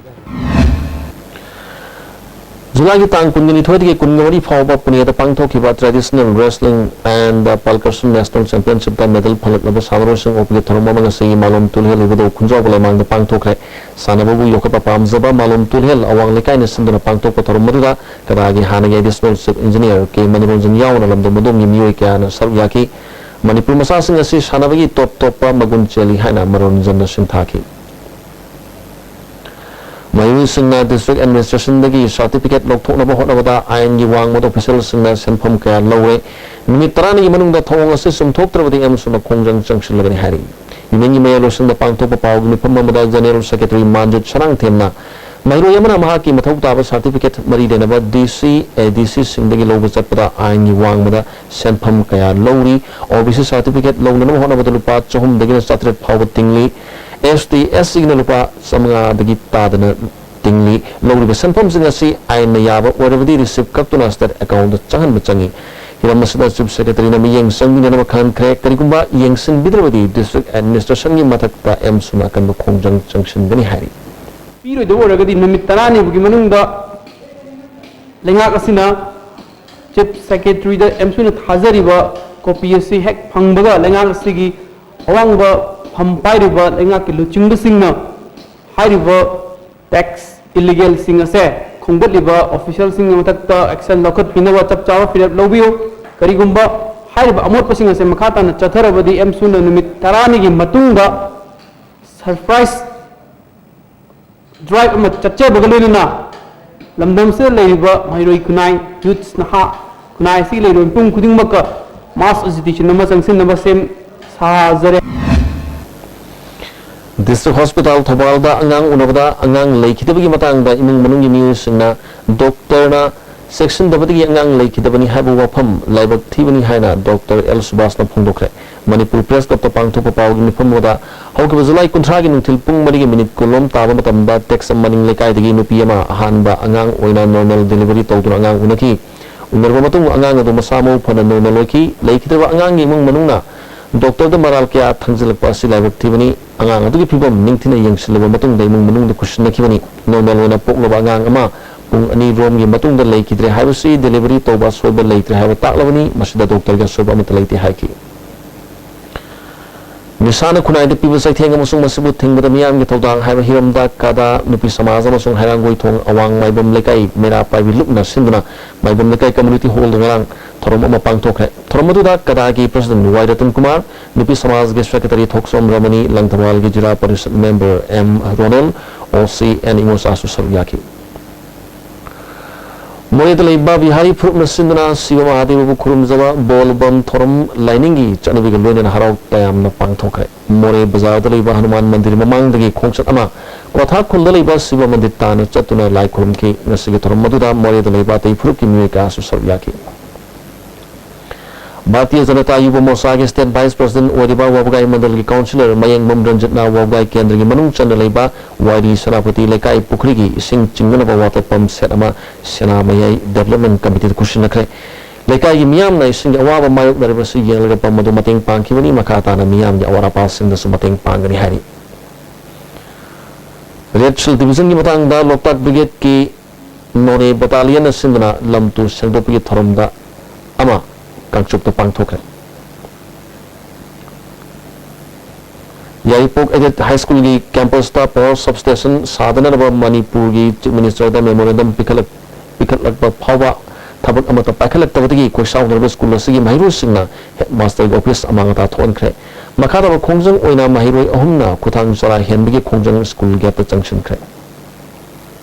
ꯖꯨꯂꯥꯏꯒꯤ ꯇꯥꯡ ꯀꯨꯟꯅꯤꯊꯣꯏꯗꯒꯤ ꯀꯨꯟꯃꯔꯤ ꯐꯥꯎꯕ ꯄꯨꯅꯦꯗ ꯄꯥꯡꯊꯣꯛꯈꯤꯕ Traditional Wrestling and Percussion National Championship ꯇ medal ꯐꯪꯂꯛꯂꯕ ꯁꯥꯟꯅꯔꯣꯏꯁꯤꯡ ꯑꯣꯛꯄꯒꯤ ꯊꯧꯔꯝ ꯑꯃ ꯉꯁꯤ ꯃꯥꯂꯣꯝ ꯇꯨꯜꯍꯦꯜ ꯏꯕꯨꯙꯧ ꯈꯨꯟꯖꯥꯎꯕ ꯂꯩꯃꯥꯡꯗ ꯄꯥꯡꯊꯣꯛꯈ꯭ꯔꯦ꯫ ꯁꯥꯟꯅꯕꯕꯨ ꯌꯣꯛꯈꯠꯄ ꯄꯥꯝꯖꯕ ꯃꯥꯂꯣꯝ ꯇꯨꯜꯍꯦꯜ ꯑꯋꯥꯡ ꯂꯩꯀꯥꯏꯅ ꯁꯤꯟꯗꯨꯅ ꯄꯥꯡꯊꯣꯛꯄ ꯊꯧꯔꯝ ꯑꯗꯨꯗ ꯀꯗꯥꯒꯤ ꯍꯥꯟꯅꯒꯤ Additional Chief Engineer ꯀꯦ ꯃꯅꯤꯔꯟꯖꯟ ꯌꯥꯎꯅ ꯂꯝꯗꯝ ꯑꯗꯨꯝꯒꯤ ꯃꯤꯑꯣꯏ ꯀꯌꯥꯅ ꯁꯔꯨꯛ ꯌꯥꯈꯤ꯫ ꯃꯅꯤꯄꯨꯔ ꯃꯆꯥꯁꯤꯡ ꯑꯁꯤ ꯁꯥꯟꯅꯕꯒꯤ ꯇꯣꯞ ꯇꯣꯞꯄ ꯃꯒꯨꯟ ꯆꯦꯜꯂꯤ ꯍꯥꯏꯅ ꯃꯅꯤꯔꯟꯖꯟꯅ ꯁꯤꯟꯊꯥꯈꯤ꯫ ꯃꯍꯩꯔꯣꯏꯁꯤꯡꯅ District Administration ꯗꯒꯤ certificate ꯂꯧꯊꯣꯛꯅꯕ ꯍꯣꯠꯅꯕꯗ ꯑꯥꯏꯟꯒꯤ ꯋꯥꯡꯃꯗ official ꯁꯤꯡꯅ ꯁꯦꯟꯐꯝ ꯀꯌꯥ ꯂꯧꯔꯦ꯫ ꯅꯨꯃꯤꯠ ꯇꯔꯥꯅꯤꯒꯤ ꯃꯅꯨꯡꯗ ꯊꯧꯑꯣꯡ ꯑꯁꯤ ꯆꯨꯝꯊꯣꯛꯇ꯭ꯔꯕꯗꯤ ꯑꯦꯝꯁꯨꯅ ꯈꯣꯡꯖꯪ ꯆꯪꯁꯤꯜꯂꯒꯅꯤ ꯍꯥꯏꯔꯤ꯫ Union ꯒꯤ ꯃꯌꯥꯏ ꯂꯣꯏꯁꯪꯗ ꯄꯥꯡꯊꯣꯛꯄ ꯄꯥꯎꯒꯤ ꯃꯤꯐꯝ ꯑꯃꯗ General Secretary ꯃꯥꯟꯖꯨꯠ ꯁꯅꯥꯡꯊꯦꯝꯅ ꯃꯍꯩꯔꯣꯏ ꯑꯃꯅ ꯃꯍꯥꯛꯀꯤ ꯃꯊꯧ ꯇꯥꯕ certificate ꯃꯔꯤ ꯂꯩꯅꯕ D C, A D C ꯁꯤꯡꯗꯒꯤ ꯂꯧꯕ ꯆꯠꯄꯗ ꯑꯥꯏꯟꯒꯤ ꯋꯥꯡꯃꯗ ꯁꯦꯟꯐꯝ ꯀꯌꯥ ꯂꯧꯔꯤ꯫ O B C certificate ꯂꯧꯅꯅꯕ ꯍꯣꯠꯅꯕꯗ ꯂꯨꯄꯥ ꯆꯍꯨꯝꯗꯒꯤꯅ ꯆꯥꯇ꯭ꯔꯦꯠ ꯐꯥꯎꯕ ꯇꯤꯡꯂꯤ꯫ S T, S C ꯒꯤꯅ ꯂꯨꯄꯥ ꯆꯥꯃꯉꯥꯗꯒꯤ ꯇꯥꯗꯅ ꯇꯤꯡꯂꯤ꯫ ꯂꯧꯔꯤꯕ ꯁꯦꯟꯐꯝꯁꯤꯡ ꯑꯁꯤ ꯑꯥꯏꯟꯅ ꯌꯥꯕ ꯑꯣꯏꯔꯕꯗꯤ receipt ꯀꯛꯇꯨꯅ state account ꯗ ꯆꯪꯍꯟꯕ ꯆꯪꯏ꯫ ꯍꯤꯔꯝ ꯑꯁꯤꯗ Chief Secretary ꯅ ꯃꯤꯠꯌꯦꯡ ꯆꯪꯕꯤꯅꯅꯕ ꯈꯪꯍꯟꯈ꯭ꯔꯦ꯫ ꯀꯔꯤꯒꯨꯝꯕ ꯌꯦꯡꯁꯤꯟꯕꯤꯗ꯭ꯔꯕꯗꯤ District Administration ꯒꯤ ꯃꯊꯛꯇ ꯑꯦꯝꯁꯨꯅ ꯑꯀꯟꯕ ꯈꯣꯡꯖꯪ ꯆꯪꯁꯤꯟꯒꯅꯤ ꯍꯥꯏꯔꯤ꯫ ꯄꯤꯔꯣꯏꯗꯕ ꯑꯣꯏꯔꯒꯗꯤ ꯅꯨꯃꯤꯠ ꯇꯔꯥꯅꯤꯒꯤ ꯃꯅꯨꯡꯗ ꯂꯩꯉꯥꯛ ꯑꯁꯤꯅ Chief Secretary ꯗ ꯑꯦꯝꯁꯨꯅ ꯊꯥꯖꯔꯤꯕ copy ꯑꯁꯤ ꯍꯦꯛ ꯐꯪꯕꯒ ꯂꯩꯉꯥꯛ ꯑꯁꯤꯒꯤ ꯑꯋꯥꯡꯕ ꯐꯝ ꯄꯥꯏꯔꯤꯕ ꯂꯩꯉꯥꯛꯀꯤ ꯂꯨꯆꯤꯡꯕꯁꯤꯡꯅ ꯍꯥꯏꯔꯤꯕ tax illegal ꯁꯤꯡ ꯑꯁꯦ ꯈꯣꯝꯒꯠꯂꯤꯕ official ꯁꯤꯡꯒꯤ ꯃꯊꯛꯇ action ꯂꯧꯈꯠꯄꯤꯅꯕ ꯆꯞ ꯆꯥꯕ ꯐꯤꯔꯦꯞ ꯂꯧꯕꯤꯌꯨ꯫ ꯀꯔꯤꯒꯨꯝꯕ ꯍꯥꯏꯔꯤꯕ ꯑꯃꯣꯠꯄꯁꯤꯡ ꯑꯁꯦ ꯃꯈꯥ ꯇꯥꯅ ꯆꯠꯊꯔꯕꯗꯤ ꯑꯦꯝꯁꯨꯅ ꯅꯨꯃꯤꯠ ꯇꯔꯥꯅꯤꯒꯤ ꯃꯇꯨꯡꯗ surprise drive ꯑꯃ ꯆꯠꯆꯕꯒ ꯂꯣꯏꯅꯅ ꯂꯝꯗꯝꯁꯤꯗ ꯂꯩꯔꯤꯕ ꯃꯍꯩꯔꯣꯏ ꯈꯨꯟꯅꯥꯏ, youths, ꯅꯍꯥ ꯈꯨꯟꯅꯥꯏ ꯑꯁꯤꯒꯤ ꯂꯩꯔꯤꯕ ꯃꯤꯄꯨꯝ ꯈꯨꯗꯤꯡꯃꯛꯀ mass agitation ꯑꯃ ꯆꯪꯁꯤꯟꯅꯕ ꯁꯦꯝ ꯁꯥꯖꯔꯦ꯫ District Hospital ꯊꯧꯕꯥꯜꯗ ꯑꯉꯥꯡ ꯎꯅꯕꯗ ꯑꯉꯥꯡ ꯂꯩꯈꯤꯗꯕꯒꯤ ꯃꯇꯥꯡꯗ ꯏꯃꯨꯡ ꯃꯅꯨꯡꯒꯤ ꯃꯤꯑꯣꯏꯁꯤꯡꯅ doctor ꯅ ꯆꯦꯛꯁꯤꯟꯗꯕꯗꯒꯤ ꯑꯉꯥꯡ ꯂꯩꯈꯤꯗꯕꯅꯤ ꯍꯥꯏꯕ ꯋꯥꯐꯝ ꯂꯥꯏꯕꯛ ꯊꯤꯕꯅꯤ ꯍꯥꯏꯅ Doctor L ꯁꯨꯕꯥꯁꯅ ꯐꯣꯡꯗꯣꯛꯈ꯭ꯔꯦ꯫ Manipur Press Club ꯇ ꯄꯥꯡꯊꯣꯛꯄ ꯄꯥꯎꯒꯤ ꯃꯤꯐꯝ ꯑꯃꯗ ꯍꯧꯈꯤꯕ ꯖꯨꯂꯥꯏ ꯀꯨꯟꯊ꯭ꯔꯥꯒꯤ ꯅꯨꯡꯊꯤꯜ ꯄꯨꯡ ꯃꯔꯤꯒ minute ꯀꯨꯟꯂꯣꯝ ꯇꯥꯕ ꯃꯇꯝꯗ ꯇꯦꯛꯁ ꯃꯅꯤꯡ ꯂꯩꯀꯥꯏꯗꯒꯤ ꯅꯨꯄꯤ ꯑꯃ ꯑꯍꯥꯟꯕ ꯑꯉꯥꯡ ꯑꯣꯏꯅ normal delivery ꯇꯧꯗꯨꯅ ꯑꯉꯥꯡ ꯎꯅꯈꯤ꯫ ꯎꯅꯔꯕ ꯃꯇꯨꯡ ꯑꯉꯥꯡ ꯑꯗꯨ ꯃꯁꯥ ꯃꯎ ꯐꯅ normal ꯑꯣꯏꯈꯤ꯫ ꯂꯩꯈꯤꯗ꯭ꯔꯕ ꯑꯉꯥꯡꯒꯤ ꯏꯃꯨꯡ ꯃꯅꯨꯡꯅ doctor ꯗ ꯃꯔꯥꯜ ꯀꯌꯥ ꯊꯥꯡꯖꯤꯜꯂꯛꯄ ꯑꯁꯤ ꯂꯥꯏꯕꯛ ꯊꯤꯕꯅꯤ꯫ ꯑꯉꯥꯡ ꯑꯗꯨꯒꯤ ꯐꯤꯕꯝ ꯅꯤꯡꯊꯤꯅ ꯌꯦꯡꯁꯤꯜꯂꯕ ꯃꯇꯨꯡꯗ ꯏꯃꯨꯡ ꯃꯅꯨꯡꯗ ꯈꯨꯠꯁꯤꯟꯅꯈꯤꯕꯅꯤ꯫ Normal ꯑꯣꯏꯅ ꯄꯣꯛꯂꯕ ꯑꯉꯥꯡ ꯑꯃ ꯄꯨꯡ ꯑꯅꯤ ꯔꯣꯝꯒꯤ ꯃꯇꯨꯡꯗ ꯂꯩꯈꯤꯗ꯭ꯔꯦ ꯍꯥꯏꯕꯁꯤ delivery ꯇꯧꯕ ꯑꯁꯣꯏꯕ ꯂꯩꯇ꯭ꯔꯦ ꯍꯥꯏꯕ ꯇꯥꯛꯂꯕꯅꯤ꯫ ꯃꯁꯤꯗ doctorꯒꯤ ꯑꯁꯣꯏꯕ ꯑꯃꯠꯇ ꯂꯩꯇꯦ ꯍꯥꯏꯈꯤ꯫ ꯅꯤꯁꯥꯅ ꯈꯨꯟꯅꯥꯏꯗ ꯄꯤꯕ ꯆꯩꯊꯦꯡ ꯑꯃꯁꯨꯡ ꯃꯁꯤꯕꯨ ꯊꯤꯡꯕꯗ ꯃꯤꯌꯥꯝꯒꯤ ꯊꯧꯗꯥꯡ ꯍꯥꯏꯕ ꯍꯤꯔꯝꯗ ꯀꯗꯥ ꯅꯨꯄꯤ ꯁꯃꯥꯖ ꯑꯃꯁꯨꯡ ꯍꯩꯔꯥꯡꯒꯣꯏ ꯊꯣꯡ ꯑꯋꯥꯡ ꯃꯥꯏꯕꯝ ꯂꯩꯀꯥꯏ ꯃꯩꯔꯥ ꯄꯥꯏꯕꯤ ꯂꯨꯞꯅ ꯁꯤꯟꯗꯨꯅ ꯃꯥꯏꯕꯝ ꯂꯩꯀꯥꯏ community hallꯗ ꯉꯔꯥꯡ ꯊꯧꯔꯝ ꯑꯃ ꯄꯥꯡꯊꯣꯛꯈ꯭ꯔꯦ꯫ ꯊꯧꯔꯝ ꯑꯗꯨꯗ ꯀꯗꯥꯒꯤ president ꯋꯥꯏ ꯔꯇꯟ ꯀꯨꯃꯥꯔ, ꯅꯨꯄꯤ ꯁꯃꯥꯖꯒꯤ secretary ꯊꯣꯛꯆꯣꯝ ꯔꯃꯅꯤ, ꯂꯪꯊꯕꯥꯜꯒꯤ ꯖꯤꯂꯥ ꯄꯔꯤꯁꯠ member ꯑꯦꯝ ꯔꯣꯅꯦꯜ, ꯑꯣ ꯁꯤ ꯑꯦꯟ ꯏꯉꯣꯆꯥꯁꯨ ꯁꯔꯨꯛ ꯌꯥꯈꯤ꯫ ꯃꯣꯔꯦꯗ ꯂꯩꯕ ꯕꯤꯍꯥꯔꯤ ꯐꯨꯔꯨꯞꯅ ꯁꯤꯟꯗꯨꯅ ꯁꯤꯕ ꯃꯍꯥꯗꯦꯕꯕꯨ ꯈꯨꯔꯨꯝꯖꯕ ꯕꯣꯜ ꯕꯝ ꯊꯧꯔꯝ ꯂꯥꯏꯅꯤꯡꯒꯤ ꯆꯠꯅꯕꯤꯒ ꯂꯣꯏꯅꯅ ꯍꯔꯥꯎ ꯇꯌꯥꯝꯅ ꯄꯥꯡꯊꯣꯛꯈ꯭ꯔꯦ꯫ ꯃꯣꯔꯦ ꯕꯖꯥꯔꯗ ꯂꯩꯕ ꯍꯅꯨꯃꯥꯟ ꯃꯟꯗꯤꯔ ꯃꯃꯥꯡꯗꯒꯤ ꯈꯣꯡꯆꯠ ꯑꯃ ꯀ꯭ꯋꯥꯊꯥ ꯈꯨꯜꯗ ꯂꯩꯕ ꯁꯤꯕ ꯃꯟꯗꯤꯔ ꯇꯥꯟꯅ ꯆꯠꯇꯨꯅ ꯂꯥꯏ ꯈꯨꯔꯨꯝꯈꯤ꯫ ꯉꯁꯤꯒꯤ ꯊꯧꯔꯝ ꯑꯗꯨꯗ ꯃꯣꯔꯦꯗ ꯂꯩꯕ ꯑꯇꯩ ꯐꯨꯔꯨꯞꯀꯤ ꯃꯤꯑꯣꯏ ꯀꯌꯥꯁꯨ ꯁꯔꯨꯛ ꯌꯥꯈꯤ꯫ Bharatiya Janata ꯌꯨꯕ ꯃꯣꯔꯆꯥꯒꯤ state vice president ꯑꯣꯏꯔꯤꯕ ꯋꯥꯕꯒꯥꯏ ꯃꯟꯗꯜꯒꯤ councillor ꯃꯌꯦꯡꯕꯝ ꯔꯟꯖꯤꯠꯅ ꯋꯥꯕꯒꯥꯏ ꯀꯦꯟꯗ꯭ꯔꯒꯤ ꯃꯅꯨꯡ ꯆꯟꯅ ꯂꯩꯕ ꯋꯥꯏꯔꯤ ꯁꯦꯅꯥꯄꯇꯤ ꯂꯩꯀꯥꯏ ꯄꯨꯈ꯭ꯔꯤꯒꯤ ꯏꯁꯤꯡ ꯆꯤꯡꯅꯅꯕ water pump set ꯑꯃ ꯁꯦꯅꯥ ꯃꯌꯥꯏ development committeeꯗ ꯈꯨꯠꯁꯤꯟꯅꯈ꯭ꯔꯦ꯫ ꯂꯩꯀꯥꯏꯒꯤ ꯃꯤꯌꯥꯝꯅ ꯏꯁꯤꯡꯒꯤ ꯑꯋꯥꯕ ꯃꯥꯌꯣꯛꯅꯔꯤꯕꯁꯤ ꯌꯦꯡꯂꯒ pump ꯑꯗꯨ ꯃꯇꯦꯡ ꯄꯥꯡꯈꯤꯕꯅꯤ꯫ ꯃꯈꯥ ꯇꯥꯅ ꯃꯤꯌꯥꯝꯒꯤ ꯑꯋꯥꯠ ꯑꯄꯥꯁꯤꯡꯗꯁꯨ ꯃꯇꯦꯡ ꯄꯥꯡꯒꯅꯤ ꯍꯥꯏꯔꯤ꯫ Red Shield Divisionꯒꯤ ꯃꯇꯥꯡꯗ ꯂꯣꯛꯇꯥꯛ Brigadeꯀꯤ ꯅꯣꯅꯦ battalionꯅ ꯁꯤꯟꯗꯨꯅ ꯂꯝ ꯇꯨ ꯁꯦꯡꯗꯣꯛꯄꯒꯤ ꯊꯧꯔꯝꯗ ꯑꯃ ꯀꯥꯡꯆꯨꯞꯇ ꯄꯥꯡꯊꯣꯛꯈ꯭ꯔꯦ꯫ ꯌꯥꯏꯔꯤꯄꯣꯛ Aided High Schoolꯒꯤ campusꯇ power substation ꯁꯥꯗꯅꯅꯕ ꯃꯅꯤꯄꯨꯔꯒꯤ Chief Ministerꯗ memorandum ꯄꯤꯈꯠꯂꯛ-, ꯄꯤꯈꯠꯂꯛꯄ ꯐꯥꯎꯕ ꯊꯕꯛ ꯑꯃꯠꯇ ꯄꯥꯏꯈꯠꯂꯛꯇꯕꯗꯒꯤ ꯈꯣꯏꯁꯥꯎꯅꯔꯕ school ꯑꯁꯤꯒꯤ ꯃꯍꯩꯔꯣꯏꯁꯤꯡꯅ headmasterꯒꯤ office ꯑꯃꯥꯡ ꯑꯇꯥ ꯊꯣꯛꯍꯟꯈ꯭ꯔꯦ꯫ ꯃꯈꯥ ꯇꯥꯕ ꯈꯣꯡꯖꯪ ꯑꯣꯏꯅ ꯃꯍꯩꯔꯣꯏ ꯑꯍꯨꯝꯅ ꯈꯨꯊꯥꯡ ꯆꯔꯥ ꯍꯦꯟꯕꯒꯤ ꯈꯣꯡꯖꯪ school gateꯇ ꯆꯪꯁꯤꯟꯈ꯭ꯔꯦ꯫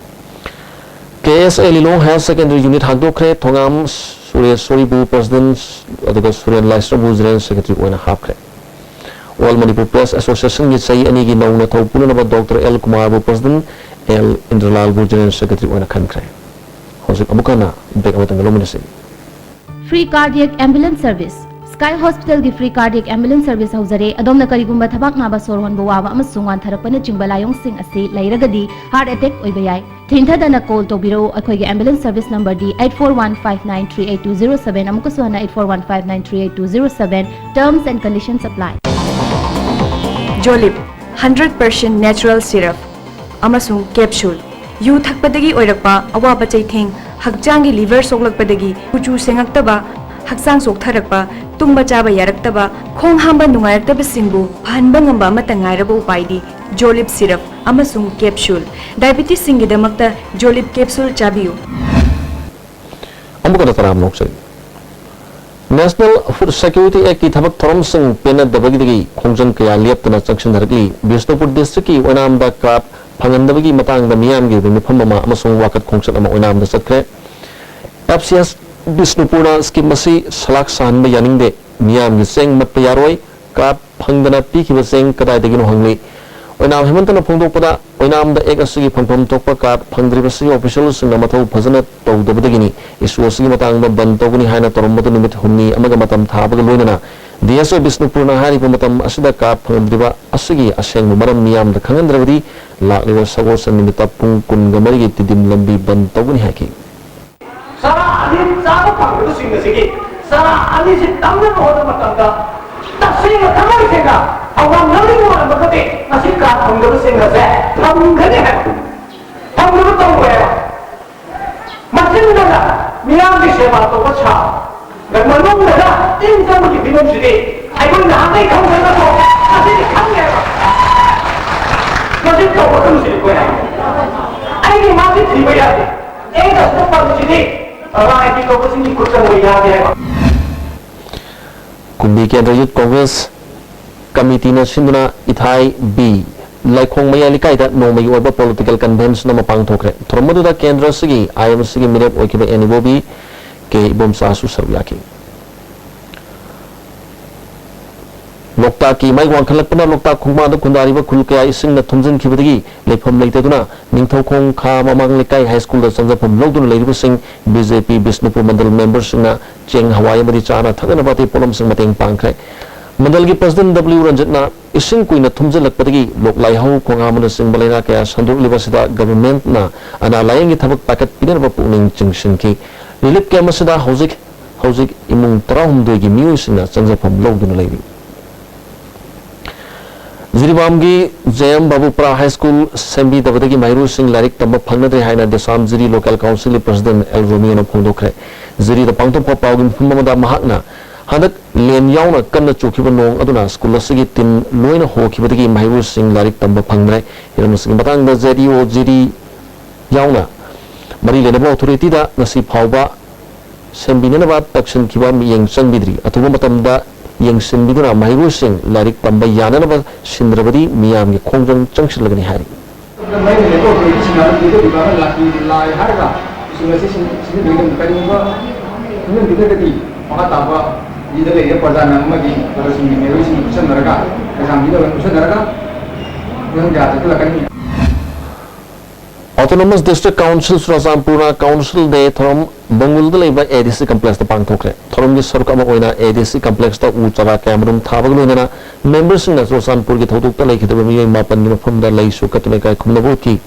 ꯀꯦ ꯑꯦꯁ ꯑꯦ ꯂꯤꯂꯣꯡ Higher Secondary Unit ꯍꯥꯡꯗꯣꯛꯈ꯭ꯔꯦ꯫ ꯊꯣꯉꯥꯝ ꯁꯨꯔꯦꯁꯣꯔꯤꯕꯨ president ꯑꯗꯨꯒ ꯁꯨꯔꯦꯟ ꯂꯥꯏꯁ꯭ꯔꯝꯕꯨ general secretary ꯑꯣꯏꯅ ꯍꯥꯞꯈ꯭ꯔꯦ꯫ All Manipur Press Associationꯒꯤ ꯆꯍꯤ ꯑꯅꯤꯒꯤ ꯅꯧꯅ ꯊꯧ ꯄꯨꯅꯅꯕ ꯗꯣꯛꯇꯔ ꯑꯦꯜ ꯀꯨꯃꯥꯔꯕꯨ president, ꯑꯦꯜ ꯏꯟꯗ꯭ꯔꯂꯥꯜꯕꯨ general secretary ꯑꯣꯏꯅ ꯈꯟꯈ꯭ꯔꯦ꯫ ꯍꯧꯖꯤꯛ ꯑꯃꯨꯛ ꯍꯟꯅ break ꯑꯃꯇꯪꯒ ꯂꯧꯃꯤꯟꯅꯁꯤ꯫ Free cardiac ambulance service. Sky Hospitalꯒꯤ free cardiac ambulance service ꯍꯧꯖꯔꯦ꯫ ꯑꯗꯣꯝꯅ ꯀꯔꯤꯒꯨꯝꯕ ꯊꯕꯥꯛ ꯅꯥꯕ, ꯁꯣꯔ ꯍꯣꯟꯕ ꯋꯥꯕ ꯑꯃꯁꯨꯡ ꯋꯥꯟꯊꯔꯛꯄꯅꯆꯤꯡꯕ ꯂꯥꯏꯑꯣꯡꯁꯤꯡ ꯑꯁꯤ ꯂꯩꯔꯒꯗꯤ heart attack ꯑꯣꯏꯕ ꯌꯥꯏ꯫ ꯊꯦꯡꯊꯗꯅ call ꯇꯧꯕꯤꯔꯛꯎ꯫ ꯑꯩꯈꯣꯏꯒꯤ ambulance service numberꯗꯤ eight four one five nine three eight two zero seven, ꯑꯃꯨꯛꯀꯁꯨ ꯍꯟꯅ eight four one five nine three eight two zero seven. Terms and conditions apply. Jolib, hundred percent natural syrup ꯑꯃꯁꯨꯡ capsule, U ꯊꯛꯄꯗꯒꯤ ꯑꯣꯏꯔꯛꯄ ꯑꯋꯥꯕ ꯆꯩꯊꯦꯡ, ꯍꯛꯆꯥꯡꯒꯤ liver ꯁꯣꯛꯂꯛꯄꯗꯒꯤ ꯀꯨꯆꯨ ꯁꯦꯡꯉꯛꯇꯕ, ꯍꯛꯆꯥꯡ ꯆꯣꯛꯊꯔꯛꯄ, ꯇꯨꯝꯕ ꯆꯥꯕ ꯌꯥꯔꯛꯇꯕ, ꯈꯣꯡ ꯍꯥꯝꯕ ꯅꯨꯡꯉꯥꯏꯔꯛꯇꯕꯁꯤꯡꯕꯨ ꯐꯍꯟꯕ ꯉꯝꯕ ꯑꯃꯠꯇ ꯉꯥꯏꯔꯕ ꯎꯄꯥꯏꯗꯤ ꯖꯣꯂꯤꯞ ꯁꯤꯔꯞ ꯑꯃꯁꯨꯡ ꯀꯦꯞꯁꯨꯜ꯫ ꯗꯥꯏꯕꯤꯇꯤꯁꯁꯤꯡꯒꯤꯗꯃꯛꯇ ꯖꯣꯂꯤꯞ ꯀꯦꯞꯁꯨꯜ ꯆꯥꯕꯤꯌꯨ꯫ ꯑꯃꯨꯛꯀ ꯇꯔꯥꯝꯅ ꯑꯣꯛꯆꯔꯤ꯫ National Food Security Actꯀꯤ ꯊꯕꯛ ꯊꯧꯔꯝꯁꯤꯡ ꯄꯦꯟꯅꯗꯕꯒꯤꯗꯒꯤ ꯈꯣꯡꯖꯪ ꯀꯌꯥ ꯂꯦꯞꯇꯅ ꯆꯪꯁꯤꯟꯅꯔꯛꯂꯤ꯫ ꯕꯤꯁꯅꯨꯄꯨꯔ districtꯀꯤ ꯑꯣꯏꯅꯥꯝꯗ card ꯐꯪꯍꯟꯗꯕꯒꯤ ꯃꯇꯥꯡꯗ ꯃꯤꯌꯥꯝꯒꯤ ꯑꯣꯏꯕ ꯃꯤꯐꯝ ꯑꯃ ꯑꯃꯁꯨꯡ ꯋꯥꯀꯠ ꯈꯣꯡꯆꯠ ꯑꯃ ꯑꯣꯏꯅꯥꯝꯗ ꯆꯠꯈ꯭ꯔꯦ꯫ F C S ꯕꯤꯁꯅꯨꯄꯨꯔꯅ scheme ꯑꯁꯤ ꯁꯂꯥꯛ ꯁꯥꯍꯟꯕ ꯌꯥꯅꯤꯡꯗꯦ, ꯃꯤꯌꯥꯝꯒꯤ ꯆꯦꯡ ꯃꯠꯄ ꯌꯥꯔꯣꯏ, card ꯐꯪꯗꯅ ꯄꯤꯈꯤꯕ ꯆꯦꯡ ꯀꯗꯥꯏꯗꯒꯤꯅꯣ ꯍꯪꯂꯤ꯫ ꯑꯣꯏꯅꯥꯝ ꯍꯦꯃꯟꯇꯅ ꯐꯣꯡꯗꯣꯛꯄꯗ, ꯑꯣꯏꯅꯥꯝꯗ Act ꯑꯁꯤꯒꯤ ꯐꯪꯐꯝ ꯊꯣꯛꯄ card ꯐꯪꯗ꯭ꯔꯤꯕꯁꯤ officialꯁꯤꯡꯅ ꯃꯊꯧ ꯐꯖꯅ ꯇꯧꯗꯕꯗꯒꯤꯅꯤ꯫ Issue ꯑꯁꯤꯒꯤ ꯃꯇꯥꯡꯗ ꯕꯟ ꯇꯧꯒꯅꯤ ꯍꯥꯏꯅ ꯇꯧꯔꯝꯕꯗꯨ ꯅꯨꯃꯤꯠ ꯍꯨꯝꯅꯤ ꯑꯃꯒ ꯃꯇꯝ ꯊꯥꯕꯒ ꯂꯣꯏꯅꯅ D S O ꯕꯤꯁꯅꯨꯄꯨꯔꯅ ꯍꯥꯏꯔꯤꯕ ꯃꯇꯝ ꯑꯁꯤꯗ card ꯐꯪꯂꯝꯗ꯭ꯔꯤꯕ ꯑꯁꯤꯒꯤ ꯑꯁꯦꯡꯕ ꯃꯔꯝ ꯃꯤꯌꯥꯝꯗ ꯈꯪꯍꯟꯗ꯭ꯔꯕꯗꯤ ꯂꯥꯛꯂꯤꯕ ꯁꯒꯣꯜꯁꯦꯟ ꯅꯨꯃꯤꯠꯇ ꯄꯨꯡ ꯀꯨꯟꯒ ꯃꯔꯤꯒꯤ ꯇꯤꯗꯤꯝ ꯂꯝꯕꯤ ꯕꯟ ꯇꯧꯒꯅꯤ ꯍꯥꯏꯈꯤ꯫ ꯆꯔꯥ ꯑꯅꯤ ꯆꯥꯕ ꯐꯪꯗꯕꯁꯤꯡ ꯑꯁꯤꯒꯤ ꯆꯔꯥ ꯑꯅꯤꯁꯤ ꯇꯝꯅꯕ ꯍꯣꯠꯅꯕ ꯃꯇꯝꯗ ꯇꯁꯦꯡꯅ ꯊꯃꯣꯏ ꯁꯦꯡꯅ ꯊꯧꯗꯥꯡ ꯂꯧꯅꯤꯡꯕ ꯑꯣꯏꯔꯝꯃꯒꯗꯤ ꯉꯁꯤ card ꯐꯪꯗꯕꯁꯤꯡ ꯑꯁꯦ ꯐꯪꯒꯅꯤ ꯍꯥꯏꯕ, ꯐꯪꯅꯕ ꯇꯧꯔꯣꯏ ꯍꯥꯏꯕ꯫ ꯃꯆꯤꯟꯗꯅ ꯃꯤꯌꯥꯝꯒꯤ ꯁꯦꯕꯥ ꯇꯧꯕ ꯁꯥꯕ, ꯃꯅꯨꯡꯗꯅ ꯇꯤꯟ ꯆꯪꯕꯒꯤ ꯐꯤꯕꯝꯁꯤꯗꯤ ꯑꯩꯈꯣꯏ ꯅꯍꯥꯟꯗꯩ ꯈꯪꯕ ꯅꯠꯇ꯭ꯔꯣ? ꯉꯁꯤꯗꯤ ꯈꯪꯉꯦꯕ꯫ ꯃꯁꯤ ꯇꯧꯒꯗꯕꯁꯤꯗꯤ ꯑꯩꯈꯣꯏꯅ꯫ ꯑꯩꯒꯤ ꯃꯥꯁꯤ ꯊꯤꯕ ꯌꯥꯗꯦ꯫ ꯑꯩꯅ ꯁꯤꯗ ꯄꯜꯂꯤꯁꯤꯗꯤ ꯔꯥꯖꯅꯤꯇꯤ ꯇꯧꯕꯁꯤꯡꯒꯤ ꯈꯨꯠ ꯆꯪꯕ ꯌꯥꯗꯦ ꯍꯥꯏꯕ꯫ ꯀꯨꯝꯕꯤ ꯀꯦꯟꯗ꯭ꯔ Youth Congress Committeeꯅ ꯁꯤꯟꯗꯨꯅ ꯏꯊꯥꯏ B ꯂꯥꯏꯈꯣꯡ ꯃꯌꯥꯏ ꯂꯩꯀꯥꯏꯗ ꯅꯣꯡꯃꯒꯤ ꯑꯣꯏꯕ political convention ꯑꯃ ꯄꯥꯡꯊꯣꯛꯈ꯭ꯔꯦ꯫ ꯊꯧꯔꯝ ꯑꯗꯨꯗ ꯀꯦꯟꯗ꯭ꯔ ꯑꯁꯤꯒꯤ I M Cꯒꯤ ꯃꯤꯔꯦꯞ ꯑꯣꯏꯈꯤꯕ ꯑꯦꯟ ꯏꯕꯣꯕꯤ ꯀꯦ ꯏꯕꯣꯝꯆꯥꯁꯨ ꯁꯔꯨꯛ ꯌꯥꯈꯤ꯫ ꯂꯣꯛꯇꯥꯛꯀꯤ ꯏꯃꯥꯏ ꯋꯥꯡꯈꯠꯂꯛꯄꯅ ꯂꯣꯛꯇꯥꯛ ꯈꯣꯡꯕꯥꯟꯗ ꯈꯨꯟꯗꯥꯔꯤꯕ ꯈꯨꯜ ꯀꯌꯥ ꯏꯁꯤꯡꯅ ꯊꯨꯝꯖꯤꯟꯈꯤꯕꯗꯒꯤ ꯂꯩꯐꯝ ꯂꯩꯇꯗꯨꯅ ꯅꯤꯡꯊꯧꯈꯣꯡ ꯈꯥ ꯃꯃꯥꯡ ꯂꯩꯀꯥꯏ ꯍꯥꯏ ꯁ꯭ꯀꯨꯜꯗ ꯆꯪꯖꯐꯝ ꯂꯧꯗꯨꯅ ꯂꯩꯔꯤꯕꯁꯤꯡ B J P ꯕꯤꯁꯅꯨꯄꯨꯔ ꯃꯟꯗꯜ memberꯁꯤꯡꯅ ꯆꯦꯡ, ꯍꯋꯥꯏ ꯑꯃꯗꯤ ꯆꯥꯅ ꯊꯛꯅꯅꯕ ꯑꯇꯩ ꯄꯣꯠꯂꯝꯁꯤꯡ ꯃꯇꯦꯡ ꯄꯥꯡꯈ꯭ꯔꯦ꯫ ꯃꯟꯗꯜꯒꯤ president W ꯔꯟꯖꯤꯠꯅ ꯏꯁꯤꯡ ꯀꯨꯏꯅ ꯊꯨꯝꯖꯤꯜꯂꯛꯄꯗꯒꯤ ꯂꯣꯛ ꯂꯥꯏꯍꯧ, ꯈꯣꯡ ꯍꯥꯝꯕꯅꯆꯤꯡꯕ ꯂꯥꯏꯅꯥ ꯀꯌꯥ ꯁꯟꯗꯣꯔꯛꯂꯤꯕ ꯑꯁꯤꯗ governmentꯅ ꯑꯅꯥ ꯂꯥꯏꯌꯦꯡꯒꯤ ꯊꯕꯛ ꯄꯥꯏꯈꯠꯄꯤꯅꯅꯕ ꯄꯨꯛꯅꯤꯡ ꯆꯤꯡꯁꯤꯟꯈꯤ꯫ Relief camp ꯑꯁꯤꯗ ꯍꯧꯖꯤꯛ ꯍꯧꯖꯤꯛ ꯏꯃꯨꯡ ꯇꯔꯥꯍꯨꯝꯗꯣꯏꯒꯤ ꯃꯤꯑꯣꯏꯁꯤꯡꯅ ꯆꯪꯖꯐꯝ ꯂꯧꯗꯨꯅ ꯂꯩꯔꯤ꯫ ꯖꯤꯔꯤꯕꯥꯝꯒꯤ ꯖꯦ ꯑꯦꯝ ꯕꯥꯕꯨꯄ꯭ꯔꯥ ꯍꯥꯏ ꯁ꯭ꯀꯨꯜ ꯁꯦꯝꯕꯤꯗꯕꯗꯒꯤ ꯃꯍꯩꯔꯣꯏꯁꯤꯡ ꯂꯥꯏꯔꯤꯛ ꯇꯝꯕ ꯐꯪꯅꯗ꯭ꯔꯦ ꯍꯥꯏꯅ ꯗꯦꯁꯥꯝ ꯖꯤꯔꯤ ꯂꯣꯀꯦꯜ ꯀꯥꯎꯟꯁꯤꯜꯒꯤ ꯄ꯭ꯔꯁꯤꯗꯦꯟ ꯑꯦꯜ ꯔꯣꯃꯤꯌꯣꯅ ꯐꯣꯡꯗꯣꯛꯈ꯭ꯔꯦ꯫ ꯖꯤꯔꯤꯗ ꯄꯥꯡꯊꯣꯛꯄ ꯄꯥꯎꯒꯤ ꯃꯤꯐꯝ ꯑꯃꯗ ꯃꯍꯥꯛꯅ ꯍꯟꯗꯛ ꯂꯦꯟ ꯌꯥꯎꯅ ꯀꯟꯅ ꯆꯨꯈꯤꯕ ꯅꯣꯡ ꯑꯗꯨꯅ ꯁ꯭ꯀꯨꯜ ꯑꯁꯤꯒꯤ ꯇꯤꯟ ꯂꯣꯏꯅ ꯍꯣꯈꯤꯕꯗꯒꯤ ꯃꯍꯩꯔꯣꯏꯁꯤꯡ ꯂꯥꯏꯔꯤꯛ ꯇꯝꯕ ꯐꯪꯗ꯭ꯔꯦ꯫ ꯍꯤꯔꯝ ꯑꯁꯤꯒꯤ ꯃꯇꯥꯡꯗ ꯖꯦ ꯗꯤ ꯑꯣ ꯖꯤꯔꯤ ꯌꯥꯎꯅ ꯃꯔꯤ ꯂꯩꯅꯕ ꯑꯣꯊꯣꯔꯤꯇꯤꯗ ꯉꯁꯤ ꯐꯥꯎꯕ ꯁꯦꯝꯕꯤꯅꯅꯕ ꯇꯛꯁꯤꯟꯈꯤꯕ ꯃꯤꯠꯌꯦꯡ ꯆꯪꯕꯤꯗ꯭ꯔꯤ꯫ ꯑꯊꯨꯕ ꯃꯇꯝꯗ ꯌꯦꯡꯁꯤꯟꯕꯤꯗꯨꯅ ꯃꯍꯩꯔꯣꯏꯁꯤꯡ ꯂꯥꯏꯔꯤꯛ ꯇꯝꯕ ꯌꯥꯅꯅꯕ ꯁꯤꯟꯗ꯭ꯔꯕꯗꯤ ꯃꯤꯌꯥꯝꯒꯤ ꯈꯣꯡꯖꯪ ꯆꯪꯁꯤꯜꯂꯒꯅꯤ ꯍꯥꯏꯔꯤ꯫ ꯃꯩꯅ ꯂꯩꯕ ꯑꯣꯊꯣꯔꯤꯇꯤꯁꯤꯡꯅ ꯑꯗꯨꯝ ꯄꯤꯗꯕꯤꯕ ꯑꯃ ꯂꯥꯛꯄꯤ ꯂꯥꯏ ꯍꯥꯏꯔꯒ ꯁ꯭ꯀꯨꯜ ꯑꯁꯤ ꯁꯤꯟ-, ꯁꯤꯟꯖꯟꯕꯤꯒꯗꯕꯅꯤ꯫ ꯀꯔꯤꯒꯨꯝꯕ ꯁꯤꯟꯖꯟꯕꯤꯗ꯭ꯔꯒꯗꯤ ꯃꯈꯥ ꯇꯥꯕ ꯂꯤꯗ ꯂꯩꯔꯤꯕ ꯄ꯭ꯔꯖꯥꯅ ꯑꯃꯗꯤ ꯄ꯭ꯔꯖꯥꯁꯤꯡꯒꯤ ꯃꯤꯑꯣꯏꯁꯤꯡ ꯄꯨꯟꯁꯤꯟꯅꯔꯒ ꯑꯦꯛꯖꯥꯝ ꯄꯤꯗꯕ ꯄꯨꯟꯁꯤꯟꯅꯔꯒ ꯐꯤꯕꯝ ꯀꯌꯥ ꯆꯠꯈꯠꯂꯛꯀꯅꯤ꯫ Autonomous District Council ꯆꯨꯔꯆꯥꯟꯄꯨꯔꯅ Council Day ꯊꯧꯔꯝ ꯕꯪꯒꯨꯜꯗ ꯂꯩꯕ ꯑꯦ ꯗꯤ ꯁꯤ ꯀꯝꯄ꯭ꯂꯦꯛꯁꯇ ꯄꯥꯡꯊꯣꯛꯈ꯭ꯔꯦ꯫ ꯊꯧꯔꯝꯒꯤ ꯁꯔꯨꯛ ꯑꯃ ꯑꯣꯏꯅ ꯑꯦ ꯗꯤ ꯁꯤ ꯀꯝꯄ꯭ꯂꯦꯛꯁꯇ ꯎ ꯆꯥꯔꯥ ꯀꯌꯥꯃꯔꯨꯝ ꯊꯥꯕꯒ ꯂꯣꯏꯅꯅ ꯃꯦꯝꯕꯔꯁꯤꯡꯅ ꯆꯨꯔꯆꯥꯟꯄꯨꯔꯒꯤ ꯊꯧꯗꯣꯛꯇ ꯂꯩꯈꯤꯗꯕ ꯃꯤꯑꯣꯏ ꯃꯥꯄꯟꯒꯤ ꯃꯐꯝꯗ ꯂꯩꯁꯨ ꯀꯠꯇꯨꯅ ꯏꯀꯥꯏ ꯈꯨꯝꯅꯕ ꯎꯠꯈꯤ꯫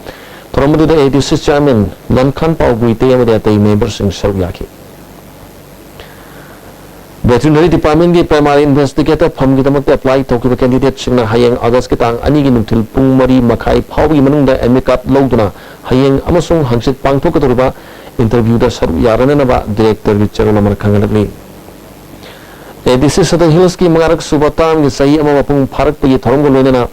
ꯊꯧꯔꯝ ꯑꯗꯨꯗ ꯑꯦ ꯗꯤ ꯁꯤ ꯆꯤꯌꯥꯔꯃꯦꯟ ꯂꯟꯈꯥꯟ ꯄꯥꯎ ꯒꯨꯏꯇꯦ ꯑꯃꯗꯤ ꯑꯇꯩ ꯃꯦꯝꯕꯔꯁꯤꯡ ꯁꯔꯨꯛ ꯌꯥꯈꯤ꯫ Veterinary Departmentꯀꯤ Primary Investigator ꯐꯝꯒꯤꯗꯃꯛꯇ apply ꯇꯧꯈꯤꯕ candidateꯁꯤꯡꯅ ꯍꯌꯦꯡ Augustꯀꯤ ꯇꯥꯡ ꯑꯅꯤꯒꯤ ꯅꯨꯡꯊꯤꯜ ꯄꯨꯡ ꯃꯔꯤ ꯃꯈꯥꯏ ꯐꯥꯎꯕꯒꯤ ꯃꯅꯨꯡꯗ admit card ꯂꯧꯗꯨꯅ ꯍꯌꯦꯡ ꯑꯃꯁꯨꯡ ꯍꯪꯆꯤꯠ ꯄꯥꯡꯊꯣꯛꯀꯗꯧꯔꯤꯕ interviewꯗ ꯁꯔꯨꯛ ꯌꯥꯔꯅꯅꯕ directorꯒꯤ ꯆꯦꯔꯣꯜ ꯑꯃꯅ ꯈꯪꯍꯜꯂꯛꯂꯤ꯫ ꯑꯦ ꯗꯤ ꯁꯤ Sadar Hillsꯀꯤ ꯃꯉꯥꯔꯛ ꯁꯨꯕ termꯒꯤ ꯆꯍꯤ ꯑꯃ ꯃꯄꯨꯡ ꯐꯥꯔꯛꯄꯒꯤ ꯊꯧꯔꯝꯒ ꯂꯣꯏꯅꯅ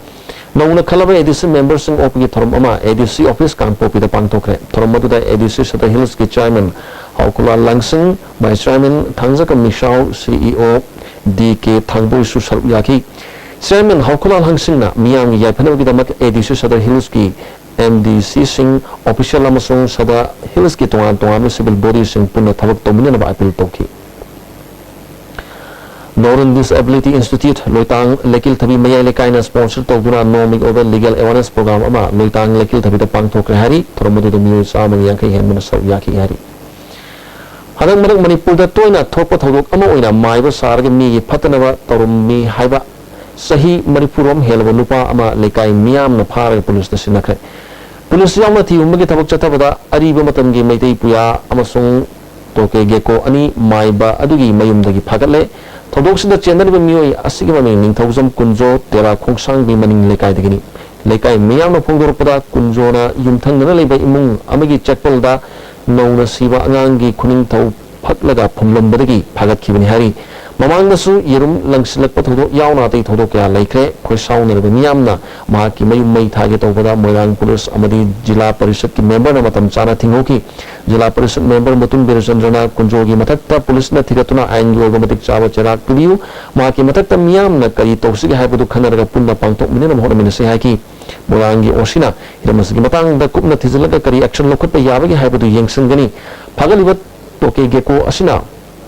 ꯅꯧꯅ ꯈꯜꯂꯕ ꯑꯦ ꯗꯤ ꯁꯤ memberꯁꯤꯡ ꯑꯣꯛꯄꯒꯤ ꯊꯧꯔꯝ ꯑꯃ ꯑꯦ ꯗꯤ ꯁꯤ office ꯀꯥꯡꯄꯣꯛꯄꯤꯗ ꯄꯥꯡꯊꯣꯛꯈ꯭ꯔꯦ꯫ ꯊꯧꯔꯝ ꯑꯗꯨꯗ ꯑꯦ ꯗꯤ ꯁꯤ Sadar Hillsꯀꯤ chairman ꯍꯥꯎꯈꯨꯂꯥꯜ ꯂꯥꯡꯁꯤꯡ, vice chairman ꯊꯥꯡꯖꯀꯝ ꯃꯤꯁꯥꯎ, ꯁꯤ ꯏ ꯑꯣ ꯗꯤ ꯀꯦ ꯊꯥꯡꯕꯣꯏꯁꯨ ꯁꯔꯨꯛ ꯌꯥꯈꯤ꯫ Chairman ꯍꯥꯎꯈꯨꯂꯥꯜ ꯂꯥꯡꯁꯤꯡꯅ ꯃꯤꯌꯥꯝꯒꯤ ꯌꯥꯏꯐꯅꯕꯒꯤꯗꯃꯛ ꯑꯦ ꯗꯤ ꯁꯤ Sadar Hillsꯀꯤ ꯑꯦꯝ ꯗꯤ ꯁꯤꯁꯤꯡ, official ꯑꯃꯁꯨꯡ Sadar Hillsꯀꯤ ꯇꯣꯉꯥꯟ ꯇꯣꯉꯥꯟꯕ civil bodyꯁꯤꯡ ꯄꯨꯟꯅ ꯊꯕꯛ ꯇꯧꯃꯤꯟꯅꯅꯕ appeal ꯇꯧꯈꯤ꯫ Northern Disability Institute, ꯂꯣꯏꯇꯥꯡ ꯂꯩꯀꯤꯜꯊꯕꯤ ꯃꯌꯥꯏ ꯂꯩꯀꯥꯏꯅ sponsor ꯇꯧꯗꯨꯅ ꯅꯣꯡꯃꯒꯤ ꯑꯣꯏꯕ legal awareness program ꯑꯃ ꯂꯣꯏꯇꯥꯡ ꯂꯩꯀꯤꯜꯊꯕꯤꯗ ꯄꯥꯡꯊꯣꯛꯈ꯭ꯔꯦ ꯍꯥꯏꯔꯤ꯫ ꯊꯧꯔꯝ ꯑꯗꯨꯗ ꯃꯤꯑꯣꯏ ꯆꯥꯝꯃꯒ ꯌꯥꯡꯈꯩ ꯍꯦꯟꯕꯅ ꯁꯔꯨꯛ ꯌꯥꯈꯤ ꯍꯥꯏꯔꯤ꯫ ꯍꯟꯗꯛ ꯃꯔꯛ ꯃꯅꯤꯄꯨꯔꯗ ꯇꯣꯏꯅ ꯊꯣꯛꯄ ꯊꯧꯗꯣꯛ ꯑꯃ ꯑꯣꯏꯅ ꯃꯥꯏꯕ ꯁꯥꯔꯒ ꯃꯤꯒꯤ ꯐꯠꯇꯅꯕ ꯇꯧꯔꯝꯃꯤ ꯍꯥꯏꯕ ꯆꯍꯤ ꯃꯔꯤꯐꯨ ꯔꯣꯝ ꯍꯦꯜꯂꯕ ꯅꯨꯄꯥ ꯑꯃ ꯂꯩꯀꯥꯏ ꯃꯤꯌꯥꯝꯅ ꯐꯥꯔꯒ ꯄꯨꯂꯤꯁꯇ ꯁꯤꯟꯅꯈ꯭ꯔꯦ꯫ ꯄꯨꯂꯤꯁ ꯌꯥꯎꯅ ꯊꯤꯍꯨꯝꯕꯒꯤ ꯊꯕꯛ ꯆꯠꯊꯕꯗ ꯑꯔꯤꯕ ꯃꯇꯝꯒꯤ ꯃꯩꯇꯩ ꯄꯨꯌꯥ ꯑꯃꯁꯨꯡ ꯇꯣꯀꯦ ꯒꯦꯀꯣ ꯑꯅꯤ ꯃꯥꯏꯕ ꯑꯗꯨꯒꯤ ꯃꯌꯨꯝꯗꯒꯤ ꯐꯥꯒꯠꯂꯦ꯫ ꯊꯧꯗꯣꯛꯁꯤꯗ ꯆꯦꯟꯅꯔꯤꯕ ꯃꯤꯑꯣꯏ ꯑꯁꯤꯒꯤ ꯃꯃꯤꯡ ꯅꯤꯡꯊꯧꯖꯝ ꯀꯨꯟꯖꯣ, ꯇꯦꯔꯥ ꯈꯣꯡꯁꯥꯡꯕꯤ ꯃꯅꯤꯡ ꯂꯩꯀꯥꯏꯗꯒꯤꯅꯤ꯫ ꯂꯩꯀꯥꯏ ꯃꯤꯌꯥꯝꯅ ꯐꯣꯡꯗꯣꯔꯛꯄꯗ, ꯀꯨꯟꯖꯣꯅ ꯌꯨꯝꯊꯪꯅꯅ ꯂꯩꯕ ꯏꯃꯨꯡ ꯑꯃꯒꯤ ꯆꯦꯛꯄꯜꯗ ꯅꯧꯅ ꯁꯤꯕ ꯑꯉꯥꯡꯒꯤ ꯈꯨꯅꯤꯡꯊꯧ ꯐꯛꯂꯒ ꯐꯨꯝꯂꯝꯕꯗꯒꯤ ꯐꯥꯒꯠꯈꯤꯕꯅꯤ ꯍꯥꯏꯔꯤ꯫ ꯃꯃꯥꯡꯗꯁꯨ ꯌꯦꯔꯨꯝ ꯂꯪꯁꯤꯜꯂꯛꯄ ꯊꯧꯗꯣꯛ ꯌꯥꯎꯅ ꯑꯇꯩ ꯊꯧꯗꯣꯛ ꯀꯌꯥ ꯂꯩꯈ꯭ꯔꯦ꯫ ꯈꯣꯏꯁꯥꯎꯅꯔꯕ ꯃꯤꯌꯥꯝꯅ ꯃꯍꯥꯛꯀꯤ ꯃꯌꯨꯝ ꯃꯩ ꯊꯥꯒꯦ ꯇꯧꯕꯗ ꯃꯣꯏꯔꯥꯡ ꯄꯨꯂꯤꯁ ꯑꯃꯗꯤ ꯖꯤꯂꯥ ꯄꯔꯤꯁꯠꯀꯤ ꯃꯦꯝꯕꯔꯅ ꯃꯇꯝ ꯆꯥꯅ ꯊꯤꯡꯍꯧꯈꯤ꯫ ꯖꯤꯂꯥ ꯄꯔꯤꯁꯠ ꯃꯦꯝꯕꯔ ꯃꯨꯇꯨꯝ ꯕꯤꯔꯆꯟꯗ꯭ꯔꯅ ꯀꯨꯟꯖꯣꯒꯤ ꯃꯊꯛꯇ ꯄꯨꯂꯤꯁꯅ ꯊꯤꯒꯠꯇꯨꯅ ꯑꯥꯏꯟꯒꯤ ꯑꯣꯏꯕ ꯃꯇꯤꯛ ꯆꯥꯕ ꯆꯩꯔꯥꯛ ꯄꯤꯕꯤꯌꯨ꯫ ꯃꯍꯥꯛꯀꯤ ꯃꯊꯛꯇ ꯃꯤꯌꯥꯝꯅ ꯀꯔꯤ ꯇꯧꯁꯤꯒꯦ ꯍꯥꯏꯕꯗꯨ ꯈꯟꯅꯔꯒ ꯄꯨꯟꯅ ꯄꯥꯡꯊꯣꯛꯃꯤꯟꯅꯅꯕ ꯍꯣꯠꯅꯃꯤꯟꯅꯁꯤ ꯍꯥꯏꯈꯤ꯫ ꯃꯣꯏꯔꯥꯡꯒꯤ ꯑꯣꯁꯤꯅ ꯍꯤꯔꯝ ꯑꯁꯤꯒꯤ ꯃꯇꯥꯡꯗ ꯀꯨꯞꯅ ꯊꯤꯖꯤꯜꯂꯒ ꯀꯔꯤ ꯑꯦꯛꯁꯟ ꯂꯧꯈꯠꯄ ꯌꯥꯕꯒꯦ ꯍꯥꯏꯕꯗꯨ ꯌꯦꯡꯁꯤꯟꯒꯅꯤ꯫ ꯐꯥꯒꯠꯂꯤꯕ ꯇꯣꯀꯦ ꯒꯦꯀꯣ ꯑꯁꯤꯅ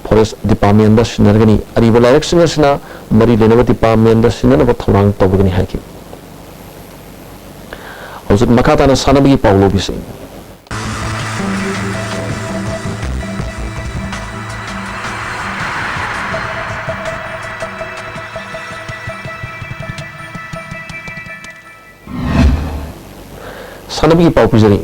ꯐꯣꯔꯦꯁ ꯗꯤꯄꯥꯔꯠꯃꯦꯟꯗ ꯁꯤꯟꯅꯔꯒꯅꯤ꯫ ꯑꯔꯤꯕ ꯂꯥꯏꯔꯤꯛꯁꯤꯡ ꯑꯁꯤꯅ ꯃꯔꯤ ꯂꯩꯅꯕ ꯗꯤꯄꯥꯔꯠꯃꯦꯟꯗ ꯁꯤꯟꯅꯅꯕ ꯊꯧꯔꯥꯡ ꯇꯧꯒꯅꯤ ꯍꯥꯏꯈꯤ꯫ ꯍꯧꯖꯤꯛ ꯃꯈꯥ ꯇꯥꯅ ꯁꯥꯟꯅꯕꯒꯤ ꯄꯥꯎ ꯂꯧꯕꯤꯁꯤ꯫ ꯁꯥꯟꯅꯕꯒꯤ ꯄꯥꯎ ꯄꯤꯖꯔꯤ꯫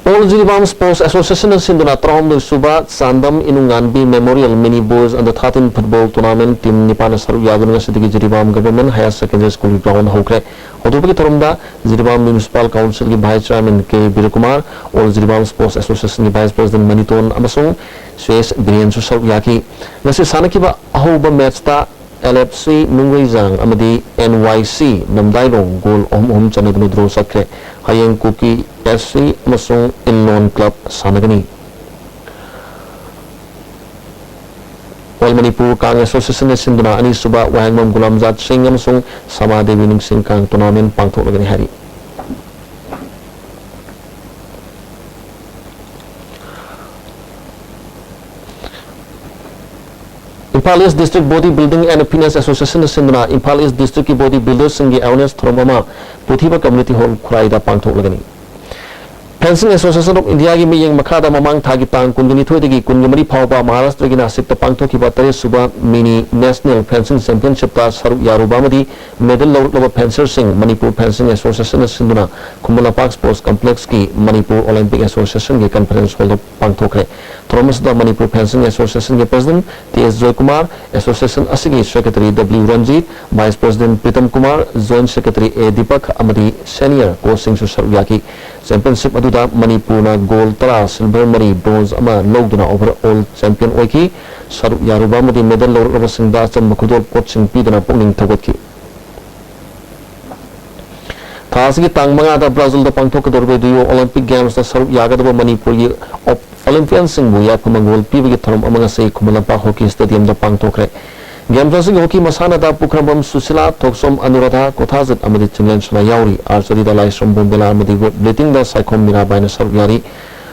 ꯑꯣꯜ ꯖꯤꯔꯤꯕꯥꯝ ꯁ꯭ꯄꯣꯔꯠꯁ ꯑꯦꯁꯣꯁꯤꯌꯦꯁꯟꯅ ꯁꯤꯟꯗꯨꯅ ꯇꯔꯥꯍꯨꯝꯗꯣꯏ ꯁꯨꯕ Chandam Inunganbi memorial mini boys under thirteen football tournament team ꯅꯤꯄꯥꯟꯅ ꯁꯔꯨꯛ ꯌꯥꯗꯨꯅ ꯉꯁꯤꯗꯒꯤ ꯖꯤꯔꯤꯕꯥꯝ ꯒꯚꯔꯟꯃꯦꯟꯠ ꯍꯥꯌꯔ ꯁꯦꯀꯦꯟꯗꯔꯤ ꯁ꯭ꯀꯨꯜꯒꯤ ꯒ꯭ꯔꯥꯎꯟꯗ ꯍꯧꯈ꯭ꯔꯦ꯫ ꯍꯧꯗꯣꯛꯄꯒꯤ ꯊꯧꯔꯝꯗ ꯖꯤꯔꯤꯕꯥꯝ ꯃ꯭ꯌꯨꯅꯤꯁꯤꯄꯥꯜ ꯀꯥꯎꯟꯁꯤꯜꯒꯤ vice chairman K Birkumar, all Jiribam sports ꯑꯦꯁꯣꯁꯤꯌꯦꯁꯟꯒꯤ ꯚꯥꯏꯁ ꯄ꯭ꯔꯁꯤꯗꯦꯟꯠ ꯃꯅꯤꯇꯣꯟ ꯑꯃꯁꯨꯡ ꯁꯨꯌꯦꯁ ꯕꯤꯔꯦꯟꯁꯨ ꯁꯔꯨꯛ ꯌꯥꯈꯤ꯫ ꯉꯁꯤ ꯁꯥꯟꯅꯈꯤꯕ ꯑꯍꯧꯕ ꯃꯦꯆꯇ ꯑꯦꯜ ꯑꯦꯐ ꯁꯤ ꯅꯨꯡꯒꯩꯖꯥꯡ ꯑꯃꯗꯤ ꯑꯦꯟ ꯋꯥꯏ ꯁꯤ ꯅꯝꯗꯥꯏꯂꯣꯡ ꯒꯣꯜ ꯑꯍꯨꯝ ꯑꯍꯨꯝ ꯆꯟꯅꯗꯨꯅ ꯗ꯭ꯔꯣ ꯆꯠꯈ꯭ꯔꯦ꯫ ꯍꯌꯦꯡ ꯀꯨꯀꯤ ꯑꯦꯐ ꯁꯤ ꯑꯃꯁꯨꯡ ꯏꯟꯂꯣꯟ ꯀ꯭ꯂꯕ ꯁꯥꯟꯅꯒꯅꯤ꯫ ꯑꯣꯜ ꯃꯅꯤꯄꯨꯔ ꯀꯥꯡ ꯑꯦꯁꯣꯁꯤꯌꯦꯁꯟꯅ ꯁꯤꯟꯗꯨꯅ ꯑꯅꯤꯁꯨꯕ ꯋꯥꯍꯦꯡꯕꯝ ꯒꯨꯂꯥꯝꯖꯥꯠ ꯁꯤꯡ ꯑꯃꯁꯨꯡ ꯁꯃꯥꯗꯦꯕꯤ ꯅꯤꯡꯁꯤꯡ ꯀꯥꯡ ꯇꯣꯔꯅꯥꯃꯦꯟ ꯄꯥꯡꯊꯣꯛꯂꯒꯅꯤ ꯍꯥꯏꯔꯤ꯫ Imphal east district body building and fitness ꯑꯦꯁꯣꯁꯤꯌꯦꯁꯟꯅ ꯁꯤꯟꯗꯨꯅ ꯏꯝꯐꯥꯜ ꯏꯁ ꯗꯤꯁꯇ꯭ꯔꯤꯛꯀꯤ ꯕꯣꯗꯤ ꯕꯤꯜꯗꯔꯁꯤꯡꯒꯤ ꯑꯦꯋꯦꯔꯅꯦꯁ ꯊꯧꯔꯝ ꯑꯃ ꯄꯨꯊꯤꯕ ꯀꯝꯃ꯭ꯌꯨꯅꯤꯇꯤ ꯍꯣꯜ ꯈꯨꯔꯥꯏꯗ ꯄꯥꯡꯊꯣꯛꯂꯒꯅꯤ꯫ Fencing Association of Indiaꯒꯤ ꯃꯤꯠꯌꯦꯡ ꯃꯈꯥꯗ ꯃꯃꯥꯡ ꯊꯥꯒꯤ ꯇꯥꯡ ꯀꯨꯟꯒ ꯅꯤꯊꯣꯏꯗꯒꯤ ꯀꯨꯟꯒ ꯃꯔꯤ ꯐꯥꯎꯕ ꯃꯍꯥꯔꯥꯁꯇ꯭ꯔꯒꯤ ꯅꯥꯁꯤꯛꯇ ꯄꯥꯡꯊꯣꯛꯈꯤꯕ ꯇꯔꯦꯠ ꯁꯨꯕ Mini National Fencing Championshipꯇ ꯁꯔꯨꯛ ꯌꯥꯔꯨꯕ ꯑꯃꯗꯤ medal ꯂꯧꯔꯛꯂꯕ fencerꯁꯤꯡ Manipur Fencing Associationꯅ ꯁꯤꯟꯗꯨꯅ Khuman Lampak Sports Complexꯀꯤ Manipur Olympic Associationꯒꯤ conference hallꯗ ꯄꯥꯡꯊꯣꯛꯈ꯭ꯔꯦ꯫ ꯊꯧꯔꯝ ꯑꯁꯤꯗ Manipur Fencing Associationꯒꯤ president ꯇꯤ ꯑꯦꯁ ꯖꯣꯏꯀꯨꯃꯥꯔ, association ꯑꯁꯤꯒꯤ secretary W Ranjit, vice president Pritam Kumar, joint secretary ꯑꯦ ꯗꯤꯄꯛ ꯑꯃꯗꯤ senior coachꯁꯤꯡꯁꯨ ꯁꯔꯨꯛ ꯌꯥꯈꯤ꯫ Championship ꯑꯗꯨꯗ ꯃꯅꯤꯄꯨꯔꯅ gold ꯇꯔꯥ, silver ꯃꯔꯤ, bronze ꯑꯃ ꯂꯧꯗꯨꯅ overall champion ꯑꯣꯏꯈꯤ꯫ ꯁꯔꯨꯛ ꯌꯥꯔꯨꯕ ꯑꯃꯗꯤ medal ꯂꯧꯔꯛꯂꯕꯁꯤꯡꯗ ꯑꯆꯝꯕ ꯈꯨꯗꯣꯜ ꯄꯣꯠꯁꯤꯡ ꯄꯤꯗꯨꯅ ꯄꯨꯛꯅꯤꯡ ꯊꯧꯒꯠꯈꯤ꯫ ꯊꯥ ꯑꯁꯤꯒꯤ ꯇꯥꯡ ꯃꯉꯥꯗ ꯕ꯭ꯔꯥꯖꯤꯜꯗ ꯄꯥꯡꯊꯣꯛꯀꯗꯧꯔꯤꯕ Rio Olympic Gamesꯇ ꯁꯔꯨꯛ ꯌꯥꯒꯗꯕ ꯃꯅꯤꯄꯨꯔꯒꯤ ꯑꯣꯞ-, Olympianꯁꯤꯡꯕꯨ ꯌꯥꯏꯐ ꯃꯪꯒꯣꯜ ꯄꯤꯕꯒꯤ ꯊꯧꯔꯝ ꯑꯃ ꯉꯁꯤ ꯈꯨꯃꯟ ꯂꯝꯄꯥꯛ Hockey Stadiumꯗ ꯄꯥꯡꯊꯣꯛꯈ꯭ꯔꯦ꯫ Games ꯑꯁꯤꯒꯤ hockey ꯃꯁꯥꯟꯅꯗ ꯄꯨꯈ꯭ꯔꯝꯕꯝ ꯁꯨꯁꯤꯂꯥ, ꯊꯣꯛꯆꯣꯝ ꯑꯅꯨꯔꯥꯙꯥ, ꯀꯣꯊꯥꯖꯤꯠ ꯑꯃꯗꯤ ꯆꯤꯡꯂꯦꯟ ꯁꯅꯥ ꯌꯥꯎꯔꯤ꯫ Archeryꯗ ꯂꯥꯏꯁ꯭ꯔꯝ ꯕꯣꯝꯕꯦꯂꯥ ꯑꯃꯗꯤ weight liftingꯗ ꯁꯥꯏꯈꯣꯝ ꯃꯤꯔꯥꯕꯥꯏꯅ ꯁꯔꯨꯛ ꯌꯥꯔꯤ꯫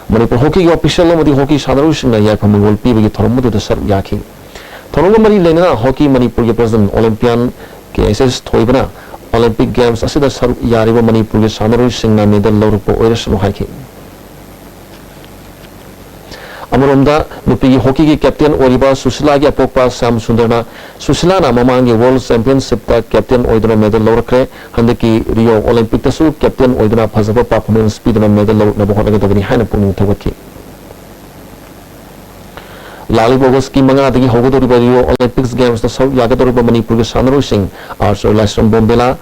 ꯃꯅꯤꯄꯨꯔ hockeyꯒꯤ official ꯑꯃꯗꯤ hockey ꯁꯥꯟꯅꯔꯣꯏꯁꯤꯡꯅ ꯌꯥꯏꯐ ꯃꯪꯒꯣꯜ ꯄꯤꯕꯒꯤ ꯊꯧꯔꯝ ꯑꯗꯨꯗ ꯁꯔꯨꯛ ꯌꯥꯈꯤ꯫ ꯊꯧꯔꯝꯒ ꯃꯔꯤ ꯂꯩꯅꯅ hockey ꯃꯅꯤꯄꯨꯔꯒꯤ president Olympian ꯀꯦ ꯑꯦꯁ ꯑꯦꯁ ꯊꯣꯏꯕꯅ Olympic Games ꯑꯁꯤꯗ ꯁꯔꯨꯛ ꯌꯥꯔꯤꯕ ꯃꯅꯤꯄꯨꯔꯒꯤ ꯁꯥꯟꯅꯔꯣꯏꯁꯤꯡꯅ medal ꯂꯧꯔꯛꯄ ꯑꯣꯏꯔꯁꯅꯨ ꯍꯥꯏꯈꯤ꯫ ꯑꯃꯔꯣꯝꯗ, ꯅꯨꯄꯤꯒꯤ hockeyꯒꯤ captain ꯑꯣꯏꯔꯤꯕ ꯁꯨꯁꯤꯂꯥꯒꯤ ꯑꯄꯣꯛꯄ ꯁ꯭ꯌꯥꯝ ꯁꯨꯟꯗꯔꯅ, ꯁꯨꯁꯤꯂꯥꯅ ꯃꯃꯥꯡꯒꯤ World Championshipꯇ captain ꯑꯣꯏꯗꯨꯅ medal ꯂꯧꯔꯛꯈ꯭ꯔꯦ꯫ ꯍꯟꯗꯛꯀꯤ Rio Olympicꯇꯁꯨ captain ꯑꯣꯏꯗꯨꯅ ꯐꯖꯕ performance ꯄꯤꯗꯨꯅ medal ꯂꯧꯔꯛꯅꯕ ꯍꯣꯠꯅꯒꯗꯕꯅꯤ ꯍꯥꯏꯅ ꯄꯨꯛꯅꯤꯡ ꯊꯧꯒꯠꯈꯤ꯫ ꯂꯥꯛꯂꯤꯕ Augustꯀꯤ ꯃꯉꯥꯗꯒꯤ ꯍꯧꯒꯗꯧꯔꯤꯕ Rio Olympics Gamesꯇ ꯁꯔꯨꯛ ꯌꯥꯒꯗꯧꯔꯤꯕ ꯃꯅꯤꯄꯨꯔꯒꯤ ꯁꯥꯟꯅꯔꯣꯏꯁꯤꯡ archer ꯂꯥꯏꯁ꯭ꯔꯝ ꯕꯣꯝꯕꯦꯂꯥ,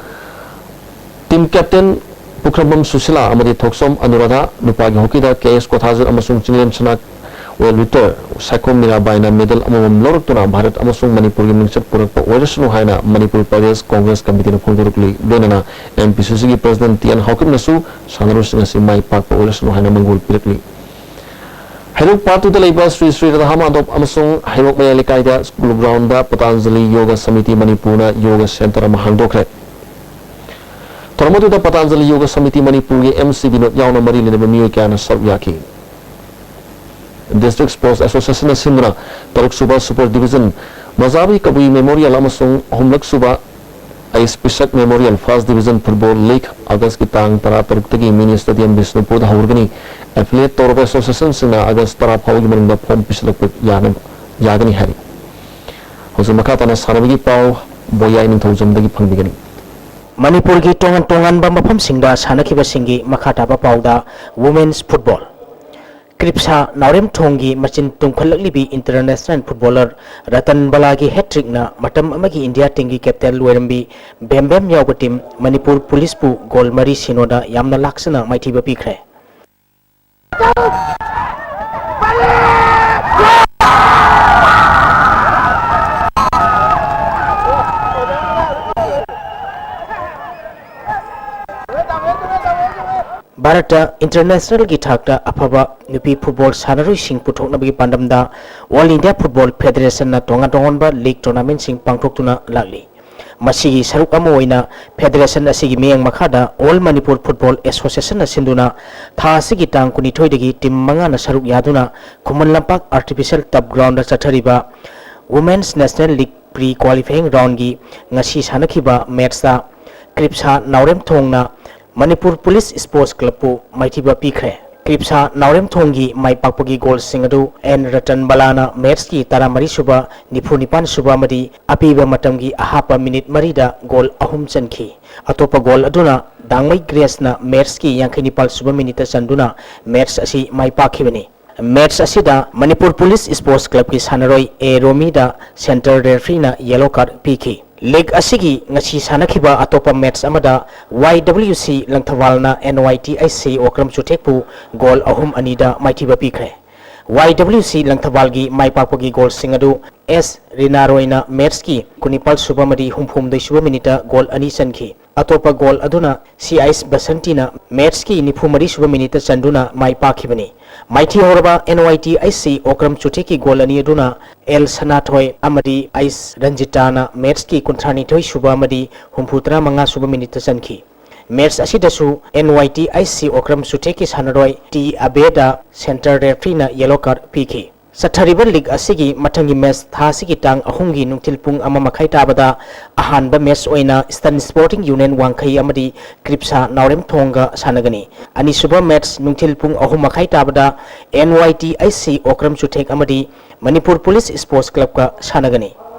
team captain ꯄꯨꯈ꯭ꯔꯝꯕꯝ ꯁꯨꯁꯤꯂꯥ ꯑꯃꯗꯤ ꯊꯣꯛꯆꯣꯝ ꯑꯅꯨꯔꯥꯙꯥ, ꯅꯨꯄꯥꯒꯤ hockeyꯗ ꯀꯦ ꯑꯦꯁ ꯀꯣꯊꯥꯖꯤꯠ ꯑꯃꯁꯨꯡ ꯆꯤꯡꯂꯦꯟ ꯁꯅꯥ weight lifter ꯁꯥꯏꯈꯣꯝ ꯃꯤꯔꯥꯕꯥꯏꯅ medal ꯑꯃꯃꯝ ꯂꯧꯔꯛꯇꯨꯅ ꯚꯥꯔꯠ ꯑꯃꯁꯨꯡ ꯃꯅꯤꯄꯨꯔꯒꯤ ꯃꯤꯡꯆꯠ ꯄꯨꯔꯛꯄ ꯑꯣꯏꯔꯁꯅꯨ ꯍꯥꯏꯅ ꯃꯅꯤꯄꯨꯔ Pradesh Congress Committeeꯅ ꯐꯣꯡꯗꯣꯔꯛꯂꯤ꯫ ꯂꯣꯏꯅꯅ M P C Cꯒꯤ president ꯇꯤ ꯑꯦꯟ ꯍꯥꯎꯀꯤꯞꯅꯁꯨ ꯁꯥꯟꯅꯔꯣꯏꯁꯤꯡ ꯑꯁꯤ ꯃꯥꯏ ꯄꯥꯛꯄ ꯑꯣꯏꯔꯁꯅꯨ ꯍꯥꯏꯅ ꯃꯪꯒꯣꯜ ꯄꯤꯔꯛꯂꯤ꯫ ꯍꯩꯔꯣꯛ Part twoꯗ ꯂꯩꯕ ꯁ꯭ꯔꯤ ꯁ꯭ꯔꯤ ꯔꯥꯙꯥ ꯃꯥꯙꯣꯞ ꯑꯃꯁꯨꯡ ꯍꯩꯔꯣꯛ ꯃꯌꯥꯏ ꯂꯩꯀꯥꯏꯗ school groundꯗ ꯄꯇꯥꯟꯖꯂꯤ ꯌꯣꯒ ꯁꯃꯤꯇꯤ ꯃꯅꯤꯄꯨꯔꯅ ꯌꯣꯒ center ꯑꯃ ꯍꯥꯡꯗꯣꯛꯈ꯭ꯔꯦ꯫ ꯊꯧꯔꯝ ꯑꯗꯨꯗ ꯄꯇꯥꯟꯖꯂꯤ ꯌꯣꯒ ꯁꯃꯤꯇꯤ ꯃꯅꯤꯄꯨꯔꯒꯤ M C ꯕꯤꯅꯣꯗ ꯌꯥꯎꯅ ꯃꯔꯤ ꯂꯩꯅꯕ ꯃꯤꯑꯣꯏ ꯀꯌꯥꯅ ꯁꯔꯨꯛ ꯌꯥꯈꯤ꯫ District Sports Associationꯅ ꯁꯤꯟꯗꯨꯅ ꯇꯔꯨꯛ ꯁꯨꯕ Super Division ꯃꯖꯥꯕꯤ ꯀꯕꯨꯏ Memorial ꯑꯃꯁꯨꯡ ꯑꯍꯨꯝꯂꯛ ꯁꯨꯕ ꯑꯩꯁ ꯄꯤꯁꯛ memorial first division football league ꯑꯥꯒꯁꯀꯤ ꯇꯥꯡ ꯇꯔꯥꯇꯔꯨꯛꯇꯒꯤ ꯃꯤꯅꯤ ꯁ꯭ꯇꯦꯗꯤꯌꯝ ꯕꯤꯁꯅꯨꯄꯨꯔꯗ ꯍꯧꯔꯒꯅꯤ꯫ ꯑꯦꯐꯤꯂꯤꯌꯦꯠ ꯇꯧꯔꯕ ꯑꯦꯁꯣꯁꯤꯌꯦꯁꯟꯁꯤꯡꯅ ꯑꯥꯒꯁ ꯇꯔꯥ ꯐꯥꯎꯕꯒꯤ ꯃꯅꯨꯡꯗ ꯐꯣꯔꯝ ꯄꯤꯁꯤꯜꯂꯛꯄ ꯌꯥꯅ-, ꯌꯥꯒꯅꯤ ꯍꯥꯏꯔꯤ꯫ ꯍꯧꯖꯤꯛ ꯃꯈꯥ ꯇꯥꯅ ꯁꯥꯟꯅꯕꯒꯤ ꯄꯥꯎ ꯕꯣꯌꯥꯏ ꯅꯤꯡꯊꯧꯖꯝꯗꯒꯤ ꯐꯪꯕꯤꯒꯅꯤ꯫ ꯃꯅꯤꯄꯨꯔꯒꯤ ꯇꯣꯉꯥꯟ ꯇꯣꯉꯥꯟꯕ ꯃꯐꯝꯁꯤꯡꯗ ꯁꯥꯟꯅꯈꯤꯕꯁꯤꯡꯒꯤ ꯃꯈꯥ ꯇꯥꯕ ꯄꯥꯎꯗ ꯋꯨꯃꯦꯟꯁ ꯐꯨꯠꯕꯣꯜ꯫ ꯀ꯭ꯔꯤꯞꯁꯥ ꯅꯥꯎꯔꯦꯝꯊꯣꯡꯒꯤ ꯃꯆꯤꯟ ꯇꯨꯝꯈꯠꯂꯛꯂꯤꯕꯤ ꯏꯟꯇꯔꯅꯦꯁꯅꯦꯜ ꯐꯨꯠꯕꯣꯂꯔ ꯔꯇꯟ ꯕꯂꯥꯒꯤ ꯍꯦꯇ꯭ꯔꯤꯛꯅ ꯃꯇꯝ ꯑꯃꯒꯤ ꯏꯟꯗꯤꯌꯥ ꯇꯤꯝꯒꯤ ꯀꯦꯞꯇꯦꯟ ꯂꯣꯏꯔꯝꯕꯤ ꯕꯦꯝꯕꯦꯝ ꯌꯥꯎꯕ ꯇꯤꯝ ꯃꯅꯤꯄꯨꯔ ꯄꯨꯂꯤꯁꯄꯨ ꯒꯣꯜ ꯃꯔꯤ ꯁꯤꯅꯣꯗ ꯌꯥꯝꯅ ꯂꯥꯛꯆꯅ ꯃꯥꯏꯊꯤꯕ ꯄꯤꯈ꯭ꯔꯦ꯫ ꯚꯥꯔꯠꯇ ꯏꯟꯇꯔꯅꯦꯁꯅꯦꯜꯒꯤ ꯊꯥꯛꯇ ꯑꯐꯕ ꯅꯨꯄꯤ ꯐꯨꯠꯕꯣꯜ ꯁꯥꯟꯅꯔꯣꯏꯁꯤꯡ ꯄꯨꯊꯣꯛꯅꯕꯒꯤ ꯄꯥꯟꯗꯝꯗ ꯑꯣꯜ ꯏꯟꯗꯤꯌꯥ ꯐꯨꯠꯕꯣꯜ ꯐꯦꯗꯔꯦꯁꯟꯅ ꯇꯣꯉꯥꯟ ꯇꯣꯉꯥꯟꯕ ꯂꯤꯒ ꯇꯣꯔꯅꯥꯃꯦꯟꯠꯁꯤꯡ ꯄꯥꯡꯊꯣꯛꯇꯨꯅ ꯂꯥꯛꯂꯤ꯫ ꯃꯁꯤꯒꯤ ꯁꯔꯨꯛ ꯑꯃ ꯑꯣꯏꯅ ꯐꯦꯗꯔꯦꯁꯟ ꯑꯁꯤꯒꯤ ꯃꯤꯠꯌꯦꯡ ꯃꯈꯥꯗ ꯑꯣꯜ ꯃꯅꯤꯄꯨꯔ ꯐꯨꯠꯕꯣꯜ ꯑꯦꯁꯣꯁꯤꯌꯦꯁꯟꯅ ꯁꯤꯟꯗꯨꯅ ꯊꯥ ꯑꯁꯤꯒꯤ ꯇꯥꯡ ꯀꯨꯟꯅꯤꯊꯣꯏꯗꯒꯤ ꯇꯤꯝ ꯃꯉꯥꯅ ꯁꯔꯨꯛ ꯌꯥꯗꯨꯅ Khuman Lampak artificial turf ground ꯆꯠꯊꯔꯤꯕ women's national league pre qualifying ꯔꯥꯎꯟꯒꯤ ꯉꯁꯤ ꯁꯥꯟꯅꯈꯤꯕ ꯃꯦꯠꯁꯇ ꯀ꯭ꯔꯤꯞꯁꯥ ꯅꯥꯎꯔꯦꯝꯊꯣꯡꯅ ꯃꯅꯤꯄꯨꯔ ꯄꯨꯂꯤꯁ ꯁ꯭ꯄꯣꯔꯠꯁ ꯀ꯭ꯂꯕꯄꯨ ꯃꯥꯏꯊꯤꯕ ꯄꯤꯈ꯭ꯔꯦ꯫ ꯀ꯭ꯔꯤꯞꯁꯥ ꯅꯥꯎꯔꯦꯝꯊꯣꯡꯒꯤ ꯃꯥꯏ ꯄꯥꯛꯄꯒꯤ ꯒꯣꯜꯁꯤꯡ ꯑꯗꯨ ꯑꯦꯟ ꯔꯇꯟ ꯕꯂꯥꯅ ꯃꯦꯠꯁꯀꯤ ꯇꯔꯥꯃꯔꯤ ꯁꯨꯕ, ꯅꯤꯐꯨ ꯅꯤꯄꯥꯟ ꯁꯨꯕ ꯑꯃꯗꯤ ꯑꯄꯤꯕ ꯃꯇꯝꯒꯤ ꯑꯍꯥꯞꯄ ꯃꯤꯅꯤꯠ ꯃꯔꯤꯗ ꯒꯣꯜ ꯑꯍꯨꯝ ꯆꯟꯈꯤ꯫ ꯑꯇꯣꯞꯄ ꯒꯣꯜ ꯑꯗꯨꯅ ꯗꯥꯡꯃꯩ ꯒ꯭ꯔꯦꯁꯅ ꯃꯦꯠꯁꯀꯤ ꯌꯥꯡꯈꯩ ꯅꯤꯄꯥꯟ ꯁꯨꯕ ꯃꯤꯅꯤꯠꯇ ꯆꯟꯗꯨꯅ ꯃꯦꯠꯁ ꯑꯁꯤ ꯃꯥꯏ ꯄꯥꯛꯈꯤꯕꯅꯤ꯫ ꯃꯦꯠꯁ ꯑꯁꯤꯗ ꯃꯅꯤꯄꯨꯔ ꯄꯨꯂꯤꯁ ꯁ꯭ꯄꯣꯔꯠꯁ ꯀ꯭ꯂꯕꯀꯤ ꯁꯥꯟꯅꯔꯣꯏ ꯑꯦ ꯔꯣꯃꯤꯗ ꯁꯦꯟꯇꯔ ꯔꯦꯐ꯭ꯔꯤꯅ ꯌꯦꯂꯣ ꯀꯥꯔꯗ ꯄꯤꯈꯤ꯫ ꯂꯤꯒ ꯑꯁꯤꯒꯤ ꯉꯁꯤ ꯁꯥꯟꯅꯈꯤꯕ ꯑꯇꯣꯞꯄ ꯃꯦꯠꯁ ꯑꯃꯗ ꯋꯥꯏ ꯗꯕ꯭ꯂꯤꯎ ꯁꯤ ꯂꯪꯊꯕꯥꯜꯅ N Y T H C Okram ꯆꯨꯊꯦꯛꯄꯨ goal ꯑꯍꯨꯝ ꯑꯅꯤꯗ ꯃꯥꯏꯊꯤꯕ ꯄꯤꯈ꯭ꯔꯦ꯫ ꯋꯥꯏ ꯗꯕ꯭ꯂꯤꯎ ꯁꯤ ꯂꯪꯊꯕꯥꯜꯒꯤ ꯃꯥꯏ ꯄꯥꯛꯄꯒꯤ ꯒꯣꯜꯁꯤꯡ ꯑꯗꯨ ꯑꯦꯁ ꯔꯤꯅꯥꯔꯣꯏꯅ ꯃꯦꯠꯁꯀꯤ ꯀꯨꯟꯅꯤꯄꯥꯜ ꯁꯨꯕ ꯑꯃꯗꯤ ꯍꯨꯝꯐꯨꯍꯨꯝꯗꯣꯏ ꯁꯨꯕ ꯃꯤꯅꯤꯠꯇ ꯒꯣꯜ ꯑꯅꯤ ꯆꯟꯈꯤ꯫ ꯑꯇꯣꯞꯄ ꯒꯣꯜ ꯑꯗꯨꯅ ꯁꯤ ꯑꯩꯆ ꯕꯁꯟꯇꯤꯅ ꯃꯦꯠꯁꯀꯤ ꯅꯤꯐꯨ ꯃꯔꯤ ꯁꯨꯕ ꯃꯤꯅꯤꯠꯇ ꯆꯟꯗꯨꯅ ꯃꯥꯏ ꯄꯥꯛꯈꯤꯕꯅꯤ꯫ ꯃꯥꯏꯊꯤꯍꯧꯔꯕ N Y T H C Okram ꯆꯨꯊꯦꯛꯀꯤ goal ꯑꯅꯤ ꯑꯗꯨꯅ ꯑꯦꯜ ꯁꯅꯥꯊꯣꯏ ꯑꯃꯗꯤ ꯑꯩꯆ ꯔꯟꯖꯤꯇꯥꯅ ꯃꯦꯠꯁꯀꯤ ꯀꯨꯟꯊ꯭ꯔꯥꯅꯤꯊꯣꯏ ꯁꯨꯕ ꯑꯃꯗꯤ ꯍꯨꯝꯐꯨꯇꯔꯥ ꯃꯉꯥ ꯁꯨꯕ ꯃꯤꯅꯤꯠꯇ ꯆꯟꯈꯤ꯫ ꯃꯦꯠꯁ ꯑꯁꯤꯗꯁꯨ and Y T H C Okram ꯆꯨꯊꯦꯛꯀꯤ ꯁꯥꯟꯅꯔꯣꯏ ꯇꯤ ꯑꯕꯦꯗ ꯁꯦꯟꯇꯔ ꯔꯦꯐ꯭ꯔꯤꯅ ꯌꯦꯂꯣ ꯀꯥꯔꯗ ꯄꯤꯈꯤ꯫ ꯆꯠꯊꯔꯤꯕ ꯂꯤꯒ ꯑꯁꯤꯒꯤ ꯃꯊꯪꯒꯤ ꯃꯦꯆ ꯊꯥ ꯑꯁꯤꯒꯤ ꯇꯥꯡ ꯑꯍꯨꯝꯒꯤ ꯅꯨꯡꯊꯤꯜ ꯄꯨꯡ ꯑꯃ ꯃꯈꯥꯏ ꯇꯥꯕꯗ ꯑꯍꯥꯟꯕ ꯃꯦꯆ ꯑꯣꯏꯅ ꯏꯁꯇꯔꯟ ꯁ꯭ꯄꯣꯔꯇꯤꯡ ꯌꯨꯅꯤꯌꯟ ꯋꯥꯡꯈꯩ ꯑꯃꯗꯤ ꯀ꯭ꯔꯤꯞꯁꯥ ꯅꯥꯎꯔꯦꯝꯊꯣꯡꯒ ꯁꯥꯟꯅꯒꯅꯤ꯫ ꯑꯅꯤꯁꯨꯕ ꯃꯦꯆ ꯅꯨꯡꯊꯤꯜ ꯄꯨꯡ ꯑꯍꯨꯝ ꯃꯈꯥꯏ ꯇꯥꯕꯗ and Y T H C Okram ꯆꯨꯊꯦꯛ ꯑꯃꯗꯤ ꯃꯅꯤꯄꯨꯔ ꯄꯨꯂꯤꯁ ꯁ꯭ꯄꯣꯔꯠꯁ ꯀ꯭ꯂꯕꯀ ꯁꯥꯟꯅꯒꯅꯤ꯫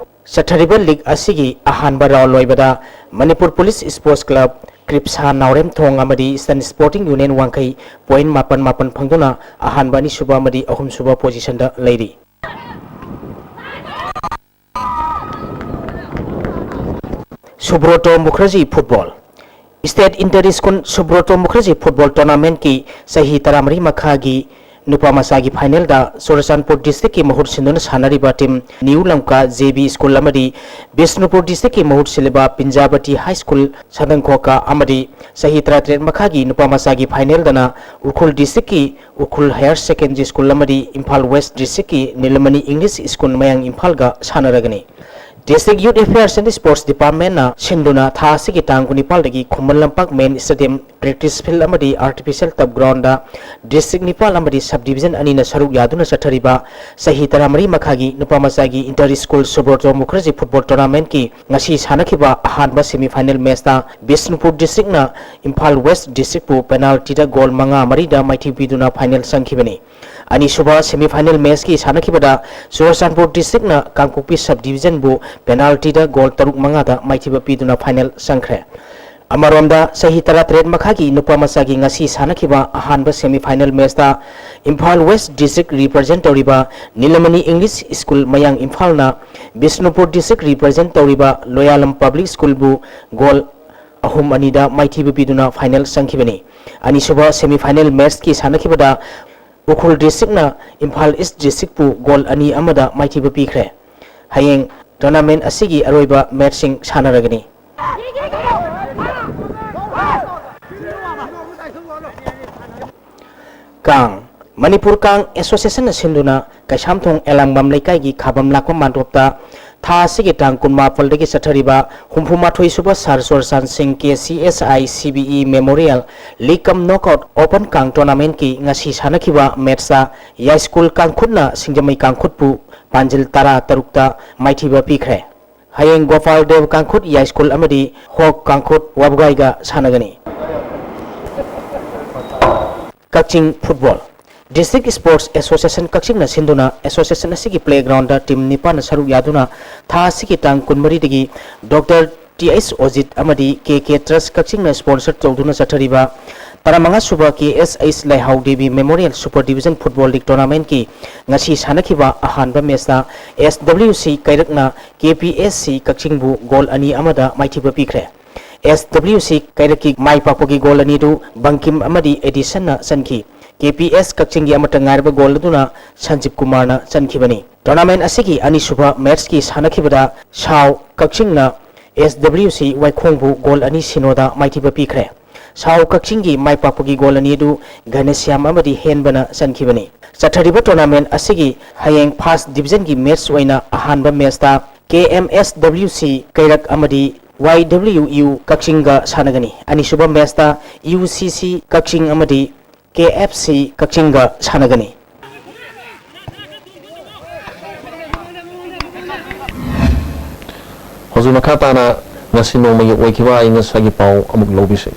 ꯆꯠꯊꯔꯤꯕ ꯂꯤꯒ ꯑꯁꯤꯒꯤ ꯑꯍꯥꯟꯕ ꯔꯥꯎꯟ ꯂꯣꯏꯕꯗ Manipur police sports club, KRYPHSA Naoremthong ꯑꯃꯗꯤ eastern sporting union Wangkhei point ꯃꯥꯄꯟ ꯃꯥꯄꯟ ꯐꯪꯗꯨꯅ ꯑꯍꯥꯟꯕ, ꯑꯅꯤꯁꯨꯕ ꯑꯃꯗꯤ ꯑꯍꯨꯝꯁꯨꯕ ꯄꯣꯖꯤꯁꯟꯗ ꯂꯩꯔꯤ꯫ Subroto Mukherjee football. State inter school Subroto Mukherjee football ꯇꯣꯔꯅꯥꯃꯦꯟꯠꯀꯤ ꯆꯍꯤ ꯇꯔꯥꯃꯔꯤ ꯃꯈꯥꯒꯤ ꯅꯨꯄꯥ ꯃꯆꯥꯒꯤ ꯐꯥꯏꯅꯦꯜꯗ ꯆꯨꯔꯆꯥꯟꯄꯨꯔ ꯗꯤꯁꯇ꯭ꯔꯤꯛꯀꯤ ꯃꯍꯨꯠ ꯁꯤꯟꯗꯨꯅ ꯁꯥꯟꯅꯔꯤꯕ team new Lamka J B school ꯑꯃꯗꯤ ꯕꯤꯁꯅꯨꯄꯨꯔ ꯗꯤꯁꯇ꯭ꯔꯤꯛꯀꯤ ꯃꯍꯨꯠ ꯁꯤꯜꯂꯤꯕ ꯄꯤꯟꯖꯥꯕꯇꯤ ꯍꯥꯏ ꯁ꯭ꯀꯨꯜ ꯁꯥꯗꯪꯈꯣꯛꯀ ꯑꯃꯗꯤ ꯆꯍꯤ ꯇꯔꯥꯇꯔꯦꯠ ꯃꯈꯥꯒꯤ ꯅꯨꯄꯥ ꯃꯆꯥꯒꯤ ꯐꯥꯏꯅꯦꯜꯗꯅ ꯎꯈ꯭ꯔꯨꯜ ꯗꯤꯁꯇ꯭ꯔꯤꯛꯀꯤ ꯎꯈ꯭ꯔꯨꯜ ꯍꯥꯌꯔ ꯁꯦꯀꯦꯟꯗꯔꯤ ꯁ꯭ꯀꯨꯜ ꯑꯃꯗꯤ ꯏꯝꯐꯥꯜ ꯋꯦꯁ ꯗꯤꯁꯇ꯭ꯔꯤꯛꯀꯤ ꯅꯤꯂꯃꯅꯤ ꯏꯪꯂꯤꯁ ꯁ꯭ꯀꯨꯜ ꯃꯌꯥꯡ ꯏꯝꯐꯥꯜꯒ ꯁꯥꯟꯅꯔꯒꯅꯤ꯫ District youth affairs and sports ꯗꯤꯄꯥꯔꯠꯃꯦꯟꯠꯅ ꯁꯤꯟꯗꯨꯅ ꯊꯥ ꯑꯁꯤꯒꯤ ꯇꯥꯡ ꯀꯨꯟꯅꯤꯄꯥꯜꯗꯒꯤ ꯈꯨꯃꯟ ꯂꯝꯄꯥꯛ ꯃꯦꯟ ꯁ꯭ꯇꯦꯗꯤꯌꯝ, ꯄ꯭ꯔꯦꯛꯇꯤꯁ ꯐꯤꯜꯗ ꯑꯃꯗꯤ ꯑꯥꯔꯇꯤꯐꯤꯁꯤꯌꯦꯜ ꯇꯔꯐ ꯒ꯭ꯔꯥꯎꯟꯗ ꯗꯤꯁꯇ꯭ꯔꯤꯛ ꯅꯤꯄꯥꯜ ꯑꯃꯗꯤ ꯁꯕ ꯗꯤꯕꯤꯖꯟ ꯑꯅꯤꯅ ꯁꯔꯨꯛ ꯌꯥꯗꯨꯅ ꯆꯠꯊꯔꯤꯕ ꯆꯍꯤ ꯇꯔꯥꯃꯔꯤ ꯃꯈꯥꯒꯤ ꯅꯨꯄꯥ ꯃꯆꯥꯒꯤ inter school Subroto Mukherjee football ꯇꯣꯔꯅꯥꯃꯦꯟꯠꯀꯤ ꯉꯁꯤ ꯁꯥꯟꯅꯈꯤꯕ ꯑꯍꯥꯟꯕ ꯁꯦꯃꯤ ꯐꯥꯏꯅꯦꯜ ꯃꯦꯆꯇ ꯕꯤꯁꯅꯨꯄꯨꯔ ꯗꯤꯁꯇ꯭ꯔꯤꯛꯅ ꯏꯝꯐꯥꯜ ꯋꯦꯁ ꯗꯤꯁꯇ꯭ꯔꯤꯛꯄꯨ ꯄꯦꯅꯥꯜꯇꯤꯗ ꯒꯣꯜ ꯃꯉꯥ ꯃꯔꯤꯗ ꯃꯥꯏꯊꯤꯕ ꯄꯤꯗꯨꯅ ꯐꯥꯏꯅꯦꯜ ꯆꯪꯈꯤꯕꯅꯤ꯫ ꯑꯅꯤꯁꯨꯕ ꯁꯦꯃꯤ ꯐꯥꯏꯅꯦꯜ ꯃꯦꯆꯀꯤ ꯁꯥꯟꯅꯈꯤꯕꯗ ꯆꯨꯔꯆꯥꯟꯄꯨꯔ ꯗꯤꯁꯇ꯭ꯔꯤꯛꯅ ꯀꯥꯡꯄꯣꯛꯄꯤ ꯁꯕ ꯗꯤꯕꯤꯖꯟꯕꯨ ꯄꯦꯅꯥꯜꯇꯤꯗ ꯒꯣꯜ ꯇꯔꯨꯛ ꯃꯉꯥꯗ ꯃꯥꯏꯊꯤꯕ ꯄꯤꯗꯨꯅ ꯐꯥꯏꯅꯦꯜ ꯆꯪꯈ꯭ꯔꯦ꯫ ꯑꯃꯔꯣꯝꯗ, ꯆꯍꯤ ꯇꯔꯥꯇꯔꯦꯠ ꯃꯈꯥꯒꯤ ꯅꯨꯄꯥ ꯃꯆꯥꯒꯤ ꯉꯁꯤ ꯁꯥꯟꯅꯈꯤꯕ ꯑꯍꯥꯟꯕ ꯁꯦꯃꯤ ꯐꯥꯏꯅꯦꯜ ꯃꯦꯆꯇ ꯏꯝꯐꯥꯜ ꯋꯦꯁ ꯗꯤꯁꯇ꯭ꯔꯤꯛ ꯔꯤꯄ꯭ꯔꯖꯦꯟꯠ ꯇꯧꯔꯤꯕ ꯅꯤꯂꯃꯅꯤ ꯏꯪꯂꯤꯁ ꯁ꯭ꯀꯨꯜ ꯃꯌꯥꯡ ꯏꯝꯐꯥꯜꯅ ꯕꯤꯁꯅꯨꯄꯨꯔ ꯗꯤꯁꯇ꯭ꯔꯤꯛ ꯔꯤꯄ꯭ꯔꯖꯦꯟꯠ ꯇꯧꯔꯤꯕ ꯂꯣꯌꯥꯂꯝ ꯄꯕ꯭ꯂꯤꯛ ꯁ꯭ꯀꯨꯜꯕꯨ ꯒꯣꯜ ꯑꯍꯨꯝ ꯑꯅꯤꯗ ꯃꯥꯏꯊꯤꯕ ꯄꯤꯗꯨꯅ ꯐꯥꯏꯅꯦꯜ ꯆꯪꯈꯤꯕꯅꯤ꯫ ꯑꯅꯤꯁꯨꯕ ꯁꯦꯃꯤ ꯐꯥꯏꯅꯦꯜ ꯃꯦꯆꯀꯤ ꯁꯥꯟꯅꯈꯤꯕꯗ ꯎꯈ꯭ꯔꯨꯜ ꯗꯤꯁꯇ꯭ꯔꯤꯛꯅ ꯏꯝꯐꯥꯜ ꯏꯁ ꯗꯤꯁꯇ꯭ꯔꯤꯛꯄꯨ ꯒꯣꯜ ꯑꯅꯤ ꯑꯃꯗ ꯃꯥꯏꯊꯤꯕ ꯄꯤꯈ꯭ꯔꯦ꯫ ꯍꯌꯦꯡ ꯇꯣꯔꯅꯥꯃꯦꯟꯠ ꯑꯁꯤꯒꯤ ꯑꯔꯣꯏꯕ ꯃꯦꯆꯁꯤꯡ ꯁꯥꯟꯅꯔꯒꯅꯤ꯫ ꯀꯥꯡ꯫ ꯃꯅꯤꯄꯨꯔ ꯀꯥꯡ ꯑꯦꯁꯣꯁꯤꯌꯦꯁꯟꯅ ꯁꯤꯟꯗꯨꯅ ꯀꯩꯁꯥꯝꯊꯣꯡ ꯑꯦꯂꯥꯡꯕꯝ ꯂꯩꯀꯥꯏꯒꯤ ꯈꯥꯕꯝ ꯂꯥꯛꯄ ꯃꯥꯟꯗꯣꯞꯇ ꯊꯥ ꯑꯁꯤꯒꯤ ꯇꯥꯡ ꯀꯨꯟꯃꯥꯄꯜꯗꯒꯤ ꯆꯠꯊꯔꯤꯕ ꯍꯨꯝꯐꯨꯃꯥꯊꯣꯏ ꯁꯨꯕ ꯁꯥꯔ ꯁꯨꯔꯆꯥꯟ ꯁꯤꯡ K C S I C B E memorial league cum knockout open ꯀꯥꯡ ꯇꯣꯔꯅꯥꯃꯦꯟꯠꯀꯤ ꯉꯁꯤ ꯁꯥꯟꯅꯈꯤꯕ ꯃꯦꯠꯁꯇ ꯌꯥꯏꯁ꯭ꯀꯨꯜ ꯀꯥꯡꯈꯨꯠꯅ ꯁꯤꯡꯖꯃꯩ ꯀꯥꯡꯈꯨꯠꯄꯨ ꯄꯥꯟꯖꯤꯜ ꯇꯔꯥ ꯇꯔꯨꯛꯇ ꯃꯥꯏꯊꯤꯕ ꯄꯤꯈ꯭ꯔꯦ꯫ ꯍꯌꯦꯡ ꯒꯣꯄꯥꯜ ꯗꯦꯕ ꯀꯥꯡꯈꯨꯠ ꯌꯥꯏꯁ꯭ꯀꯨꯜ ꯑꯃꯗꯤ ꯍꯣꯛ ꯀꯥꯡꯈꯨꯠ ꯋꯥꯕꯒꯥꯏꯒ ꯁꯥꯟꯅꯒꯅꯤ꯫ ꯀꯛꯆꯤꯡ ꯐꯨꯠꯕꯣꯜ꯫ ꯗꯤꯁꯇ꯭ꯔꯤꯛ ꯁ꯭ꯄꯣꯔꯠꯁ ꯑꯦꯁꯣꯁꯤꯌꯦꯁꯟ ꯀꯛꯆꯤꯡꯅ ꯁꯤꯟꯗꯨꯅ ꯑꯦꯁꯣꯁꯤꯌꯦꯁꯟ ꯑꯁꯤꯒꯤ ꯄ꯭ꯂꯦꯒ꯭ꯔꯥꯎꯟꯗ ꯇꯤꯝ ꯅꯤꯄꯥꯟꯅ ꯁꯔꯨꯛ ꯌꯥꯗꯨꯅ ꯊꯥ ꯑꯁꯤꯒꯤ ꯇꯥꯡ ꯀꯨꯟꯃꯔꯤꯗꯒꯤ ꯗꯣꯛꯇꯔ ꯇꯤ ꯑꯩꯆ ꯑꯣꯖꯤꯠ ꯑꯃꯗꯤ ꯀꯦ ꯀꯦ ꯇ꯭ꯔꯁ ꯀꯛꯆꯤꯡꯅ ꯁ꯭ꯄꯣꯟꯁꯔ ꯇꯧꯗꯨꯅ ꯆꯠꯊꯔꯤꯕ ꯇꯔꯥꯃꯉꯥ ꯁꯨꯕ ꯀꯦ S H Leihao Devi memorial super division football league ꯇꯣꯔꯅꯥꯃꯦꯟꯠꯀꯤ ꯉꯁꯤ ꯁꯥꯟꯅꯈꯤꯕ ꯑꯍꯥꯟꯕ ꯃꯦꯆꯇ ꯑꯦꯁ ꯗꯕ꯭ꯂꯤꯎ ꯁꯤ ꯀꯩꯔꯛꯅ K P S C ꯀꯛꯆꯤꯡꯕꯨ goal ꯑꯅꯤ ꯑꯃꯗ ꯃꯥꯏꯊꯤꯕ ꯄꯤꯈ꯭ꯔꯦ꯫ ꯑꯦꯁ ꯗꯕ꯭ꯂꯤꯎ ꯁꯤ ꯀꯩꯔꯛꯀꯤ ꯃꯥꯏ ꯄꯥꯛꯄꯒꯤ ꯒꯣꯜ ꯑꯅꯤꯗꯨ ꯕꯪꯀꯤꯝ ꯑꯃꯗꯤ ꯑꯦꯗꯤꯁꯟꯅ ꯆꯟꯈꯤ꯫ ꯀꯦ ꯄꯤ ꯑꯦꯁ ꯀꯛꯆꯤꯡꯒꯤ ꯑꯃꯠꯇ ꯉꯥꯏꯔꯕ ꯒꯣꯜ ꯑꯗꯨꯅ ꯁꯟꯖꯤꯞ ꯀꯨꯃꯥꯔꯅ ꯆꯟꯈꯤꯕꯅꯤ꯫ ꯇꯣꯔꯅꯥꯃꯦꯟꯠ ꯑꯁꯤꯒꯤ ꯑꯅꯤꯁꯨꯕ ꯃꯦꯆꯀꯤ ꯁꯥꯟꯅꯈꯤꯕꯗ ꯁꯥꯎ ꯀꯛꯆꯤꯡꯅ ꯑꯦꯁ ꯗꯕ꯭ꯂꯤꯎ ꯁꯤ ꯋꯥꯏꯈꯣꯡꯕꯨ ꯒꯣꯜ ꯑꯅꯤ ꯁꯤꯅꯣꯗ ꯃꯥꯏꯊꯤꯕ ꯄꯤꯈ꯭ꯔꯦ꯫ ꯁꯥꯎ ꯀꯛꯆꯤꯡꯒꯤ ꯃꯥꯏ ꯄꯥꯛꯄꯒꯤ ꯒꯣꯜ ꯑꯅꯤ ꯑꯗꯨ ꯘꯅꯁ꯭ꯌꯥꯝ ꯑꯃꯗꯤ ꯍꯦꯟꯕꯅ ꯆꯟꯈꯤꯕꯅꯤ꯫ ꯆꯠꯊꯔꯤꯕ ꯇꯣꯔꯅꯥꯃꯦꯟꯠ ꯑꯁꯤꯒꯤ ꯍꯌꯦꯡ ꯐꯥꯔꯁꯠ ꯗꯤꯕꯤꯖꯟꯒꯤ ꯃꯦꯆ ꯑꯣꯏꯅ ꯑꯍꯥꯟꯕ ꯃꯦꯆꯇ ꯀꯦ ꯑꯦꯝ ꯑꯦꯁ ꯗꯕ꯭ꯂꯤꯎ ꯁꯤ ꯀꯩꯔꯛ ꯑꯃꯗꯤ ꯋꯥꯏ ꯗꯕ꯭ꯂꯤꯎ ꯌꯨ ꯀꯛꯆꯤꯡꯒ ꯁꯥꯟꯅꯒꯅꯤ꯫ ꯑꯅꯤꯁꯨꯕ ꯃꯦꯆꯇ ꯌꯨ ꯁꯤ ꯁꯤ ꯀꯛꯆꯤꯡ ꯑꯃꯗꯤ ꯀꯦ ꯑꯦꯐ ꯁꯤ ꯀꯛꯆꯤꯡꯒ ꯁꯥꯟꯅꯒꯅꯤ꯫ ꯍꯧꯖꯤꯛ ꯃꯈꯥ ꯇꯥꯅ ꯉꯁꯤ ꯅꯣꯡꯃꯒꯤ ꯑꯣꯏꯈꯤꯕ ꯑꯏꯪ ꯑꯁꯥꯒꯤ ꯄꯥꯎ ꯑꯃꯨꯛ ꯂꯧꯕꯤꯁꯤ꯫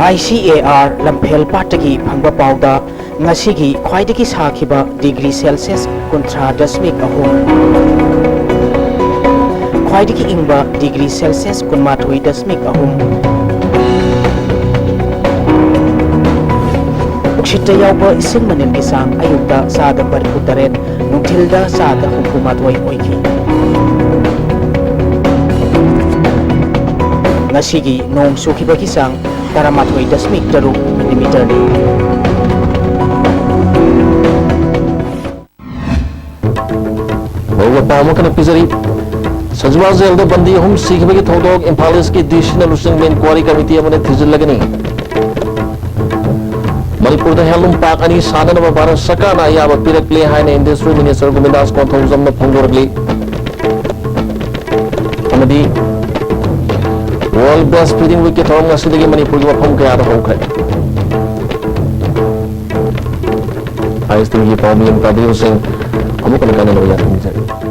ꯑꯥꯏ ꯁꯤ ꯑꯦ ꯑꯥꯔ ꯂꯝꯐꯦꯜ ꯄꯥꯠꯇꯒꯤ ꯐꯪꯕ ꯄꯥꯎꯗ, ꯉꯁꯤꯒꯤ ꯈ꯭ꯋꯥꯏꯗꯒꯤ ꯁꯥꯈꯤꯕ ꯗꯤꯒ꯭ꯔꯤ ꯁꯦꯜꯁꯤꯌꯁ ꯀꯨꯟꯊ꯭ꯔꯥ ꯗꯁꯃꯤꯛ ꯑꯍꯨꯝ, ꯈ꯭ꯋꯥꯏꯗꯒꯤ ꯏꯪꯕ ꯗꯤꯒ꯭ꯔꯤ ꯁꯦꯜꯁꯤꯌꯁ ꯀꯨꯟꯃꯥꯊꯣꯏ ꯗꯁꯃꯤꯛ ꯑꯍꯨꯝ꯫ ꯅꯨꯡꯁꯤꯠꯇ ꯌꯥꯎꯕ ꯏꯁꯤꯡ ꯃꯅꯤꯜꯒꯤ ꯆꯥꯡ ꯑꯌꯨꯛꯇ ꯆꯥꯗ ꯃꯔꯤꯐꯨ ꯇꯔꯦꯠ, ꯅꯨꯡꯊꯤꯜꯗ ꯆꯥꯗ ꯍꯨꯝꯐꯨ ꯃꯥꯊꯣꯏ ꯑꯣꯏꯈꯤ꯫ ꯉꯁꯤꯒꯤ ꯅꯣꯡ ꯆꯨꯈꯤꯕꯒꯤ ꯆꯥꯡ ꯇꯔꯥꯃꯥꯊꯣꯏ ꯗꯁꯃꯤꯛ ꯇꯔꯨꯛ ꯃꯤꯂꯤꯃꯤꯇꯔꯅꯤ꯫ ꯑꯔꯣꯏꯕ ꯄꯥꯎ ꯑꯃꯈꯛ ꯄꯤꯖꯔꯤ꯫ ꯁꯖꯤꯋꯥ ꯖꯦꯜꯗ ꯕꯟꯗꯤ ꯑꯍꯨꯝ ꯁꯤꯈꯤꯕꯒꯤ ꯊꯧꯗꯣꯛ ꯏꯝꯐꯥꯜ ꯏꯁꯀꯤ ꯗꯤ ꯁꯤꯅ ꯂꯨꯆꯤꯡꯕ ꯏꯟꯀ꯭ꯋꯥꯔꯤ ꯀꯃꯤꯇꯤ ꯑꯃꯅ ꯊꯤꯖꯤꯜꯂꯒꯅꯤ꯫ ꯃꯅꯤꯄꯨꯔꯗ ꯍꯦꯟꯂꯨꯝ ꯄꯥꯔꯛ ꯑꯅꯤ ꯁꯥꯅꯅꯕ ꯚꯥꯔꯠ ꯁꯔꯀꯥꯔꯅ ꯑꯌꯥꯕ ꯄꯤꯔꯛꯂꯦ ꯍꯥꯏꯅ ꯏꯟꯗꯁꯇ꯭ꯔꯤ ꯃꯤꯅꯤꯁꯇꯔ ꯒꯣꯕꯤꯟꯗꯥꯁ ꯀꯣꯟꯊꯧꯖꯝꯅ ꯐꯣꯡꯗꯣꯔꯛꯂꯤ꯫ ꯑꯃꯗꯤ ꯋꯥꯔꯜ ꯕ꯭ꯔꯦꯁ ꯐꯤꯗꯤꯡ ꯋꯤꯛꯀꯤ ꯊꯧꯔꯝ ꯉꯁꯤꯗꯒꯤ ꯃꯅꯤꯄꯨꯔꯒꯤ ꯃꯐꯝ ꯀꯌꯥꯗ ꯍꯧꯈ꯭ꯔꯦ꯫ ꯑꯥꯏ ꯑꯦꯁ ꯇꯤꯚꯤꯒꯤ ꯄꯥꯎꯃꯤ ꯇꯥꯕꯤꯕꯁꯤꯡ ꯑꯃꯨꯛ ꯍꯟꯅ ꯀꯥꯏꯅꯅꯕ ꯌꯥꯊꯪ ꯅꯤꯖꯔꯤ꯫